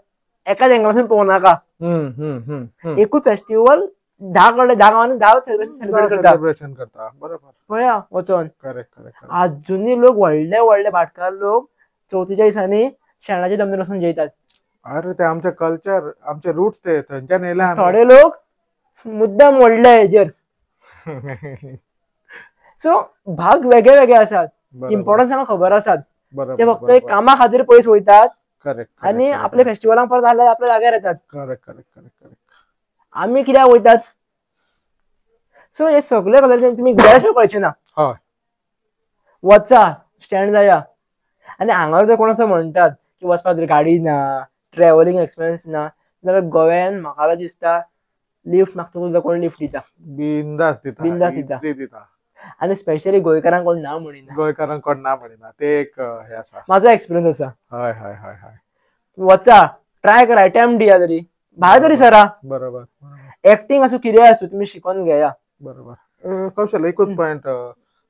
एकाच एंगलासून पळोवं नाका, एकूच फेस्टिवल 10 कडे 10 गांवांनी 10 सेलिब्रेशन करता. बरोबर, पळया वचोन. Correct correct. आजुनूय लोक व्हडले व्हडले भाटकार लोक चवथीच्या दिसांनी शेणाच्या जमनीर वचून जेयतात. अरे ते आमचे कल्चर, आमचे रुट्स ते थंयच्यान येयले. थोडे लोक मुद्दाम व्हडले हेजेर. सो भाग वेगळे वेगळे आसात, इम्पॉर्टन्स आमकां खबर आसात, ते फक्त एक कामा खातीर पयस वयतात आनी आपल्या फेस्टिवलांक परत आपल्या जाग्यार येतात. Correct correct correct. आमी कित्याक वयतात? सो हे सगळे गजाली तुमी गेल्या शिवाय कळचें ना. वचा, स्टँड जाया. आनी हांगा जर कोण असो म्हणटात की वचपाक गाडी ना, ट्रॅव्हलिंग एक्सपिरियन्स ना, जाल्यार गोव्यान म्हाका दिसता लिफ्ट मागता सुद्दां कोण लिफ्ट दिता, बिंदास दिता, बिंदास दिता. आनी स्पेशली गोंयकारांक कोण ना म्हणिना, गोंयकारांक कोण ना म्हणिना, ते एक हे आसा, म्हाजो एक्सपिरियन्स आसा. हय हय हय हय. वचा, ट्राय करा, अटेम्प्ट दिया तरी, भायर तरी सरा. बरोबर. एक्टिंग आसूं कितेंय आसूं तुमी शिकोन घेया. बरोबर. कौशल एकूच पॉयंट,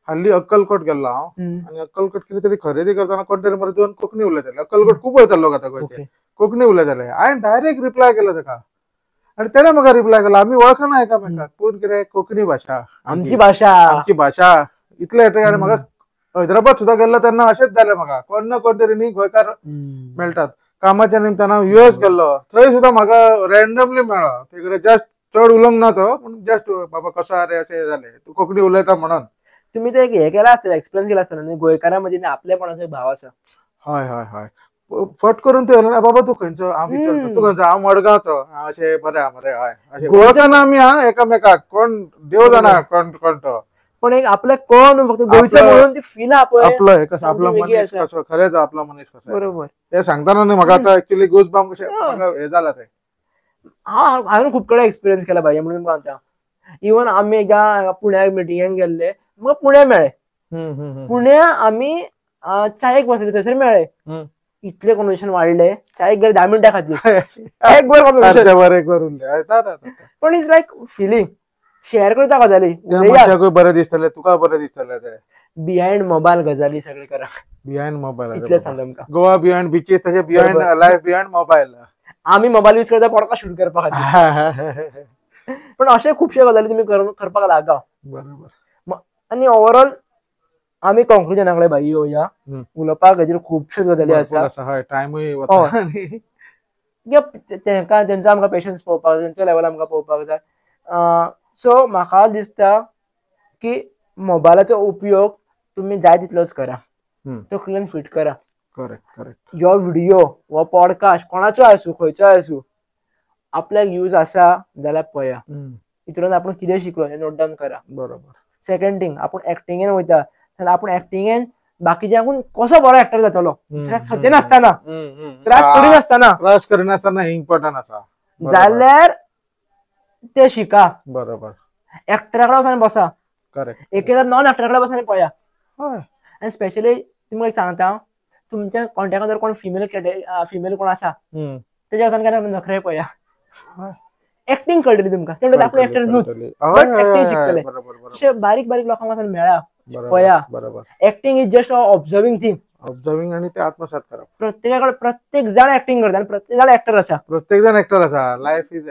हल्ली अक्कलकोट गेल्लो हांव, आनी अक्कलकोट कितें तरी खरेदी करतना कोण तरी मरे दोन कोंकणी उलयताले. अक्कलकोट खूब वयताले लोक आतां गोंयचे, कोंकणी उलयताले. हांवें डायरेक्ट रिप्लाय केलो ताका आनी तेणें म्हाका रिप्लाय केलो. आमी वळखना एकामेकाक, पूण कितें कोंकणी भाशा आमची भाशा, आमची भाशा इतलें येता. आनी म्हाका हैदराबाद सुद्दां गेल्लो तेन्ना अशेंच जालें म्हाका, कोण ना कोण तरी न्ही गोंयकार मेळटात. कामाच्या निमतान हांव युएस गेल्लो, थंय सुद्दां म्हाका रॅन्डमली मेळ्ळो. तिकडे जस्ट चड उलोवंक ना तो, पूण जस्ट बाबा कसो आहा रे अशें जालें, तूं कोंकणी उलयता म्हणून. तुमी ते हे केला आसतलें, एक्सपिरियन्स केला आसतलो न्ही, गोंयकारां मदीं आपलेपणाचो एक भाव आसा. हय हय हय, फट करून तूं येयलो, बाबा तूं खंयचो, हांव विचारता तूं खंयचो, हांव मडगांवचो, अशें बरें आहा मरे. हय, अशें वळखना आमी हा एकामेकाक, कोण देव जाणा कोण कोण तो, पण एक आपल्याक कोण फक्त गोंयचो म्हणून ती फील आहा पळय, आपलो हे कसो, आपलो मनीस कसो, खरेंच आपलो मनीस कसो, बरोबर. ते सांगतना न्ही म्हाका आतां एक्चुअली गूज बम्प कशें म्हाका हें जालां तें. हांवें खूब कडेन एक्सपिरियन्स केला भाई म्हणून सांगता. इवन आमी एकदां पुण्याक मिटिंगेक गेल्ले, म्हाका पुण्या मेळ्ळे, पुण्या आमी चायेक बसले थंयसर मेळ्ळे, इतले कॉन्वर्सेशन वाडले, चायेक गेले 10 मिनटां खातीर, एक बरें कॉन्वर्सेशन, पण it's like feeling share करता गजाली, मनशाकूय बरें दिसतलें, तुका बरें दिसतलें तें. बिहायंड मोबायल गजाली सगळे करा, बिहायंड मोबायल इतलें सांगता तुमकां. गोवा बिहायंड बिचीस, तशें बिहायंड लायफ बिहायंड मोबायल. आमी मोबायल यूज करता पॉडकास्ट शूट करपा खातीर, पण अशे खुबशे गजाली तुमी करपाक लागा. बरोबर. आनी ओवरऑल आमी कंक्लुजना कडेन भाई येवया, उलोवपाक खातीर खुबश्यो गजाली आसा, टायमूय वता, तेंका तेंचो आमकां पेशन्स पळोवपाक जाय, तेंचो लेवल आमकां पळोवपाक जाय. सो म्हाका दिसता की मोबायलाचो उपयोग तुमी जाय तितलोच करा, तकलेन फिट करा. Correct correct. हो व्हिडिओ हो पॉडकास्ट कोणाचो आसूं खंयचो आसूं, आपल्याक यूज आसा जाल्यार पळया, हितून आपूण कितें शिकलो हें नोट डावन करा. बरोबर. सेकंड थिंग, आपूण एक्टिंगेन वयता जाल्यार आपूण एक्टिंगेन बाकीच्यांकून कसो बरो एक्टर जातलो, सत्य नासतना, त्रास करिनासतना, त्रास करिनासतना हें इम्पोर्टंट आसा जाल्यार ते शिका. बरोबर. एक्टरा कडेन वचून बसा, करेक्ट, एक नॉन एक्टरा कडेन बसा पळया. आनी स्पेशली तुमकां एक सांगता, तुमच्या कॉन्टेक्टान जर कोण फिमेल फिमेल कोण आसा तेज्या वचून केन्ना नखरे पळया, एक्टिंग कळटली तुमकां, ते म्हणटा आपूण एक्टर न्हू, बट एक्टिंग शिकतले. अशे बारीक बारीक लोकांक वचून मेळा, पळया. Acting is just observing thing, observing आनी ते आत्मसात करप. प्रत्येकाकडे प्रत्येक जाण एक्टिंग करता आनी प्रत्येक जाण एक्टर आसा, प्रत्येक जाण एक्टर आसा, लायफ is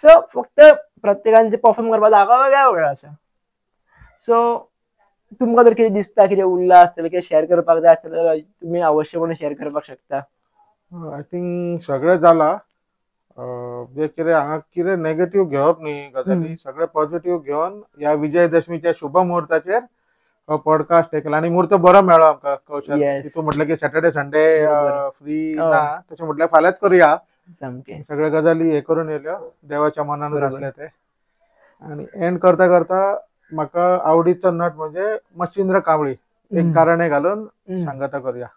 so फक्त प्रत्येकान परफॉर्म करपाक जागो वेगळा वेगळा आसा. सो तुमकां जर कितें दिसता, कितें उरलां आसतलें, कितें शेअर करपाक जाय आसतलें जाल्यार तुमी अवश्यपणे शेअर करपाक शकता. I think सगळें जालां, जे कितें हांगा कितें नेगेटीव घेवप न्ही गजाली, सगळें पॉझिटिव्ह घेवन ह्या विजयदशमीच्या शुभ मुहूर्ताचेर हो पॉडकास्ट केला. आनी मुहूर्त बरो मेळ्ळो आमकां कौशल, तूं म्हटलें की सॅटर्डे संडे फ्री ना, तशें म्हटल्यार फाल्यांच करुया. सामकें सगळ्यो गजाली हे करून येयल्यो, देवाच्या मनानूच आसलें तें. आनी एंड करता करता म्हाका आवडीचो नट म्हणजे मच्छिंद्र कांबळी, एक कारणें घालून सांगता करुया.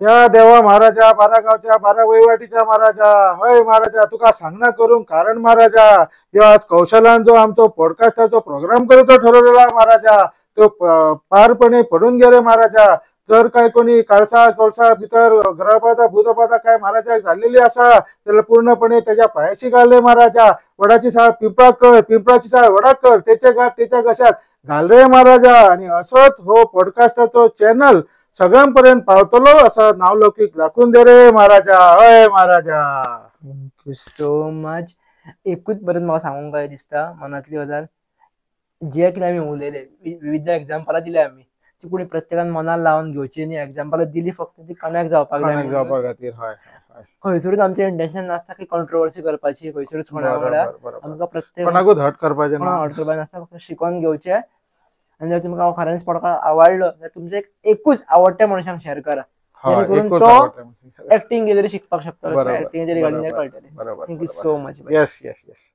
या देवा महाराजा, 12 गांवच्या 12 वहिवाटीच्या महाराजा, हय महाराजा, तुका सांगना करूंक कारण महाराजा, ह्यो आज कौशलान जो आमचो पॉडकास्टाचो प्रोग्राम करचो ठरवलेला महाराजा, तो पारपणे पडून गेले महाराजा. जर काय कोणी काळसा कोळसा भितर ग्रहबाधा भूतबाधा काय महाराजा झालेली आसा जाल्यार पूर्णपणे त्याच्या पायाशी घाले महाराजा. वडाची साळ पिंपळाक कर, पिंपळाची साळ वडाक कर, तेच्या घात तेच्या घशात घाल रे महाराजा. आणि असोच हो पॉडकास्टाचो चॅनल सगळ्यांपर्यंत पावतलो असं नावलौकिक दाखवून दे रे महाराजा. हय महाराजा. Thank you so much. एकूच परत म्हाका सांगूंक काय दिसता मनांतली गजाल, जे कितें आमी उलयले, विविध एग्जाम्पलां दिले आमी, ती कोणी प्रत्येकान मनाक लावन घेवची न्ही. एग्जाम्पलां दिली फक्त ती कनेक्ट जावपाक जाय, जावपा खातीर. हय, खंयसरूच आमचें इंटेन्शन नासता की कॉन्ट्रोवर्सी करपाची, खंयसरूच कोणा वांगडा आमकां प्रत्येक कोणाकूच हर्ट करपाचें ना, हर्ट करपाचें नासता, फक्त शिकोवन घेवचें. आनी जर तुमकां खऱ्यांनीच पॉडकास्ट आवडलो जाल्यार तुमचें एकूच आवडट्या मनशांक शेअर करा, जेणे करून तो एक्टिंग तरी शिकपाक शकता, एक्टिंग तरी कळटलें. Thank you so much. Yes yes yes.